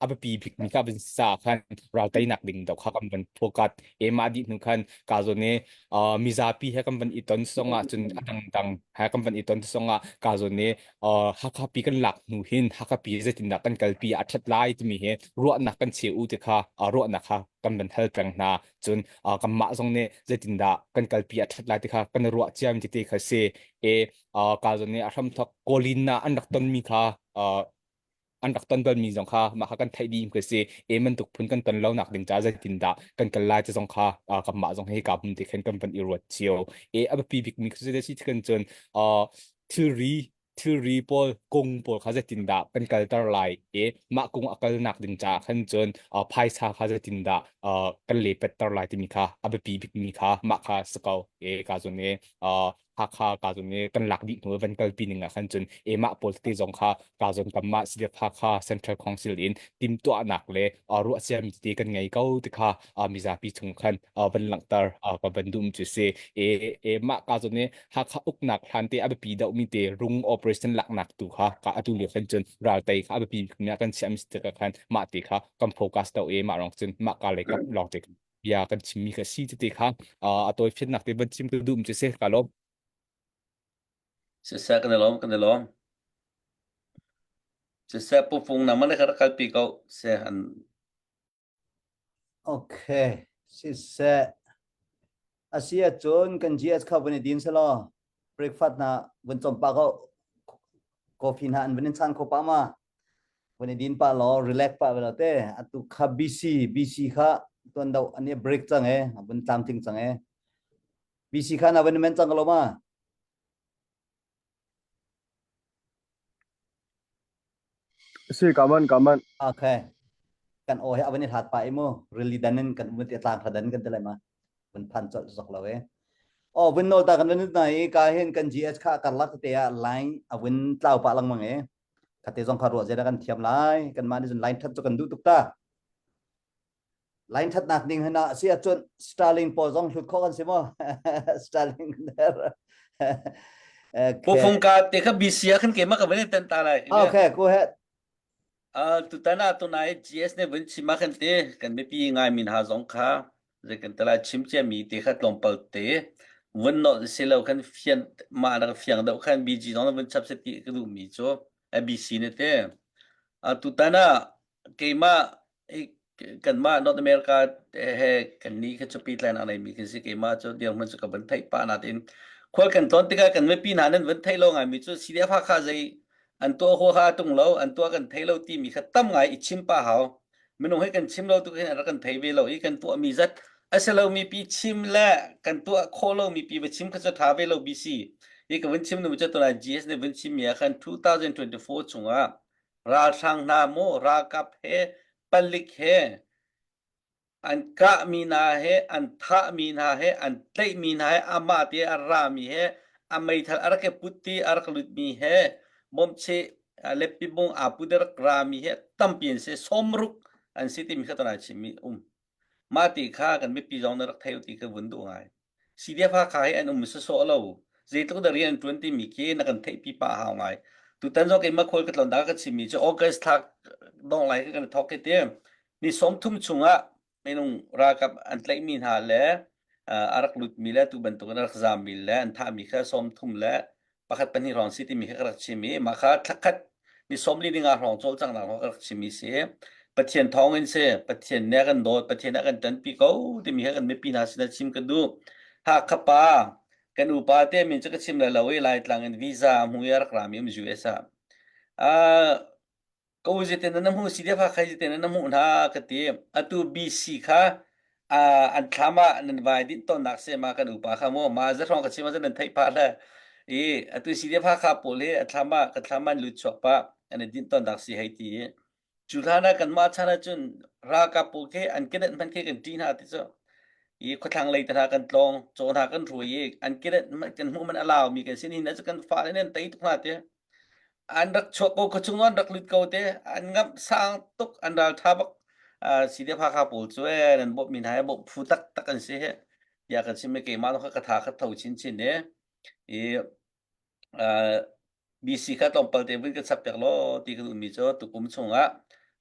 a biapi bikmi kha van sa khan ralteinak ding do kha kan van phokat e mah dih hnu khan ka zawn i uh, mizapi he kan van i ton songah cun a dangdang he kan van i ton songah ka zawn i uh, Hakha pi kan lak hnu hin Hakha pi zeitindah kan kalpi a ṭhat lai timi hi ruahnak kan cheu u ti kha uh, ruahnak kha kan van hal peng hna cun uh, kanmah zong nih zeitindah kan kalpi a ṭhat lai ti kha kan ruah ciam ti te kha si e uh, ka zawn i a hramthok Kawlin na an rak tonmi kha uh, an rak ton balmi zong kha mah kha kan theih dih ka si e bantuk phun kan ton lo nak ding ca zeitin dah kan kal lai ti zong kha kanmah zong hi ka hmun ti khan kan van i ruat cio e a biapi bik mi khi si kan cun thilri thilri pawl kung pawl kha zeitin dah kan kalter lai e mah kung a kal nak ding ca khan cun phaisa kha zeitin dah kan lepetter lai timi kha a biapi bik mi kha mah kha si ko e ka zun e Hakha ka zon i kan lak dih hnu van kalpi ning ah khan cun emah pawl tete zong kha ka zon kamah CDF Hakha Central Council in timtuahnak le ruah ciami tete kan ngei ko ti kha mizapi chung khan van langhter ka van dum cu si e e mah ka zon i Hakha uknak hlan te a biapi deuh mi te rung operation laknak tu kha ka atu lio khan cun raltei kha a biapi mi kan chiah mi tikah khan mah te kha kan focus deuh e mah rong cun mah ka lei kap lawng te bia kan chimmi kha si tete kha a tawi fiannak te van chim ka duh cu si ka lawm. Siseh kan i lawm kan i lawm. Siseh pufung nangmah le kha rak kalpi ko se an Okay siseh asi ahcun kan GS kha vun i din selaw breakfast na vun chom pa ko coffee hna an vun in chan kho pa ma Vun i din pah law relax pah ve law te atu kha BC BC kha tuan do an i break cang e vun tlamtling cang e BC kha na vun men cang lo ma Si kaman kaman. Okay kan o he avan i hlat pa i mu rili dan in kan um ti tlang kha dan kan ti lai ma vun phan chol zok lo e o vun nol ta kan vun na i ka hin kan GS kha karlak te ah line avun tlau pa langmang e Khate zong kha ruah zeidah kan thiam lai kanmah nih cun line that cu kan duh tuk ta line thatnak ding hna si ahcun Starlink pawl zong hlut khawh kan si maw Starlink der. Pufung ka te kha BC ah khan keimah ka van in tan ta lai. Okay, go ahead. Uh, tutan ah tunai GS ne vun chim ah khan te kan mipi ngai min ha zong kha zei kan tala chim cia mi te kha tlawmpal te vun nol si lo khan fian ma na fiang deuh khan BG zong vun chap se ti ka duh mi cu ABC ne te. Uh, tutan ah keimah kanmah North America he kannih kha cupi tlai nak neimi kan si keimah cu dirhmun cu ka van theih pah natin khual kan tlawn tikah kan mipi hna nan van theih lo ngaimi cu CDF Hakha zei an tuah huaha tung lo an tuah kan thei lo timi kha tam ngai i chim pa hau minung hi kan chim lo tu hin rak kan thei ve lo i kan tuah mi zat a si lo mi pi chim le kan tuah khawh lo mi pi va chim kha cu tha ve lo BC hi ka vun chim nu cu tunai GS ne vun chim mi ah khan 2024 chungah Ralhrang hna maw ralkap he palik he an kahmi hna he an thahmi hna he an tlaihmi hna he amah te a rami he a meithal a rak i put i a rak lutmi he bawmcheh leppi bung aa put i rak rami he tampi an si sawmruk an si timi kha tunai chimmi um. Mah ti kha kan mipi zong nih rak thei u ti ka vun duh ngai. CDF Hakha hi an um sawsawh lo. Zeitluk dah rian an ṭuan timi khi na kan theihpi pah a hau ngai. Tutan zong keimah khual ka tlawn dah ka chimmi cu August thla dongh lai kan thawk hi ti. Ni 30 chungah minung ralkap an tlaihmi hna le a rak lutmi le tu bantuk in a rak zaammi le an thahmi kha 30 le pakhat pahnih hrawng si timi kha ka rak chim i mah kha thlakhat ni 40 ninga hrawng cawlcanghnak hrawng ka rak chimmi si. Pathian thawng in si Pathian nih a kan dawt Pathian a kan ṭanpi ko timi kha kan mipi hna sinah chim ka duh. Hakha pa kan upa te min cu ka chim lai lo i Laitlang in visa a hmu i a rak rami um US ah. Uh, Ka u zeitin na hmuh si deuh khai zeitin na hmuh hna ka ti. Atu BC kha an thlam ah nan vai dinh tawnnak se ma kan upa kha mu ma za hrawng ka chim ah nan theih phah le i atu si deuh kha pawl hi a thlam ah ka thlam an lut chuak pa an i dinh tawnnak si hei ti. Cu hlan ah kanmah chan ah cun ralkap pawl khi an kedenh hmanh khi kan ṭih hna ti cu. I khuathlang lei te hna kan tlawng, caw hna kan hruai i an kedenh kan hmuh man a laumi kan si nihin ah cu kan fale nih an tei tuk hna ti. An rak chuak ko khuachung an rak lut ko te an ngamh sang tuk an ral tha bak CDF Hakha pawl cu ee nan bawmh mi hna hi bawmh phu taktak an si hi tiah kan chim i keimah zong kha ka tha kha tho chinchin i i BC kha tlawmpal te vun ka chap piak law ti ka duhmi cu tukum chungah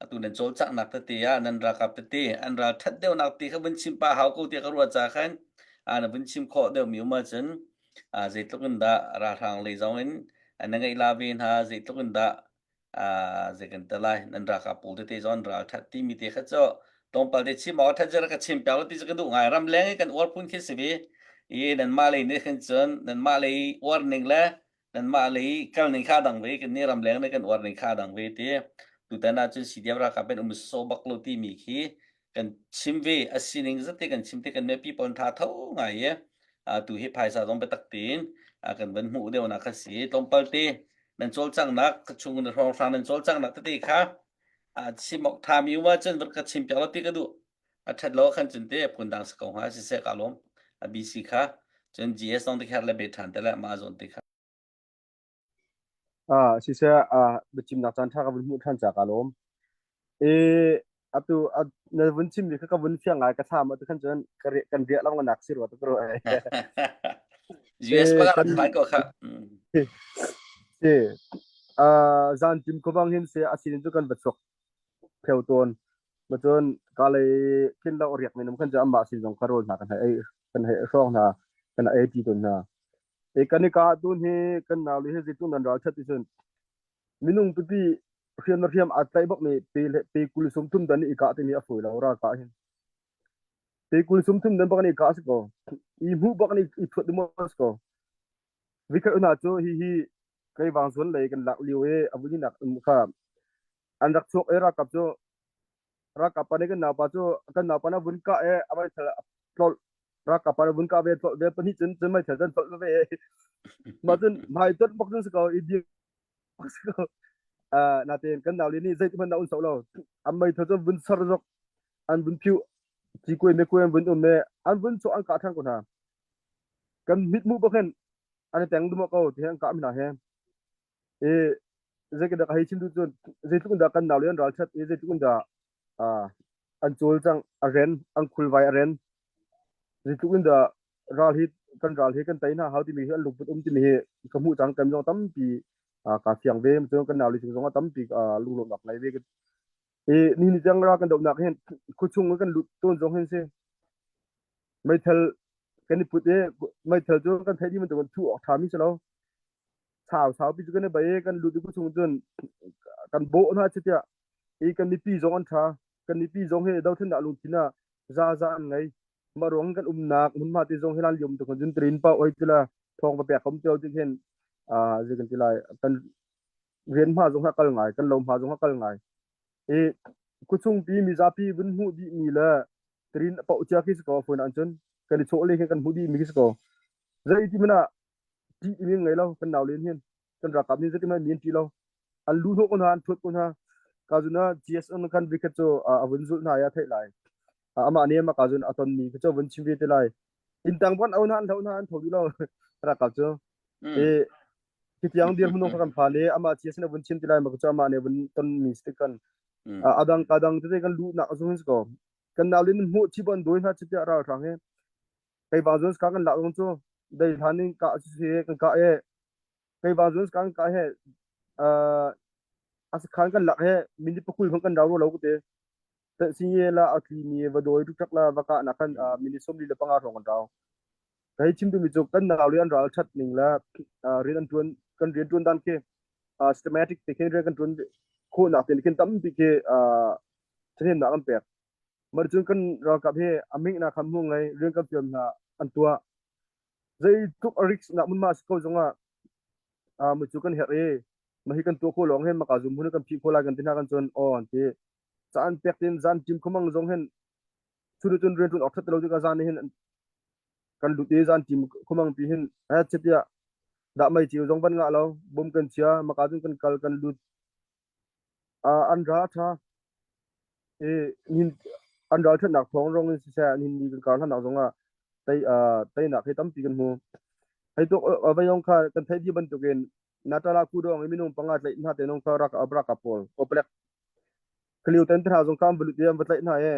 atu nan cawlcanghnak tete ah nan ralkap tete an ral that deuhnak ti kha vun chim pa hau ko tiah ka ruah ca khan na vun chim khawh deuhmi um ahcun zeitluk in dah ralhrang lei zong in na ngeih la ve hna zeitluk in dah zei kan ti lai nan ralkap pawl tete zong an ral that timi te kha cu tlawmpal te chim awk that ka chim piak lo ti cu ka duh ngai ram leng i kan uar phun khi si ve i nanmah lei nih khin cun nanmah lei uar ning le nanmah lei kal ning kha dang ve kan nih ram leng nih kan uar ning kha dang ve ti tutan ah cun CDF ralkap in um so bak lo timi khi kan chim ve a sining zate kan chim te kan mipi pawl tha tho ngai i tu hi phaisa zong biatak tein kan van hmuh deuh nak kha si tlawmpal te nan cawlcanghnak ka chung na hrawnghrang nan cawlcanghnak tete kha chim awk tha mi um ahcun van ka chim piak lo ti ka duh a that lo khan cun te phun dang si ko hnga siseh ka lawm a BC kha cun GS zong te kher le be than te le ma zawn te kha Ah, siseh, ah, biachimnak caan ṭha ka vun hmuh ṭhan ca ka lawm. E, atu na vun chimmi kha ka vun fiang ngai ka thlam atu khan cun ka riah kan riah lang nak si rua tu ka ruah. US E, pa kan rak ko kha. Si, ah, zan tim khuabang hin se asinin cu kan va chuak pheu tawn. Ma cun ka lei khin lo riak minum khan cu amah sin zong ka rawl hna kan hei kan hei hrawng hna kan ei ti tawn hna. E kan i ka tun hi kan nau le hi zeitluk nan ral that ti cun minung pipi hriam na hriam aa tlaih bak mi pe le pe kul sum thum dan i kah timi a fawi lo ra kah hin pe kul sum thum dan bak ni kah si ko i hmuh bak ni i thuat dum si ko vikhat una cu hi hi kei wang zuan lei kan lak liu e avuni nak um kha an rak chuak e ralkap cu ralkap pa nih kan naupa cu kan naupa na vun kah e a meithal tlolh ralkap pa na vun kah ve tlolh ve pahnih cun cun meithal cun tlolh ve mah cun hmai tonh bak cun si ko i dir bak si ko natein kan nau le nih zeitik hmanh dah un so lo an meithal cu vun sar zok an vun phiu ci kuai me kuai an vun um me an vun chawh an kah ṭhan ko hna kan mit mu bak hin an i teng dum ko ti an kah mi hna he i zeitindah ka hei chim duh cun zeitluk in dah kan nau le an ralṭhat i zeitluk in dah an cawlcangh a ren an khulvai a ren zeitluk in dah ral hi kan ral hi kan tei hna hau timi hi an lungput um timi hi ka hmuh cang kan zong tampi ka fiang ve cun kan nau le chung zong ah tampi lunglawmhnak ngei ve i ni ni tiang ra kan dohnak hin khuachung kan lut tawn zong hin si meithal kan i put i meithal cu kan theih dih bantuk in thuh awk ṭhami si lo sau saupi cu kan i bei i kan lut i khuachung cun kan bawh hna chi tiah i kan mipi zong an ṭha kan mipi zong hi dothlennak lungthin ah za za an ngei mah ruang kan umnak hmunhma te zong hi lan lium tuk cun trin pa oi tila thawng va pek kom teo ti khin a zei kan ti lai kan rian hma zong ha kal ngai kan lo hma zong ha kal ngai i khuachung pi mizapi vun hmuh dih mi le trin pau cia khi si ko phone an cun kan i chawh le kan hmuh dih mi khi si ko zei ti mana ti mi ngei lo kan nau len hin kan ralkap nih zeitin mi an ṭih lo an lu hnawh ko hna an thuat ko hna ka zun ah GSM khan vikhat cu a vun zulh hna ya theih lai amah nih amah ka zun a ton mi cu vun chim ve te lai intang bon au hna an hlo hna an tho duh lo ralkap cu e khitiang dir hmunong kan pha le amah GSM a vun chim ti lai ma cu amah nih vun ton mi si kan adang ka dang tete kan lu nak zung ko kan nalin hmuh chi bon doi hna chi tia ral hrang he kei ba zun ka kan la zong cu dei hlan in ka si kan ka e kei ba zun kan ka he a sakhan kan lak he minute pakul kan kan rau lo ko te te si ye la a tli mi va doi tuk la va ka na kan minute 45 rong kan rau kai chim tu mi chu kan naw le an ral that ning la rian an tuan kan rian tuan dan ke systematic te khin rian kan tuan kho nak te khin tam pi ke thlen na kan pek Mar cun kan ralkap hi a ming na kham hmu ngai rian kan fiam hna an tuah. Zeitluk a risk nak mun ma si ko zongah ah mu cu kan herh i ma hi kan tuah kho lawng hin maka zum hun kan phih kho lai kan ti hna kan cun aw an ti. Caan pek tin zan tim khumang zong hin chun cun rian ṭuan awk ṭhat lo tikah zan hin kan lut i zan tim khumang pi hin eh chitia dah mei ciu zong van ngah lo bum kan chia maka cun kan kal kan lut an ra ṭha i nihin an ralṭhatnak thawng rong in siseh nihin ni kan kar hlannak zongah tei teinak hi tampi kan hmu. Hei tuk vayong kha kan theih dih bantukin Natala kudong i minung panga tlaih hna te nong kha rak ralkap pawl awplek khaliu ten hna zong kha an va lut i an va tlaih hna i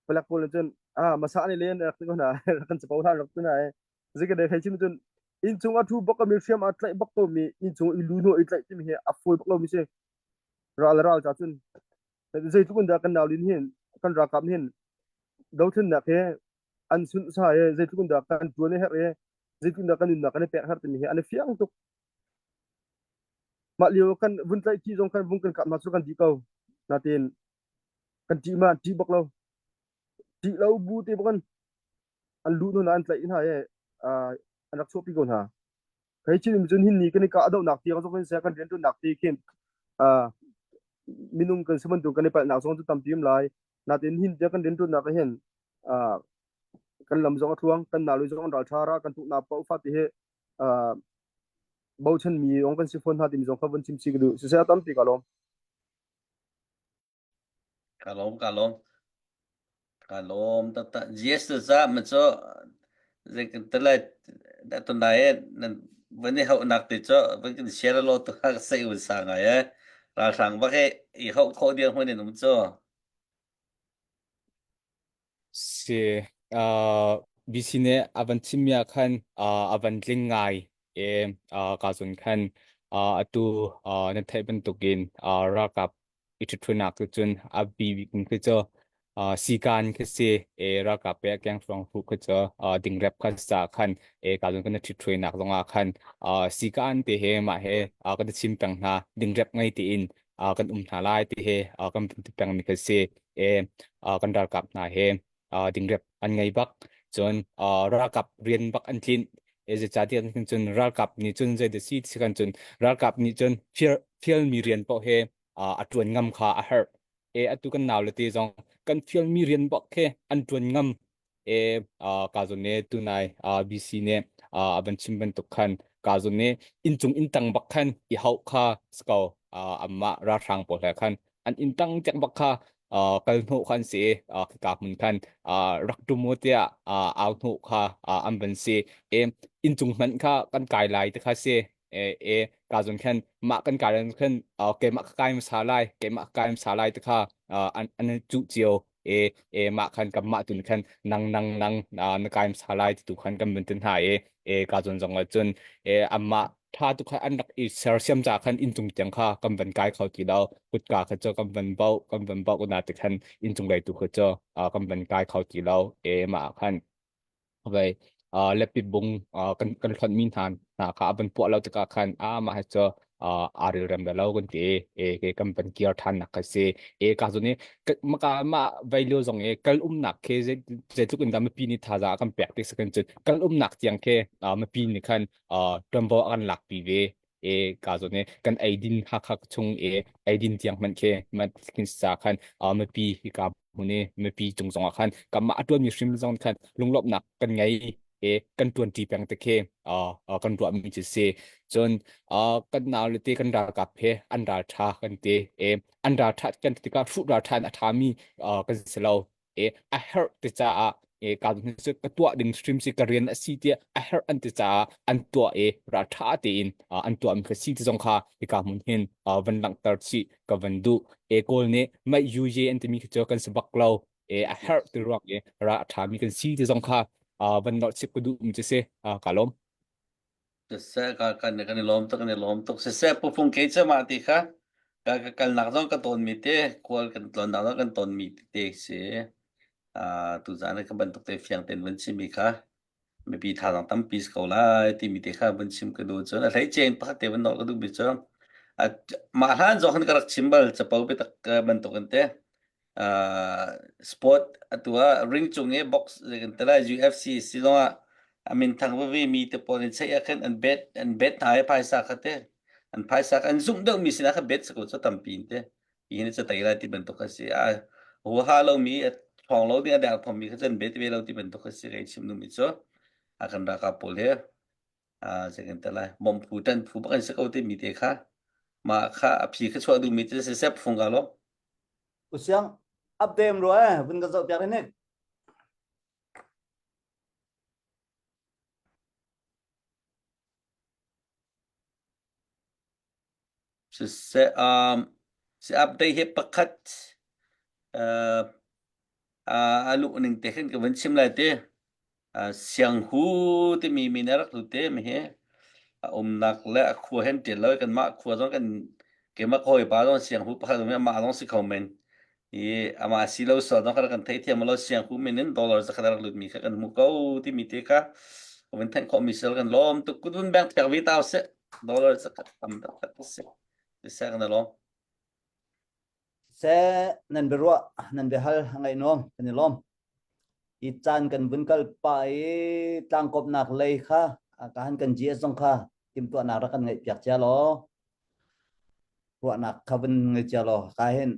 palek pawl nih cun ah masa nih len rak ti ko hna rak kan capo hna rak ti hna i Zeikadei thei chim cun innchung a ṭhu bak mi hriam a tlaih bak ko mi innchung i lu hnawh i tlaih timi hi a fawi bak lomi si. Ral ral ca cun zeitluk in dah kan naulin hin kan ralkap hin dothlennak he an sunh sa he zeitluk in dah kan ṭuan i herh i zeitluk in dah kan nunnak kan i pek herh timi hi an i fiang tuk. Mah lio kan vun tlaih ṭi zong kan vung kan kap hna cu kan dih ko. Natin kan ṭih ma ṭih bak lo. Ṭih lo bu te bak kan an luh hnu an tlaih hna i an rak chuahpi ko hna. Hei chin cun hin ni kan i kah dohnak tiang zong in seh kan rianṭuannak ti khin minung kan si bantuk kan i palhnak zong cu tampi um lai. Natin hin tiang kan rianṭuannak ah hin kan lam zong a tluang, kan nalu zong an ralṭha ra, kan tuknak paoh fa ti hi bochan mi zong kan si fawn hna timi zong kha vun chim chih ka duh. Siseh a tampi ka lawm. Ka lawm, ka lawm. Ka lawm taktak. Jesus za ma cu zeitintilai tunai nan van i hauhnak ti cu van kan share lo tu kha sei un sa ngai eh. Ralhrang bak i i hauh khawh dirhmun in um cu. Si uh, BC nih a van chimmi ah khan uh, a van tling ngai i uh, ka zun khan uh, atu uh, na theih bantukin uh, ralkap i ṭhutnak tu cun a bi bik khi cu uh, sikan khi si e ralkap pe keng hruang hru khi cu uh, dingrep kha sa khan e ka zun kan ṭhutnak zongah khan uh, sikan te he mah he uh, kan chim peng hna dingrep ngai tiin uh, kan um hna lai ti he uh, kan ti peng mi khi si e uh, kan ralkap hna he uh, dingrep an ngei bak cun uh, ralkap rian bak an tlinh e zeicahtiah cun ralkap nih cun zei si si kan cun ralkap nih cun fial fialmi rian paoh he uh, a ṭuan ngam kha a herh e atu kan nau le te zong kan fialmi rian bak he an ṭuan ngam e uh, ka zon ne tunai uh, BC ne uh, a van chim bantuk khan ka zon ne inncung inntang bak khan i hauh kha sko uh, amma ralhrang pawl he khan an inntang tek bak kha uh, kal hnawh kha an si uh, ka hmun khan uh, rak tum u tiah uh, au hnawh kha uh, an van si e inncung hmanh kha kan kai lai te kha si e e ka zon khan mah kan kai khan uh, keimah ka kai hmasa lai keimah ka kai hmasa lai te kha uh, an an cuh cio. E e mah khan kan mah tun khan nang nang nang na kaim sa lai ti tu khan kan vun tin hna i e ka zon zong ah cun e amah tha tu kha an rak i sersiam ca khan inncung tiang kha kan van kai kho ti lo kutka kha cu kan van bauh kan van bauh na ti khan inncung lei tu kha cu kan van kai kho ti lo e mah khan vai lepi bung kan kan hlonh mi hna hna kha a van puah lo tikah khan a mah hi cu aa rilrem lo kan ti e ke kan van kir than nak kha si e ka zu ni maka ma vai lio zong e kal umnak khe zeitluk in dah mipi nih thaza kan pek ti sakan cun kal umnak tiang khe mipi nih khan ṭuanvo a kan lakpi ve e ka zawn e kan eidin Hakha chung e eidin tiang hmanh khi kin sa khan mipi hi ka hmun i mipi cung zong ah khan kanmah a ṭuanmi hrim zong khan lunglawmhnak kan ngei e kan ṭuanṭi peng te khi kan ruahmi cu si cun kan nau le te kan ralkap he an ral ṭha kan ti e an ral ṭha kan ti tikah hruh ral ṭha in a ṭhami kan si lo e a herh ti caah e ka cu ka tuah ding hrim si ka rian a si tiah a herh an ti caah an tuah e ra tha tein an tuah mi kha si ti zong kha hika hmun hin van langhter chih ka van duh e kawl nih mai yu ye an timi khi cu kan si bak lo e a herh ti ruang e ra tha mi kan si ti zong kha van nolh chip ka duh mi cu si ka lawm Siseh ka kan kan i lawm tuk kan i lawm tuk siseh pufung ke cu mah ti kha ka ka kalnak zong ka tawn mi te khual kan tlawnnak zong kan tawn mi te si uh, tuzaan ka bantuk te fiang ten van chim mi kha mipi thazaang tampi si ko lai timi te kha van chim ka duh cun a hlei ceng pakhat te van nolh ka duh mi cu mah hlan zong khan ka rak chim bal capo biatak bantuk in te uh, sport atu ah ring cung i box kan te lai UFC si zong ah a min thang veve mi te pawl in cheih ah khan an bet an bet hna i phaisa kha te an phaisa kha an zumh deuh mi sinah kha bet sa ko cu tampi in te hi hin ca tai lai ti bantuk a si a huaha lo mi a thawng lo ding a dang thom mi kha cun bet ve lo ti bantuk a si kai chim nu mi cu a kan ralkap pawl he a zei kan te lai bom phu tan phu bak an si ko te mi te kha ma kha a phi kha chuah duh mi te se sep phung ga lo Usiang update rua eh vun ka zoh piak nek. Siseh um si update hi pakhat uh, a luh ning te khin ka vun chim lai te. Sianghu timi min a rak lut te mi hi a umnak le a khua hen ṭial lo i kanmah khua zong kan keimah ka hawipa zong Sianghu pakhat um i amah zong si kho men i amah si lo sual zong kha kan theithiam lo Sianghu min in dollar zakhat a rak lut mi kha kan hmu ko timi te kha ka vun thenh khawh mi sel kan lawm tuk kut vun beng thek vi tau seh dollar zakhat tam taktak si seh kan lawm Seh nan biaruah nan biahal a ngaih-nuam kan i lawm. I caan kan vun kal pah i tlangkawpnak lei kha ka han kan GS zong kha timhtuahnak rak kan ngeih piak cia law ruahnak kha vun ngei cia law ka hin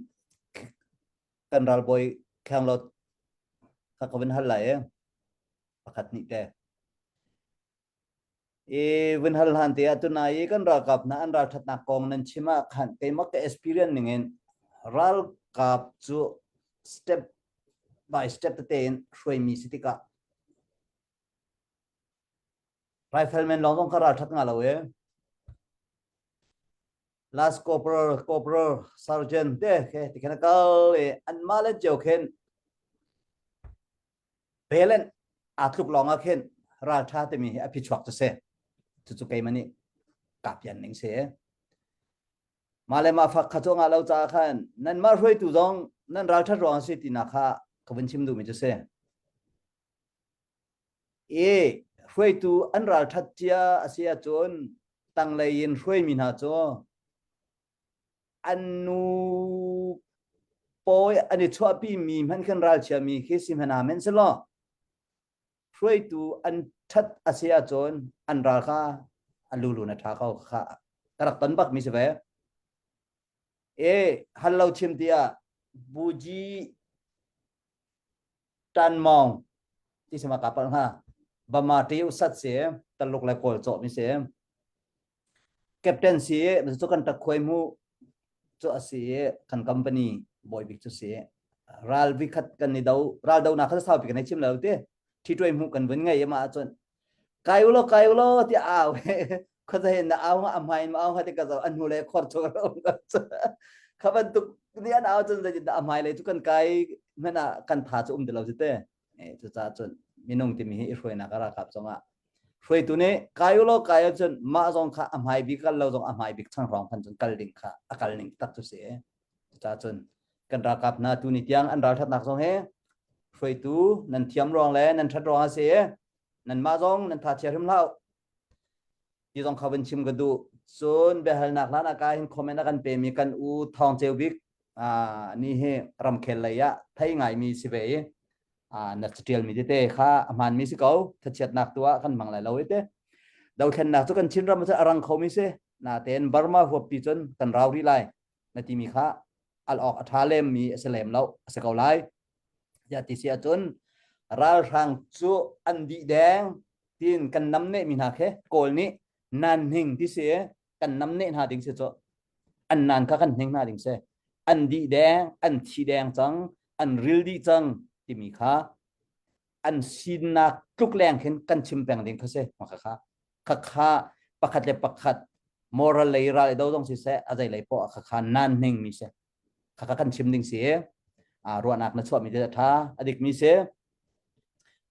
kan ralbawi Khenglawt kha ka vun hal lai i pakhat nih te. I vun hal hlan te ah tunai i kan ralkap hna an ralṭhatnak kong nan chim ah khan keimah ka experience ning in ralkap cu step by step tete in hruaimi si tikah rifleman lawng zong kha ralṭhat nga lo e last corporal corporal sergeant te khe ti khan kal i anmah le cio khin Belen aa tluk lawng ah khin ralṭha timi hi a phichuak cu si. Cucu keimah nih kapian ning si. Mah le mah fak kha cu ngah lo caah khan nanmah hruaitu zong nan ralṭhat ruang a si tinak kha ka vun chim duhmi cu si. I hruaitu an ralṭhat cia a si ahcun tanglei in hruaimi hna cu an nu pawi an i chuahpi mi hmanh khan ralchia mi khi si hmanh amen selaw hruaitu an ṭhat a si ahcun an ral kha a lulu na ṭha ko kha ka rak ton bak mi si ve e hal lo chim tiah buji Tan Mawng ti sama ka palh hnga Bama ṭi usat si Taluk le Kawl cawh mi si Captain si cu kan takhuai mu cu a si i kan company bawi bik cu si ral vi khat kan i do ral do nak kha saupi kan i chim lo ti ṭhi mu kan vun ngei ma ahcun kai ulo kai ulo ti au khuazei na au nga a hmai in au nga ti ka zo an hnu le khor chung ro kha bantuk ni an au cun zeitin a hmai lei cu kan kai. hmanh ah kan tha cu um ti lo si te. Cucaah cun minung timi hi i hruainak a ralkap zongah hruaitu nih kai u law kai ahcun mah zong kha a hmai bik kal lo zong a hmai bik changrong khan cun kal ding kha a kal ning tak cu si. Cucaah cun kan ralkap hna tu ni tiang an ralṭhatnak zong hi hruaitu nan thiam ruang le nan ṭhat ruang a si i nanmah zong nan tha chia hrim hlah ti zong kha vun chim ka duh. Cun biahalnak hlan ah ka hin comment a kan pemi kan u Thawng Ceu Bik ni hi ramkhel lei ah thei ngaimi si ve i na catialmi tete kha a hmaanmi si ko thachiatnak tu ah kan hmang lai lo i te dothlennak cu kan Chinram cu a rang khomi si natein Burma huappi cun kan rau rih lai na timi kha al awk a ṭha lemmi a si lem lo a si ko lai tiah ti si ahcun ralhrang cu an dih deng tin kan namneh mi hna khi kawl nih nan hning ti si kan namneh hna ding si cu an nan kha kan hning hna ding si an dih deng an thi deng cang an ril dih cang timi kha an sinak tluk leng khin kan chim peng ding kha si kha kha kha kha pakhat le pakhat moral lei ral i do zong si seh a zei lei poah kha kha nan hning mi si kha kha kan chim ding si a ruahnak na chuah mi te tha a dik mi si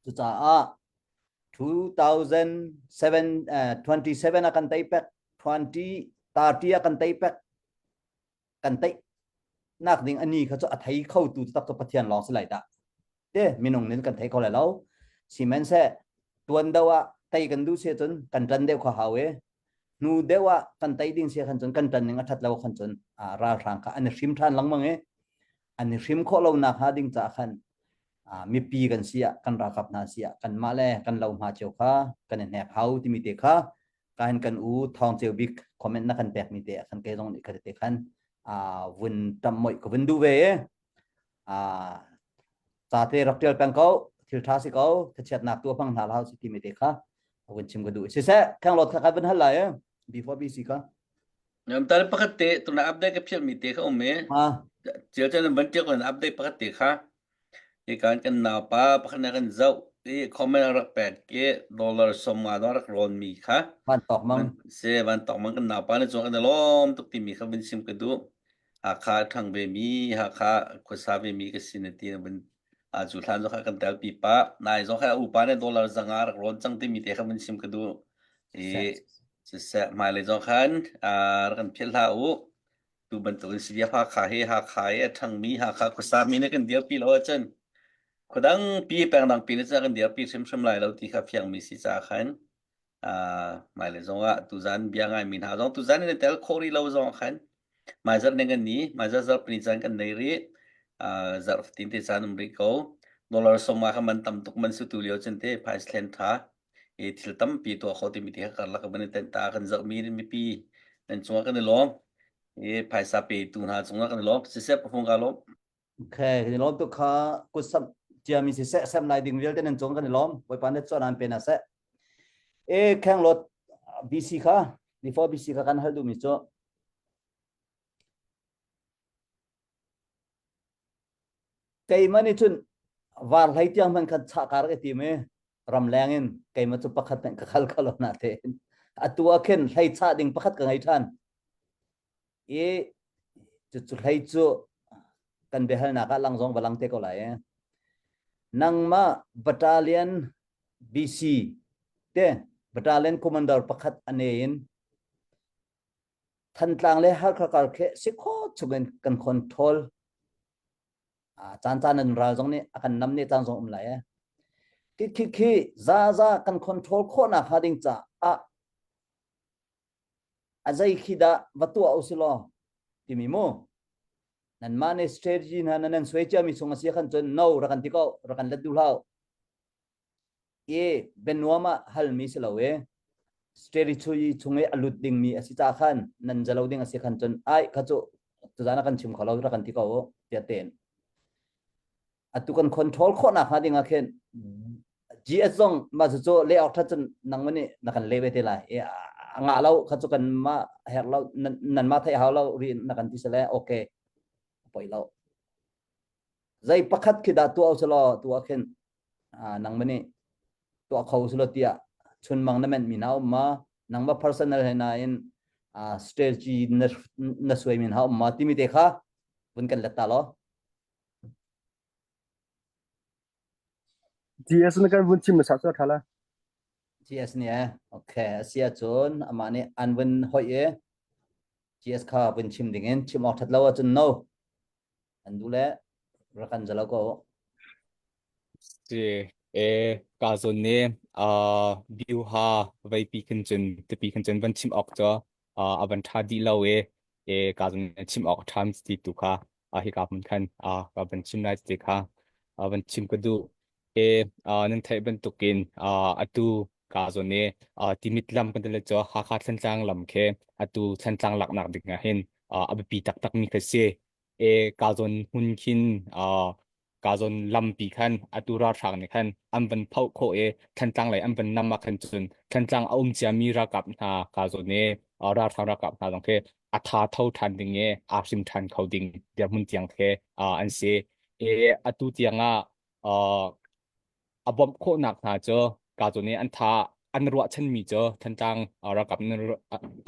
cucaah 2007 27 a kan tei pek 20 30 a kan tei pek kan tei nak ding ani kha chu a thei kho tu tak cu Pathian lawng si lai dah te minung nin kan thei kho lai lo sihmanhseh tuan do ah tei kan duh si cun kan tan deuh kha hau e hnu deuh ah kan tei ding si khan cun kan tan ning a that lo khan cun ralhrang kha an i hrim than lengmang e an i hrim khawh lo nak hnga ding ca khan mipi kan si ah kan ralkap hna si ah kan mah le kan lo hma cio kha kan i hnek hau timi te kha ka hin kan u thawng ceu bik comment na kan pek mi te khan ke zong nih kha te khan vun tam moi ka vun du ve e ca te rak tial peng ko thil tha si ko thachiatnak tu hmang hna hlah si ti mi te kha vun chim ka duh siseh khenglot kha ka vun hal lai e before BC ka Ngam tal pakhat te tuna update ka phial mi te kha um e. Chial chan ban tiak kan update pakhat te kha. Hi kan kan naupa pakhat na kan zoh i comment rak pek ke dollar som nga dong rak rawn mi kha. Van tok mang. Se van tok mang kan naupa na chuang kan lom tuk ti mi kha vun sim ka duh. Hakha thang ve mi Hakha khuasa ve mi ka sin ti na vun a cu hlan zong kha kan tel pi pa nai zong kha upa ne dollar zanga rak rawn cang ti mi te kha vun sim ka duh. I siseh hmailei zong khan rak kan philh hlah u. Tu bantukin CDF Hakha hi Hakha i a ṭhangmi Hakha khuasami nih kan dirpi lo ahcun khuadang pi pengdang pi nih cun kan dirpi hrimhrim lai lo ti kha fiangmi si caah khan hmailei zongah tuzan bia ngaimi hna zong tuzan in i tel khawh rih lo zong khan hmaizarh ning kan ni hmaizarh zarhpini caan kan nei rih zarh fatin te caan um rih ko dollar sawma kha man tam tuk man su tu lio cun te phaisa thlen ṭha i thil tampi tuah kho timi ti kha karlak van i tenh ta kan zohmi mipi nan cungah kan i lawm i phaisa petu hna cungah kan i lawm siseh pafung ka lawm Okay, kan i lawm tuk kha kut samh ciami siseh sem lai ding vialte nan cung kan i lawm Bawipa nih chuah nan pe na seh e khenglot BC kha before BC kha kan hal duhmi cu Keimah nih cun var hlei tiang hmanh khan chah kar ka tim i ramleng in keimah cu pakhat hmanh ka khal kho lo natein atu ah khin hlei chah ding pakhat ka ngei ṭhan i cucu hlei cu kan biahalnak ah lang zong va lang te ko lai e. Nangmah battalion BC te battalion commander pakhat ane in Thantlang le Halkha kar khi si khawh chungin kan control caan caan an ral zong nih a kan nam ne caan zong um lai eh. Khi khi khi za za kan control khawhnak hnga ding caah a zei khi dah va tuah u si law timi mu nanmah nih strategy hna nan nan suai ciami chung a si khan cun no rak kan ti ko rak kan let duh hlah i bianuam ah halmi si lo i strategy chung i a lut dingmi a si ca khan nan zalo ding a si khan cun ai kha cu tuzan ah kan chim kho lo rak kan ti ko tiah ten atu kan control khawh nak hnga ding ah khin GS zong ma cu cu le awk that cun nang mani na kan le ve te lai e a ngah lo kha cu kan ma her lo nan ma thei hau lo ri na kan ti sele okay poi lo zei pakhat khi dah tuah uselaw tuah khin nangmah nih tuah kho uselaw tiah chunmang na menh mi hna um ma nangmah personal he nain strategy na na suai mi hna um ma timi te kha vun kan let ta law. GS na kan vun chim hmasa cu a ṭha la. GS nih eh okay a si ahcun amah nih an vun hoih i GS kha vun chim ding in chim awk ṭhat lo ahcun no an duh le rak kan zalo ko. Si e ka zawn ne uh biu ha veipi khin cun tipi khin cun van chim awk cu uh a van ṭha dih lo e e ka zawn chim awk ṭham ti tu kha a hi ka hmun khan a ka van chim lai ti kha a van chim ka duh e nan theih bantukin atu ka zawn i Timit lam kan ti le cu Hakha Thantlang lam khi atu Thantlang laknak ding ah hin a biapi taktak mi khi si. E ka zawn hmun khin ka zawn lampi khan atu ralhrang nih khan an van phoh khawh i Thantlang lei an van nam ah khan cun Thantlang a um ciami ralkap hna ka zawn i ralhrang ralkap hna zong khi a tha tho ṭhan ding i aa hrim ṭhan kho ding dirhmun tiang khi an si. E atu tiang ah a bawmh khawhnak hna cu ka cu nih an tha an ruahchanmi cu Thantlang ralkap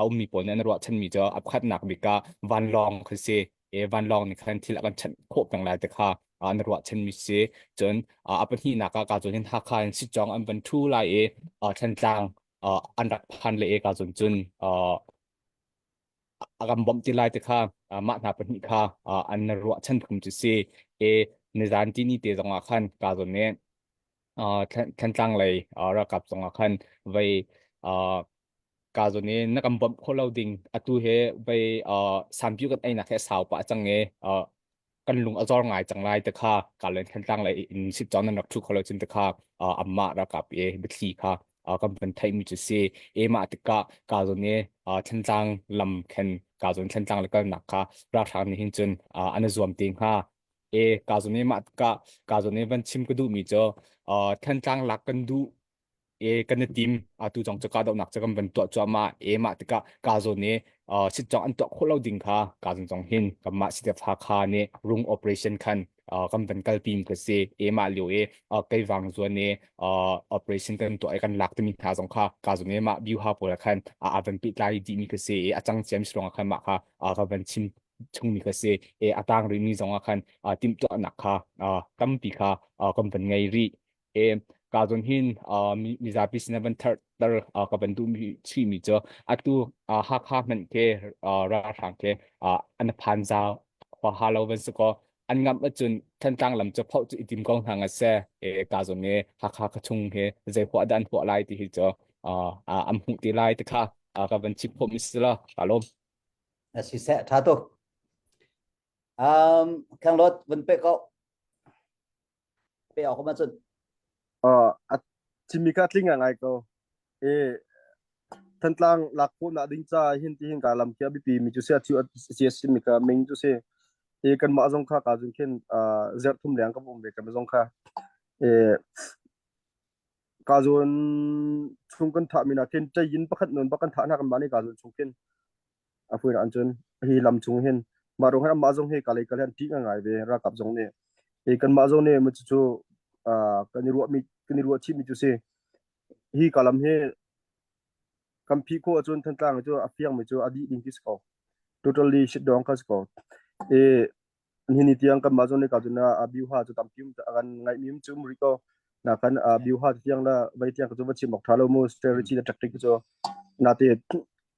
a ummi pawl nih an ruahchanmi cu a pakhatnak bik ah vanlawng khi si e vanlawng nih khan thil a kan chanh khawh peng lai te kha an ruahchanmi si cun a pahnihnak ah ka cu hin Hakha in Sitcawng an van thu lai i Thantlang an rak phan le e ka cun cun a kan bawmh ti lai ti kha mah hna pahnih kha an ruahchan phung cu si e nizan ti ni te zong ah khan ka zawn nih Thantlang lei ralkap zong ah khan vei ka zawn i na kan bawmh khawh lo ding atu he vei sanpiu kan einak he sau pah cang e kan lung a zor ngai cang lai te kha ka len Thantlang lei in sit cang nan rak thu kho lo cun te kha amah ralkap i biathli kha kan van theih mi cu si e mah tikah ka zawn i Thantlang lam khen ka zawn Thantlang le kalnak kha ralhrang nih hin cun an i zuam te hnga e ka zawn i mah tikah ka zawn i van chim ka duh mi cu Thantlang lak kan duh e kan i tim atu zong cu kahdohnak cu kan van tuah cuahmah e mah tikah ka zawn i sitcawng an tuah khawh lo ding kha ka zawn zong hin kanmah CDF Hakha nih rung operation khan kan van kalpi mi ka si e mah lio i keivang zuan i operation kan tuah i kan lak timi hna zong kha ka zawn i mah biuha pawl khan a van pehtlai dih mi ka si i a cang ciam si khan mah kha ka van chim chungmi ka si e a tang rih mi zong ah khan timhtuahnak kha tampi kha kan van ngei rih E ka zawn hin mizapi sin ah van tharter ka van duhmi chihmi cu atu Hakha hmanh ke ralhrang ke an phan zau huaha lo van si kaw an ngamh ahcun Thantlang lam cu phoh cu i tim ko hna nga seh e ka zawn i Hakha ka chung hi zei huah dah an huah lai ti hi cu an hmuh ti lai ti kha ka van chim khawh mi si la ka lawm. A si seh tha tuk. Um, Khang Lot vun pe ko. Pe awk ma cun. Uh, a chimmi kha tling ngai ko. E Thantlang lak khawh nak ding ca hin ti hin ka lam khi a biapi mi cu sia chu sia si mi ka ming cu si. E kan mah zong kha ka zung khin uh, zerh thum leng ka um ve ka zong kha. E ka zun chung kan thah mi na khin ṭayin pakhat non bak kan thah na kan mah ni ka zun chung khin a fuin an cun hi lam chung hin mah rong hin amah zong hi kalei kal hin ṭih ngai ve ralkap zong nih i kanmah zong nih mu cu kan i ruah mi kan i ruah chih mi cu si hi kalam hi kan phih khawh ahcun Thantlang cu a fiang mi cu a dih ding ti si ko totally shit dong kha si ko i nihin tiang kanmah zong nih ka cun a biuha cu tampi um kan ngaihmi um cu um rih ko na kan a biuha tiang la vai tiang cu va chim awk tha lo mu strategy le tactic cu na te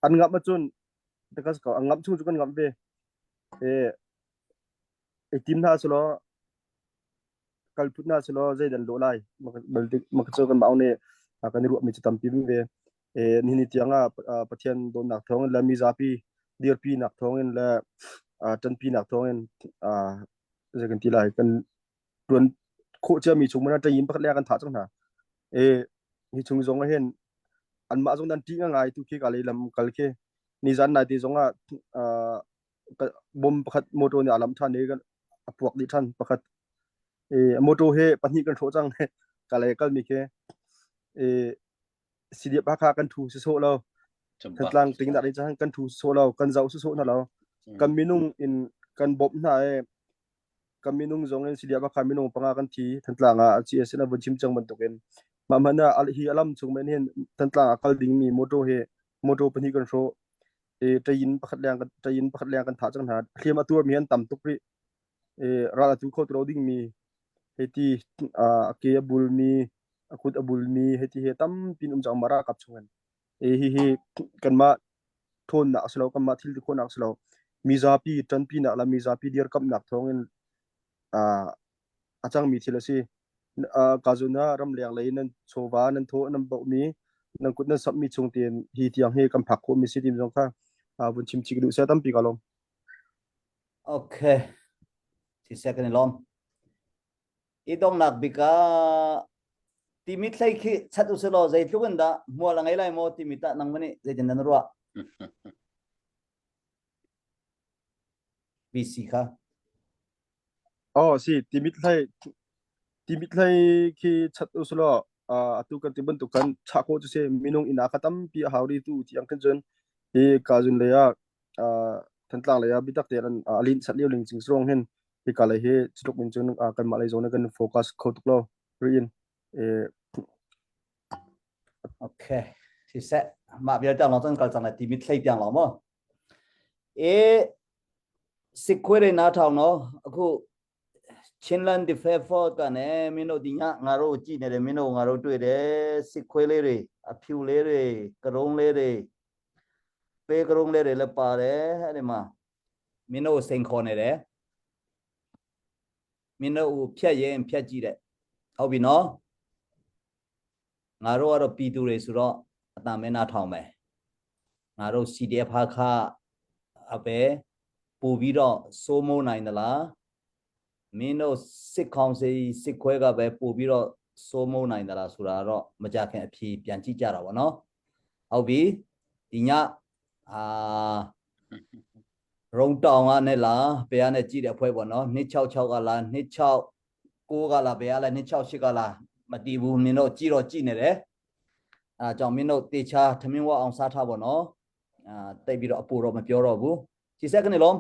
an ngam ahcun because ko an ngam chung cu kan ngam ve e e tim hna selaw kal phut hna selaw zeidan lawh lai mak cu kan mau nih kan i ruahmi cu tampi ve e nihin tiang ah Pathian dawtnak thawngin le mizapi dirpinak thawngin le ṭanpinak thawngin zei kan ti lai kan ṭuan khawh ciami chung mana ṭayin pakhat le kan thah cang hna e hi chung zong ah hin anmah zong nan ṭih ngai tu khi ka lei lam kal khi nizan nai te zong ah bom pakhat motor nih a lam ṭhan i a puak dih ṭhan pakhat e motor he pahnih kan hrawh cang ka lei kalmi khi e CDF Hakha kan thu si sawh lo Thantlang ting dah chan kan thu sawh lo kan zoh si sawh hna lo kan minung in kan bawmh hna e kan minung zong in CDF Hakha minung panga kan thi Thantlang ah CS in a vun chim cang bantukin mah hmanh ah hi alam chung men hin Thantlang ah kal ding mi motor hi motor pahnih kan hrawh e ṭayin pakhat leng kan ṭayin pakhat leng kan thah cang hna hliam a tuar mi an tam tuk rih e ral a tu kho tu lo ding mi hei ti a ke a bul mi. A kut a bulmi hei ti hi tampi in um cang mah ralkap chung in. E hihi kanmah ṭhawnnak a si lo, kanmah thil ti khawhnak a si lo. Mizapi ṭanpinak le mizapi dirkamhnak thawngin uh, a cangmi thil a si. Uh, ka zun ah ramleng lei nan chawva nan thaw nan bohmi nan kut nan samhmi chung tein hi tiang hi kan phak khawhmi si tim zong kha uh, vun chim chih ka duh sia tampi ka lawm. Okay. Siseh kan i lawm. I donghnak bik ah timi thlei khi chat u law zeitluk in dah hmual a ngei lai maw timi tah nang nih zeitin nan ruah? BC kha. Oh si timit hlei timit hlei khi chat u law atu kan ti bantuk khan chah khawh cu si minung inn ah kha tampi a hau ri tu ti ang khin cun hi ka zun lei ah Thantlang lei ah biatak tein an a linh sat lio ling cing suang hin hika lei hi cutluk in cun kanmah lei zong nih kan focus kho tuk lo riin Okay siseh mah vialte lawng cun kal cang lai ti mithlei tiang lawng maw e sikhuire na thong no aku Chinland Defense Force ကねမင်းတို့ဒီညငါတို့ကြည့်နေတယ်မင်းတို့ငါတို့တွေ့တယ်စစ်ခွေးလေးတွေအဖြူလေးတွေကရုံးလေးတွေပေးကရုံးလေးတွေလည်းပါတယ်အဲ့ဒီမှာမင်းတို့စိန်ခေါ်နေတယ်မင်းတို့ကိုဖြတ်ရင်ဖြတ်ကြည့်တဲ့ဟုတ်ပြီနော်ငါတို့ကတော့ပြည်သူတွေဆိုတော့အတမင်းနာထောင်မယ်ငါတို့ CDF ဟာခအပဲပို့ပြီးတော့စိုးမိုးနိုင်သလားမင်းတို့စစ်ကောင်စီစစ်ခွဲကပဲပို့ပြီးတော့စိုးမိုးနိုင်သလားဆိုတာတော့မကြခင်အဖြေပြန်ကြည့်ကြတာပေါ့နော်ဟုတ်ပြီဒီညအာရုံတောင်ကနဲ့လားဘယ်ကနဲ့ကြည့်တဲ့အဖွဲ့ပေါ့နော်266ကလား269ကလားဘယ်ကလဲ268ကလားမတည်ဘူးမင်းတို့ကြည့်တော့ကြည့်နေတယ်အဲဒါကြောင့်မင်းတို့တေချာထမင်းဝအောင်စားထားပါတော့အာတိတ်ပြီးတော့အပူတော့မပြောတော့ဘူးကြည်စက်ကနေလုံး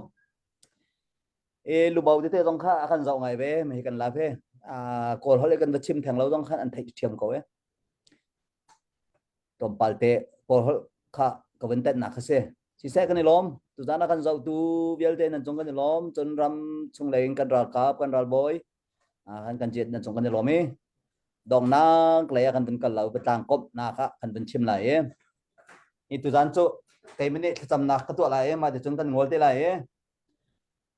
เอลูเบาเตต้องค่าคันเจ้าไงเว้ไม่กันลาเพ่อ่ากอลเขาเลยกันมาชิมแทงเราต้องคันอันไทยเทียมเขาเว้ตอมปาลเตกอลค่ะกวันเตนักเสสิเสกันล้มตุจานะกันเจ้าตูเวลเตนันจงกันล้มจนรำชงเลงกันรัลกับกันรัลบอยอ่ากันกันเจ็ดนันจงกันล้มเอดองนักเลยกันเป็นกันเราไปต่างกบนาคะกันเป็นชิมไหลนี่ตุจานจุเตมินี่จำนักก็ตัวไหลมาเดี๋ยวจนกันงอลเตไหล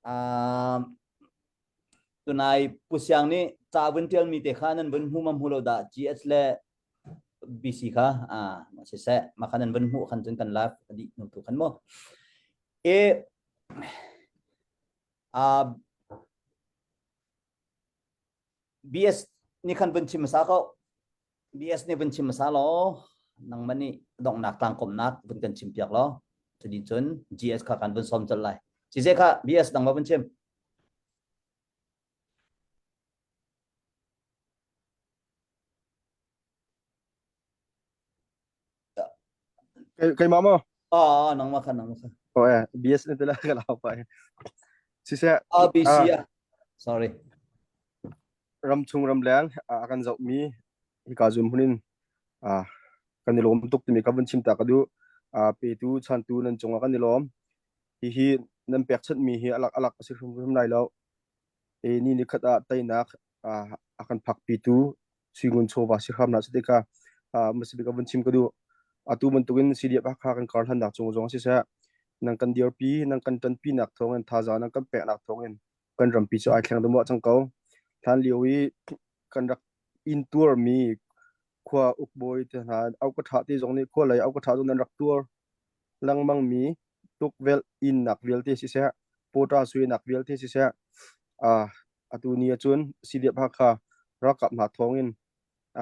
Ah tunai Pu Siang nih ca vun ṭialmi te kha nan vun hmu ma hmu lo dah GS le BC kha ah siseh mah kha nan vun hmuh khan cun kan live a dih hnu tu khan mu. E ah BS nih khan vun chim hmasa ko. BS nih vun chim hmasa law nangmah nih donghnak tlangkawmnak vun kan chim piak law cuti cun GS kha kan vun sawm colh lai. Siseh kha BS nangmah vun chim. Keimah maw? Ah, nangmah kha nangmah kha. Oh eh, BS na tila ka lau pa. Siseh. Ah, BC ah. Sorry. Ramchung ramleng a kan zohmi hika zum hmun in kan i lawm tuk timi ka vun chim ta ka duh. Petu chantu nan cungah kan i lawm. Hihi nan pekchanhmi hi alak alak a si hrimhrim lai lo. E ni ni khat ah teinak a kan phakpitu suingun chawva si hram hna seh tikah hmasabik a vun chim ka duh. Atu bantukin CDF Hakha kan kar hlannak cung zong siseh nan kan dirpi nan kan ṭanpinak thawngin thazaang nan kan peknak thawngin kan rampi cu ai thleng deuh cang ko. Hlan lio i kan rak intuarmi khua ukbawi te hna au ka ṭha ti zong nih khua lei au ka ṭha zong nan rak tuar lengmangmi tukvelh innak vialte siseh pawṭa suinak vialte siseh uh, atu ni ahcun CDF Hakha ralkap hna thawngin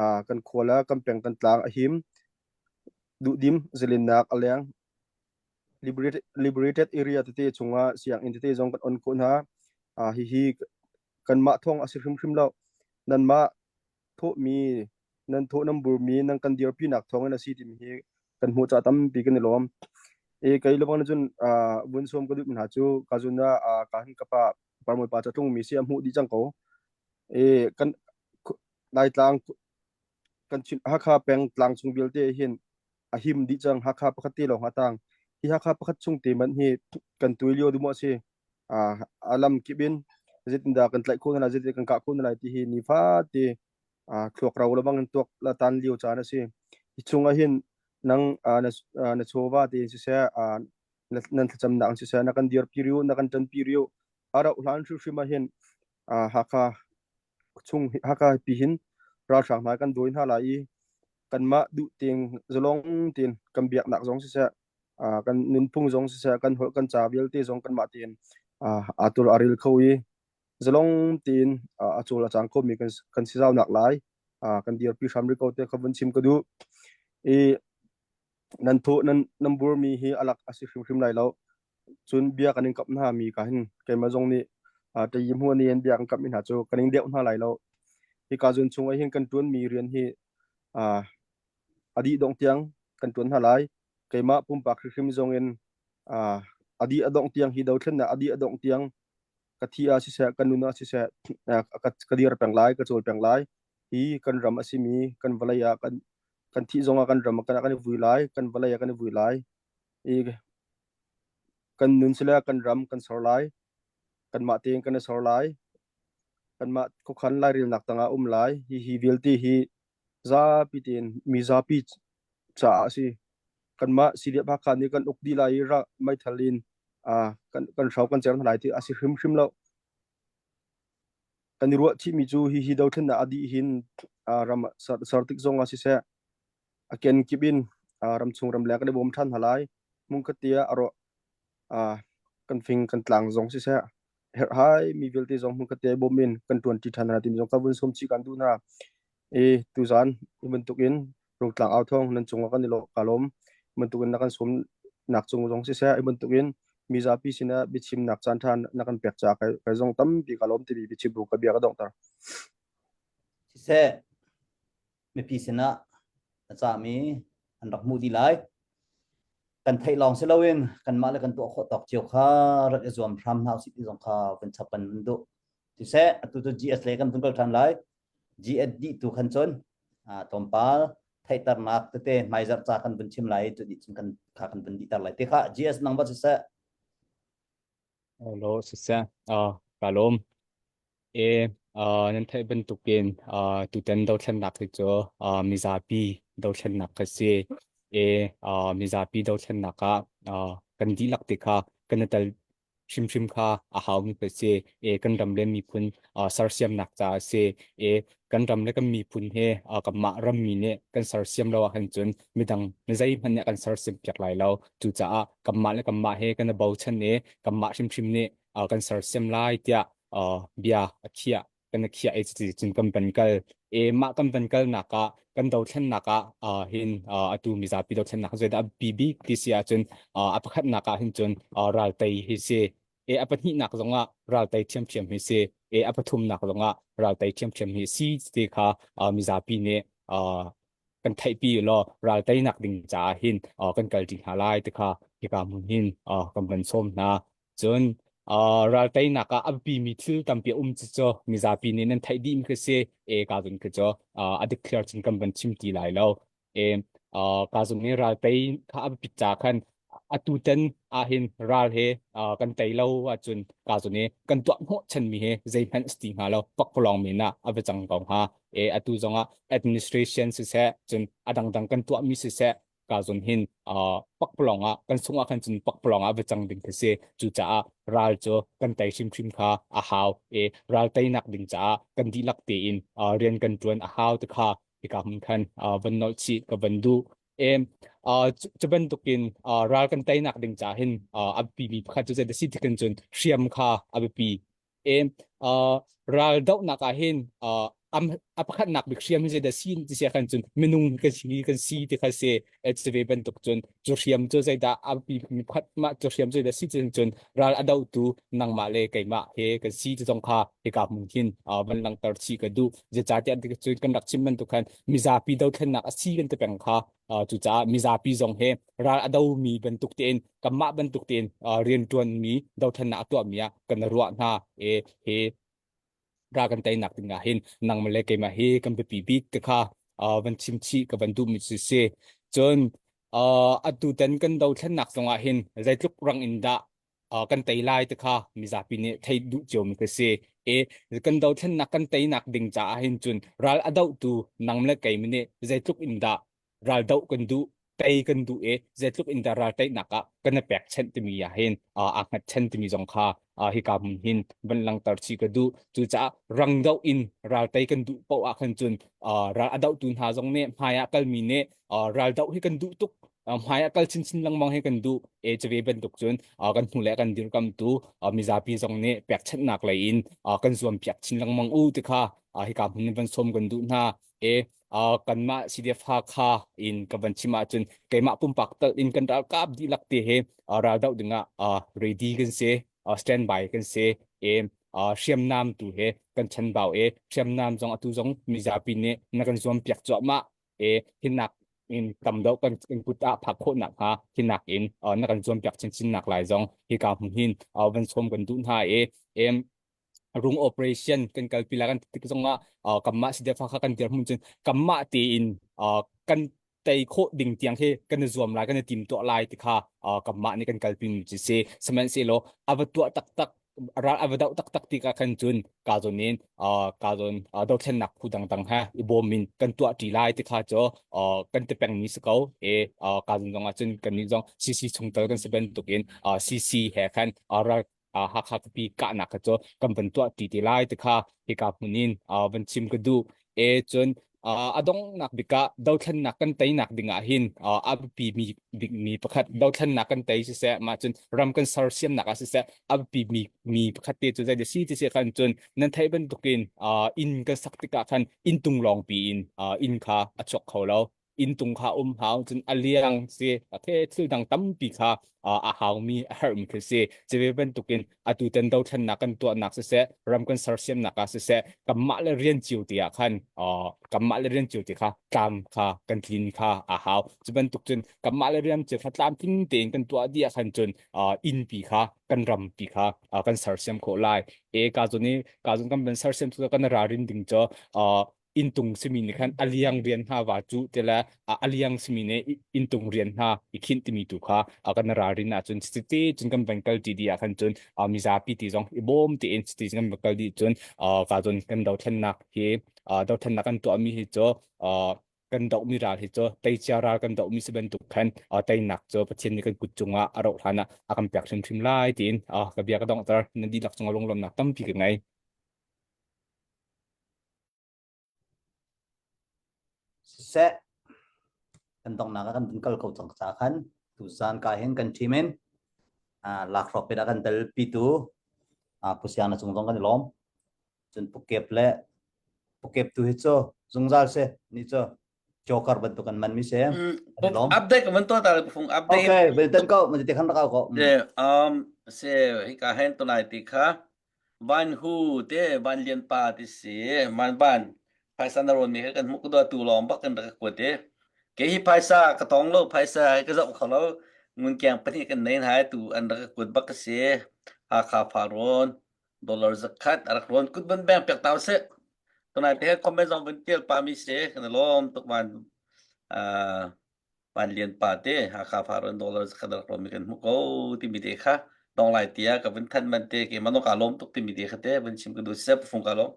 uh, kan khua le kan peng kan tlang a him duhdim zalennak a leng liberated, liberated area tete chungah sianginn tete zong kan on khawh hna uh, hihi kanmah thawng a si hrimhrim lo nanmah thawhmi nan thawh nan burmi nan kan dirpinak thawngin a si timi hi kan hmuh caah tampi kan i lawm. E kei lebang na cun vun sawm ka duh mi hna cu ka zun ah ka hin ka pa parmoi pa ca tlung mi si a hmuh dih cang ko. E kan Laitlang kan Chin Hakha peng tlang chung vialte hin a him dih cang Hakha pakhat te lawng a tang. Hi Hakha pakhat chung te man hi kan tui lio duh maw si a lam kip in zeitindah kan tlaih khawh hna lai zeitin kan kah khawh hna lai ti hi nifa te. Thluak ro le bangin tuak la tan lio caan a si. Hi chungah hin nang na, na chawva tein siseh, nan thlacamnak in siseh, na kan dirpi riu, na kan ṭanpi riu. A rauh hlan hrimhrim ah hin Hakha chung Hakha pi hin ralhrang hna kan dawi hna lai i kanmah duh tein zalong tein kan biaknak zong siseh, kan nunphung zong siseh, kan holh kan ca vialte zong kanmah tein aa tul a ril kho i zalong tein a cawl a cang khomi kan kan si zau nak lai kan dirpi hram rih ko te kha vun chim ka duh i nan tho nan nan burmi hi alak a si hrimhrim lai lo cun bia kan in kap hna mi ka hin keimah zong nih tayi hmu ni in bia kan kap mi hna cu kan in deuh hna lai lo hika zun chung ah hin kan tuan mi rian hi a dih dong tiang kan tuan hna lai keimah pumpak hrimhrim zong in a dih a dongh tiang hi dothlennak a dih a dongh tiang ka thi ah siseh ka nun ah siseh ka dir peng lai ka cawl peng lai hi kan ram a simi kan vawlei ah kan kan thih zongah kan ram ah kan i vui lai kan vawlei ah kan i vui lai i kan nun sile kan ram kan sor lai kanmah tein kan i sor lai kanmah khuakhan lairelnak tangah um lai hi hi vialte hi zapi tein mi zapi caah a si. Kanmah CDF Hakha nih kan uk dih lai i meithal in kan kan hro kan cer hna lai ti a si hrimhrim lo. Kan i ruah chihmi cu hihi dothlennak a dih hin ram ser tik zong ah siseh a kenkip in ramchung ramleng kan i bawm ṭhan hna lai. Hmunkhat te ah a rawh kan fing kan tlang zong siseh herhhai mi vialte zong hmunkhat te bawm in kan ṭuanṭi ṭhan hna timi zong ka vun sawm chih kan duh hna. I tuzaan hi bantukin Rungtlang au thawng nan cungah kan i lawh ka lawm. Hi bantukin na kan sawm nak cung zong siseh, hi bantukin mizapi sinah biachimnak caan ṭha na kan pek caah kai, kai zong tampi ka lawm timi biachim bu ka bia ka donghter. Siseh, mipi sinah na cahmi an rak hmuh dih lai. Kan theih lawng si loin kanmah le kan tuah khawh tawk cio kha rak i zuam hram hna usih ti zong kha vun chap kan vun duh. Siseh, atu cu GS lei kan vun kal ṭhan lai. GS dih tu khan cun tlawmpal theihternak tete hmaizarh ca kan vun chim lai cu dih cun kan kha kan vun dihter lai te kha GS nang va siseh. Hello siseh. Uh, ka lawm. E uh, nan theih bantukin uh, tutan dothlennak hi cu uh, mizapi dothlennak ka si. E uh, mizapi dothlennak ah uh, kan dihlak te kha kan i tel hrimhrim kha a haumi ka si. E kan ram le miphun uh, sersiamnak caah a si. E kan ram le kan miphun he uh, kanmah rammi nih kan sersiam lo ahkhan cun midang mi zeihmanh nih a kan sersiam piak lai lo. Cucaah kanmah le kanmah he kan i bochan i kanmah hrimhrim nih uh, kan sersiam lai tiah uh, bia a khiah kan i khiah i cuti cun kan van kal. E mah kan van kalnak ah kan dothlennak ah uh, hin uh, atu mizapi dothlennak zeidah a biapi bik ti si ahcun uh, a pakhatnak ah hin cun uh, raltei hi si. E a pahnihnak zongah raltei ṭhiamṭhiam hi si. E a pathumnak zongah raltei ṭhiamṭhiam hi si ti kha uh, mizapi nih uh, kan theihpi law ralteinak ding caah hin uh, kan kal ṭi hna lai ti kha hika hmun hin uh, kan van sawm hna. Cun uh, ralteinak ah a biapimi thil tampi a um cu mizapi nih nan theih dihmi khi si. E ka zun khi cu uh, a dikthliar cun kan van chim ti lai lo. E uh, ka zun nih raltei kha a biapit ca khan atu ten ahhin ral he uh, kan tei lo ahcun ka zun i kan tuah hnawh chanmi he zeihmanh si ti hnga lo pakpalawng men ah a va cang ko hnga. E atu zongah administration siseh cun a dangdang kan tuahmi siseh ka zon hin uh, pakpalawng ah kan sungah khan cun pakpalawng ah va cang ding khi si cucaah ral cu kan tei hrimhrim kha a hau e ral teinak ding caah kan dihlak tein uh, rian kan tuan a hau te kha hika hmun khan uh, van nolh chih ka van duh e uh, cu bantukin uh, ral kan teinak ding caah hin uh, a biapi mi pakhat cu zei da si tikin cun hriam kha a biapi E uh, ral dohnak ah hin uh, am a pakhatnak bik hriam hi zeidah si ti sia khan cun minung kan si kan si ti kha si e ve bantuk cun cu hriam cu zeidah a pi mi pakhat mah cu hriam zeidah si cun cun ral a dohtu nangmah le keimah he kan si ti zong kha hika hmun hin uh, van langhter chih ka duh zeicahtiah cun kan rak chim bantuk khan mizapi dothlennak a si kan ti peng kha uh, cucaah mizapi zong he ral a domi bantuk tein kanmah bantuk tein uh, rianṭuanmi dothlennak a tuahmi ah kan ruah hna e he ra kan teinak ding ah hin nangmah le keimah hi kan biapi bik te kha uh, van chim chih ka van duhmi cu si cun uh, atu tan kan dothlennak zongah hin zeitluk rang in dah uh, kan tei lai te kha mizapi nih thei duh cio mi ka si. E kan dothlennak kan teinak ding caah hin cun ral a dohtu nang le kei nih zeitluk in dah ral doh kan duh tei kan duh i zeitluk in dah ral teinak ah kan i pekchanh timi ah hin aa hngatchan timi zong kha hika hmun hin van langhter chih ka duh. Cucaah rang doh in ral tei kan duh paoh ah khan cun ral a dohtu hna zong nih hmai ah kalmi nih ral doh hi kan duh tuk hmai ah kal chinchin lengmang hi kan duh e cuve bantuk cun kan hnu le kan dirkamtu mizapi zong nih pekchanhnak lei in kan zuam piak chin lengmang u ti kha hika hmun in van sawm kan duh hna e kanmah CDF Hakha in ka van chim ahcun keimah pumpak tal in kan ralkap dihlak te he raldoh dingah ready kan si standby kan si e hriamnam tu he kan chanbau e hriamnam zong atu zong mizapi nih na kan zuam piak cuahmah e hinak in tam deuh kan kut ah phak khawh nak hnga hinak in na kan zuam piak chinchin nak lai zong hika hmun hin van sawm kan duh hna e em rung operation kan kalpi la kan tik zongah kanmah sidefa kha kan dirhmun cun kanmah tein kan tei khawh ding tiang khi kan i zuam lai kan i tim tuah lai ti kha kanmah nih kan kalpi mi cu si sihmanhsehlaw a va tuah taktak ral a va doh taktak ti ka khan cun ka zawn in ka zawn dothlennak phu dangdang ha i bawm in kan tuah ṭi lai ti kha cu kan ti peng mi si ko e ka zawn zong ah cun kan nih zong CC chungtel kan si bantuk in CC he khan ral Hakha khuapi kahnak kha cu kan van tuah ti te lai ti kha hika hmun in van chim ka duh. E cun a donghnak bik ah dothlennak kan teinak ding ah hin a biapi mi bikmi pakhat dothlennak kan tei siseh mah cun ram kan sersiamnak ah siseh a biapi mi mi pakhat te cu zei si ti si khan cun nan theih bantukin inn kan sak tikah khan inn tung lawng pi in inn kha a chuak kho lo inntung kha um hau cun a liang si a the thil dang tampi kha a haumi a herhmi khi si cive bantukin atu ten dothlennak kan tuahnak siseh ram kan sersiamnak ah siseh kanmah le rian cio ti ah khan kanmah le rian cio ti kha tlam kha kan tlin kha a hau cu bantuk cun kanmah le rian cio kha tlam tling tein kan tuah dih ah khan cun innpi kha kan rampi kha kan sersiam khawh lai e ka zun i ka zun kan ban sersiam cu kan ralrin ding cu inntung simi nih khan a liang rian hna va cu te le a liang simi nih inntung rian hna i khinh timi tu kha a kan ralrin ahcun chiti cun kan van kal ti dih ah khan cun mizapi ti zong i bawm tein chiti kan van kal dih cun ka cun kan dothlennak hi dothlennak kan tuahmi hi cu kan dohmi ral hi cu teicia ral kan dohmi si bantuk khan teinak cu Pathian nih kan kut cungah a rauh hlan ah a kan pek hrimhrim lai tiin ka bia ka donghter nan dihlak cungah lunglawmhnak tampi ka ngei. Siseh, kan donghnak ah kan vun kal ko cang ca khan tuzaan ka hin kan team in lakhruak pet ah kan tel pitu Pu Siang na cung zong kan i lawm. Cun Pu Kep le Pu Kep tu hi cu zungzal si ni cu joker bantuk an man mi si. Kan i lawm. Update kan tuah ta fung update. Okay, vel tan ko, ma te khan rak au ko. Um se hika hen tunai ti kha Van Hu te Van Lian pa ti si man van phaisa na rawn mi he kan hmuh ko tu lawng bak kan rak kuat i ke hi phaisa ka tong lo phaisa ka zoh kho lo ngun kiang pahnih kan nei hai tu an rak kuat bak ka si Hakha fa rawn dollar zakhat a rak rawn kut ban beng pek tau se tunai te comment zong van tial pa mi si kan lawm tuk van Van Lian pa te Hakha Faron dollar zakhat rak rawmi kan hmu ko timi te kha dong lai tia ka vun than man te ke mano ka lawm tuk timi te kha te vun chim ka du sep fung ka lawm.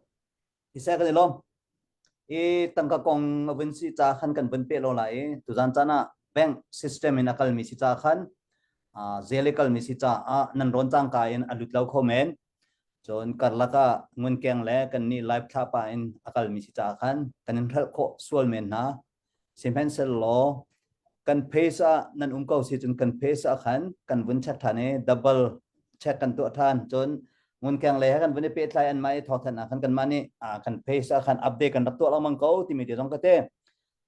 Isa kan i lawm. I tangka kong a vun si ca khan kan vun pe lo lai i tuzan caan ah bank system in a kalmi si ca khan zel i kalmi si caah nan rawn cangka in a lut lo kho men. Cun karlak ah ngunkeng le kan nih live thla pa in a kalmi si ca khan kan in hrelh khawh sual men hna. Sihmanhsehlaw kan phase ah nan um ko si cun kan phase ah khan kan vun check ṭhan i double check kan tuah ṭhan. Cun ngunkeng lei he kan vun i pehtlai anmah i thawngthanh ah khan kanmah nih kan phase ah khan update kan rak tuah lengmang ko timi te zong ka te.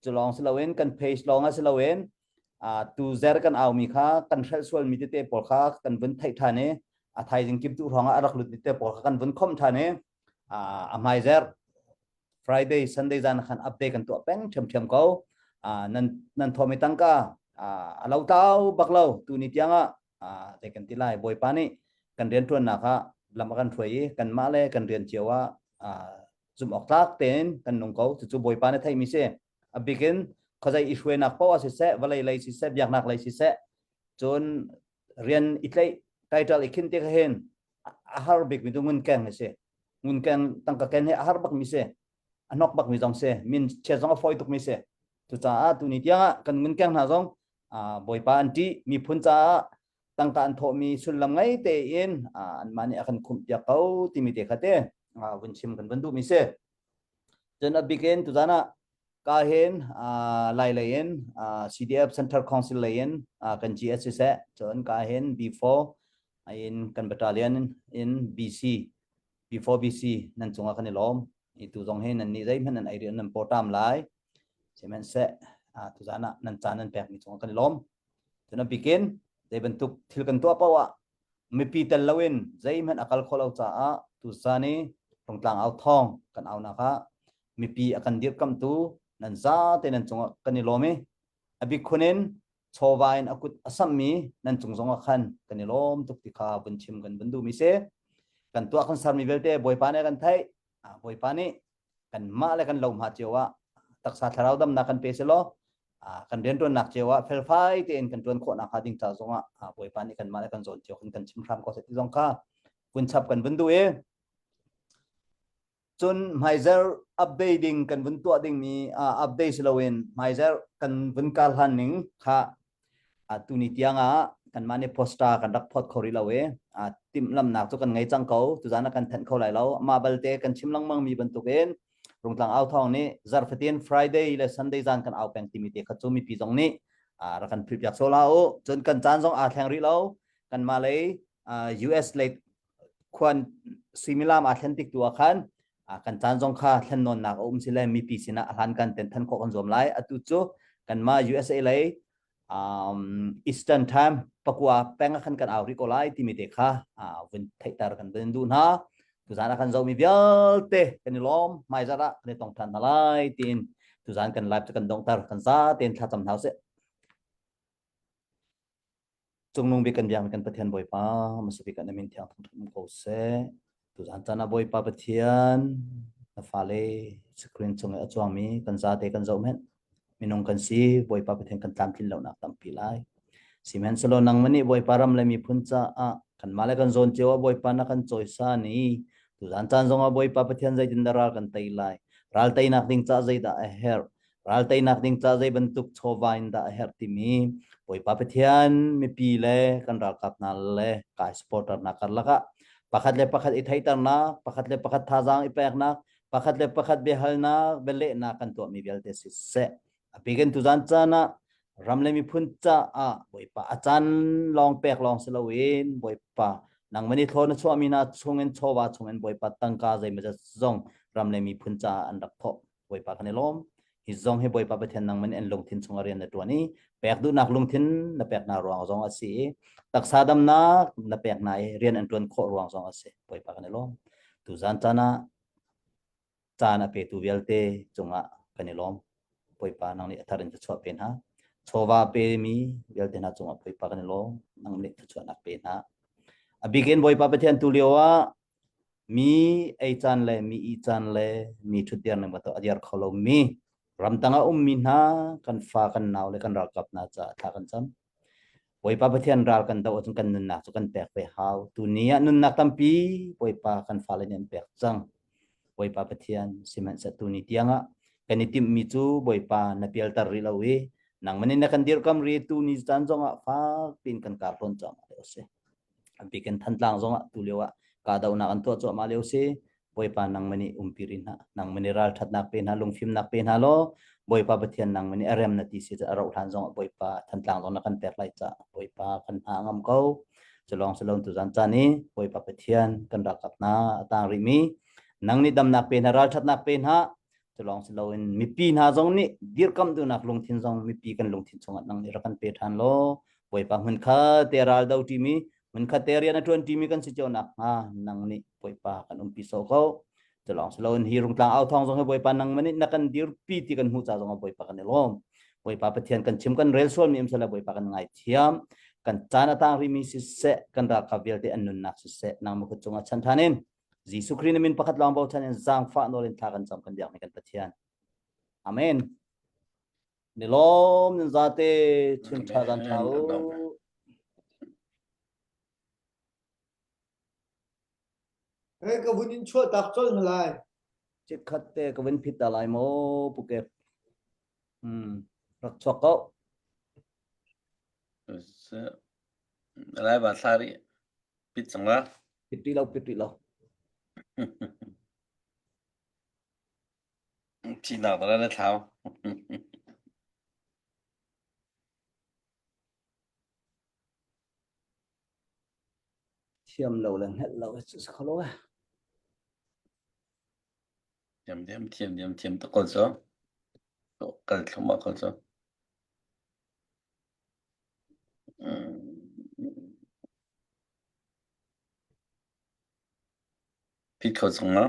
Cu lawng si loin kan phase lawng ah si loin tu zer kan aumi kha kan hrelh sualmi tete pawl kha kan vun theih ṭhan i a thaizing kim tu hrawng ah a rak lut mi te pawl kha kan vun khomh ṭhan i a hmai zer Friday Sunday zan khan update kan tuah peng ṭhiamṭhiam ko nan nan thawmi tangka a lo tau bak lo tu ni tiang ah zei kan ti lai Bawipa nih kan rian ṭuannak ah lam a kan hruai i kanmah le kan rian cio ah zumh awk tlak tein kan nung ko cucu Bawipa nih theihmi si a bikin khuazei i hruainak poah siseh vawlei lei siseh biaknak lei siseh cun rian i tlaih title i khin ti kha hin a har bikmi tu ngun keng a si. Ngun ken tangka ken he a har bak mi si. A hnok bak mi zong si. Min chia zong a fawi tuk mi si. Cucaah tuni tiang ah kan ngun keng hna zong Bawipa an ṭih miphun caah tangka an thawhmi sullam ngei tein anmah nih a kan khumh piak ko timi te kha te vun chim kan vun duhmi si. Cun a bik in tuzan ah ka hin Lai lei in CDF Central Council lei in kan GS siseh cun ka hin B4 in kan battalion in BC B4 BC nan cungah kan i lawm. I tu zong hi nan nih zeihmanh nan ei rian nan pawṭam lai. Sihmanhseh tuzan ah nan caan nan pekmi cungah kan i lawm. Cun a bikin zei bantuk thil kan tuah paoh ah mipi tel loin zeihmanh a kal khawh lo caah tuzan i Rungtlang au thawng kan aunak ah mipi a kan dirkamtu nan zate nan cungah kan i lawm i a bik khun in chawva in a kut a sammi nan cung zongah khan kan i lawm tuk ti kha vun chim kan vun duhmi si. Kan tuah kan sermi vialte Bawipa nih a kan theih. Bawipa nih kanmah le kan lohma cio ah taksa thlarau damnak kan pe selaw kan rianṭuannak cio ah felfai tein kan ṭuan khawhnak hnga ding ca zongah Bawipa nih kanmah le kan zawn cio kan kan chim hram ko seh ti zong kha vun chap kan vun duh i cun hmaizer update ding kan vun tuah dingmi update si loin hmaizer kan vun kar hlan ning kha tuni tiang ah kanmah nih poster kan rak phawt kho rih lo i timhlamnak cu kan ngei cang ko tuzan ah kan thanh kho lai lo mah balte kan chim lengmang mi bantukin Rungtlang au thawng nih zarhfatin Friday le Sunday zan kan au peng timi te kha cu mipi zong nih rak kan philh piak sola u cun kan caan zong aa thleng rih lo kanmah lei US lei khuan suimilam aa thlen tik tu ah khan kan caan zong kha thlen nawnnak a um si le mipi sinah a hlan kan ten than khawh kan zuam lai atu cu kanmah USA lei um, Eastern time pakua peng ah khan kan au rih ko lai timi te kha uh, vun theihter kan vun duh hna tuzan ah kan zohmi vialte kan i lawm hmaizarh ah kan i tong than hna lai tiin tuzan kan live cu kan dongter kan za tein thlacam hna usih Cungnung bik kan biakmi kan Pathian Bawipa, hmasa bik ah na min thiang thangṭhat um ko seh. Tuzan caan ah Bawipa Pathian, na fale screen cung i a cuangmi kan zate kan zoh hmenh. Minung kan si, Bawipa Pathian kan tlamtlin lonak tampi lai. Sihmanhsehlaw nangmah nih Bawipa ram le miphun caah kanmah le kan zawn cio ah Bawipa na kan cawisan i tuzan caan zongah Bawipa Pathian zeitindah ral kan tei lai? Ral teinak ding caah zeidah a herh? Ral teinak ding ca zei bantuk chawva in dah a herh timi Bawipa Pathian mipi le kan ralkap hna le kai supporter hna karlak ah pakhat le pakhat i theihternak, pakhat le pakhat thazaang i peknak, pakhat le pakhat biahalnak, bialehnak kan tuahmi vialte siseh. A bikin tuzan caan ah ram le miphun caah Bawipa a caan lawng pek lawng si loin Bawipa nangmah nih thlaw na chuahmi hna chungin chawva chungin Bawipa tangka zeimawzat zong ram le miphun caah an rak thawh. Bawipa kan i lawm. Hi zong hi Bawipa Pathian nangman in lungthin chung a rian na ṭuan i pek duhnak lungthin na pek hna ruang zong a si i taksa damnak na pek hna i rian an ṭuan khawh ruang zong a si. Bawipa kan i lawm. Tuzan caan ah caan a petu vialte cungah kan i lawm. Bawipa nang nih a thar in thluachuah pe hna. Chawva pemi vialte hna cungah Bawipa kan i lawm. Nang nih thluachuahnak pe hna. A bikin Bawipa Pathian tu lio ah Mi ei caan le mi ih caan le mi ṭhutdir ning bantuk a dir kho lomi ramtang a ummi hna kan fa kan nau le kan ralkap hna caah thla kan cam. Bawipa Pathian ral kan doh ahcun kan nunnak cu kan pek ve hau. Tuni ah nunnak tampi Bawipa kan fale nih an pek cang. Bawipa Pathian sihmanhseh tuni tiangah kan i timhmi cu Bawipa na pialter rih lo i nangmah nih na kan dirkam rih tuni caan zongah fak piin kan kar hlawn cuahmah lio a si. Bikin Thantlang zongah tu lio ah kahdohnak an tuah cuahmah lio si. Bawipa nangmah nih umpi rih hna. Nangmah nih ralṭhatnak pe hna, lungfimnak pe hna law Bawipa Pathian nangmah nih a rem na ti si a rauh hlan zongah Bawipa Thantlang zong na kan pek lai caah Bawipa kan hna ngam ko. Culawng si lo tuzan caan i Bawipa Pathian kan ralkap hna a tang rihmi nang nih damnak pe hna, ralṭhatnak pe hna. Culawng si loin mipi hna zong nih dirkamh duhnak lungthin zong mipi kan lungthin chungah nang nih rak kan pe ṭhan law Bawipa hmunkhat te ral do ṭimi hmunkhat te rian a ṭuan ṭimi kan si cio nakhnga nang nih Bawipa kan umpi sawh ko. Culawng si loin hi rungtlang au thawng zong hi Bawipa nang nih na kan dirpi ti kan hmuh ca zong ah Bawipa kan i lawm. Bawipa Pathian kan chim kan rel sualmi um sela Bawipa kan ngaithiam. Kan caan a tang rihmi siseh kan ralkap vialte an nunnak siseh nangmah kut cungah chan ṭhan in Jesuh Khrih na min pakhat lawng bochan in zaangfah nawl in thla kan cam kan biakmi kan Pathian. Amen. Ni lawm nan zate chun ṭha zan ṭha u. Hei ka vun in chuah tak colh hna lai. Chikkhat te ka vun phit ta lai maw Pukep. Hmm. Rak chuak ko. Lai ba thla rih. Pit cang la. Pit rih lo, pit rih lo. Thihnak dara na thlau. Thiam lo le hngalh lo cu si kho lo eh. Thiam diam thiam diam thiam tak ko cu. Kal thlum ko cu. Phit kho cang ma?